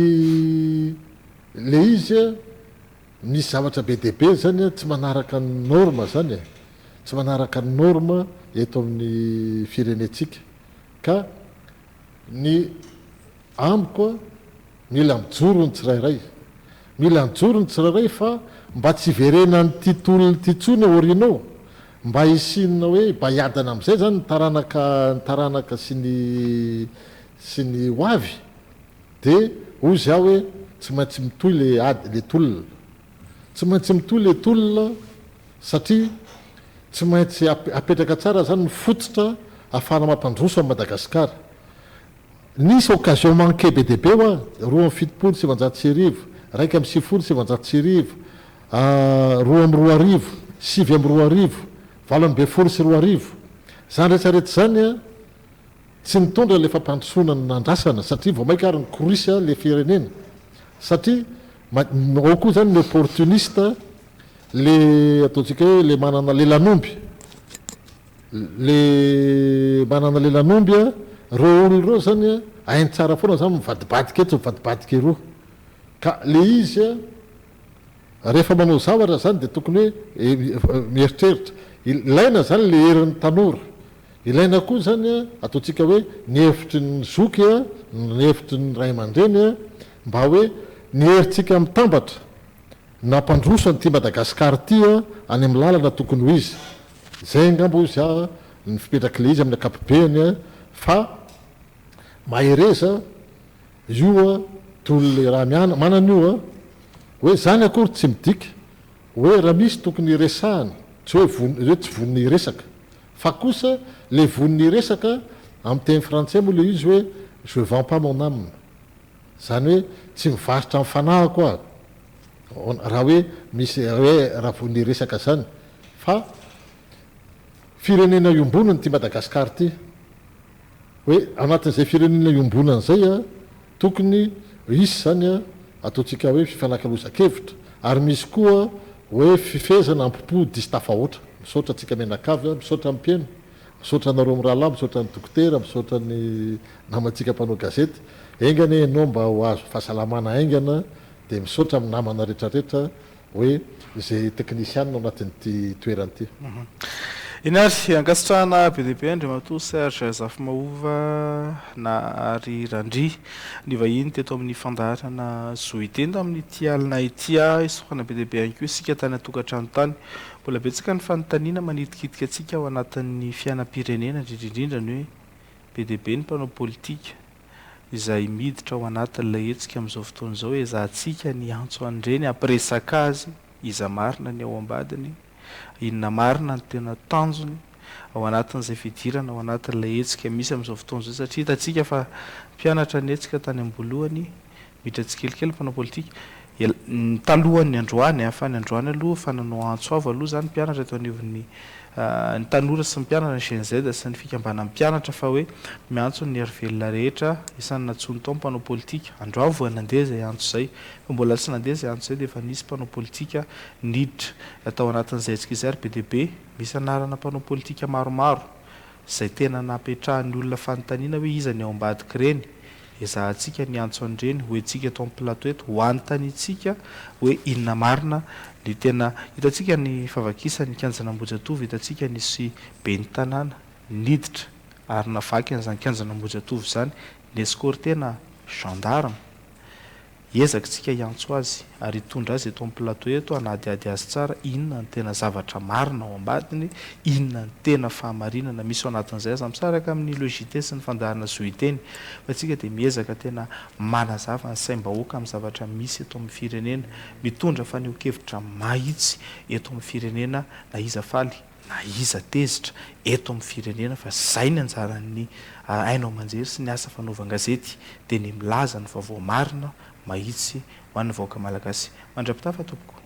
le izy a misy zavatra be dia be izany tsy manaraka ny norme izany e, tsy manaraka ny norme eto amin'ny firenentsika ka ny amiko a Mila mijoro ny tsirairay. Mila mijoro ny tsirairay fa mba tsy hiverenan'ity tolona ity intsony aoriana ao. Mba hisian'ny hoe mba hiadana amin'izay izany ny taranaka ny taranaka sy ny sy ny ho avy dia hozy aho hoe tsy maintsy mitohy le ady le tolona. Tsy maintsy mitohy le tolona satria tsy maintsy apetraka tsara izany ny fototra ahafahana mampandroso an'i Madagasikara. Nisy occasion manquée be dia be hoa, 1972, 1991, 2002, 2009, 2018. Izany rehetra rehetra izany tsy nitondra ilay fampandrosoana nandrasana satria vao mainka ary nikorisa ilay firenena satria ao koa izany ny opportuniste, le ataontsika hoe le manana lelan'omby. Le manana lelan'omby a, reo olona reo zany a, hainy tsara foana zany mivadibadika etsy mivadibadika eroa. Ka le izy a, rehefa manao zavatra zany de tokony hoe mieritreritra. Ilaina zany le herin'ny tanora. Ilaina koa zany a, ataontsika hoe ny hevitry ny zoky a, ny hevitry ny ray aman-dreny a, mba hoe ny herintsika mitambatra. Nampandroso an'ity Madagascar ity any amin'ny lalana tokony ho izy. Izay angamba hozy aho ny fipetrak'ilay izy amin'ny ankapobeany fa mahereza io tolona raha manana io hoe zany akory tsy midika hoe raha misy tokony hiresahana tsy hoe hoe tsy vonona hiresaka fa kosa le vonona hiresaka amin'ny teny frantsay moa le izy hoe je vends pas mon âme. Izany hoe tsy mivarotra ny fanahiko aho raha hoe misy hoe raha vao niresaka izany fa firenena iombonana ity Madagascar ity. Hoe anatin'izay firenena iombonana izay a, tokony hisy izany a, ataontsika hoe fifanakalozan-kevitra ary misy koa hoe fifehezana ampo-po diso tafahoatra. Misaotra antsika mianakavy a, misaotra ny mpihaino. Misaotra anareo mirahalahy, misaotra ny dokotera, misaotra ny namantsika mpanao gazety. Enga anie ianao mba ho azo fahasalamana haingana dia misaotra amin'ny namana retraretra hoe izay teknisianina ao anatin'ity toerana ity. Eny ary, ankasitrahana be dia be Andriamatoa Serge Zafimahova na Ary Randria nivahiny teto amin'ny fandaharana Zo Hiteny tamin'ity alina ity. Isaorana be dia be ihany koa isika tany an-tokantrano tany. Mbola betsaka ny fanontaniana manitikitika antsika ao anatin'ny fiainam-pirenena, indrindra indrindra ny hoe be dia be ny mpanao politika izay miditra ao anatin'ilay hetsika amin'izao fotoana izao, ezahantsika ny hiantso an'ireny, hampiresaka azy, iza marina ny ao ambadiny, inona marina ny tena tanjony ao anatin'izay fidirana ao anatin'ilay hetsika misy amin'izao fotoana izao satria hitantsika fa mpianatra ny hetsika tany am-boalohany Miditra tsikelikely ny mpanao politika. Ela, ny talohan'ny androany an, fa ny androany aloha efa nanao antso avo aloha izany ny mpianatra eto anivon'ny ny tanora sy ny mpianatra, ny Gen Z sy ny fikambanan'ny mpianatra fa hoe miantso ny hery velona rehetra, isan'ny nantsoiny tao ny mpanao politika. Androany vao nandeha izay antso izay. Fa mbola tsy nandeha izay antso izay dia efa nisy mpanao politika niditra tao anatin'izay hetsika izay ary be dia be misy anarana mpanao politika maromaro izay tena napetrahan'ny olona fanontaniana hoe iza ny ao ambadik'ireny. Ezahantsika ny hiantso an'ireny ho entsika eto amin'ny plateau eto, ho anontaniantsika hoe inona marina ny tena, hitantsika ny fahavakisan'ny kianjan'Ambohijatovo, hitantsika nisy ben'ny tanàna niditra ary navaky an'izany kianjan'Ambohijatovo izany, ni-escorter-na gendarme. Hiezaka isika hiantso azy ary hitondra azy eto amin'ny plateau eto hanadihady azy tsara inona no tena zavatra marina ao ambadiny, inona no tena fahamarinana misy ao anatin'izay. Aza misaraka amin'ny Le JT sy ny fandaharana Zo Hiteny fa isika dia miezaka tena manazava ny saim-bahoaka amin'ny zavatra misy eto amin'ny firenena, mitondra fanehoan-kevitra mahitsy eto amin'ny firenena na iza faly. na iza tezitra eto amin'ny firenena fa zay ny anjaran'ny haino aman-jery sy ny asa fanaovan-gazety dia ny milaza ny vaovao marina mahitsy ho an'ny vahoaka malagasy. Mandra-pitafa tompoko.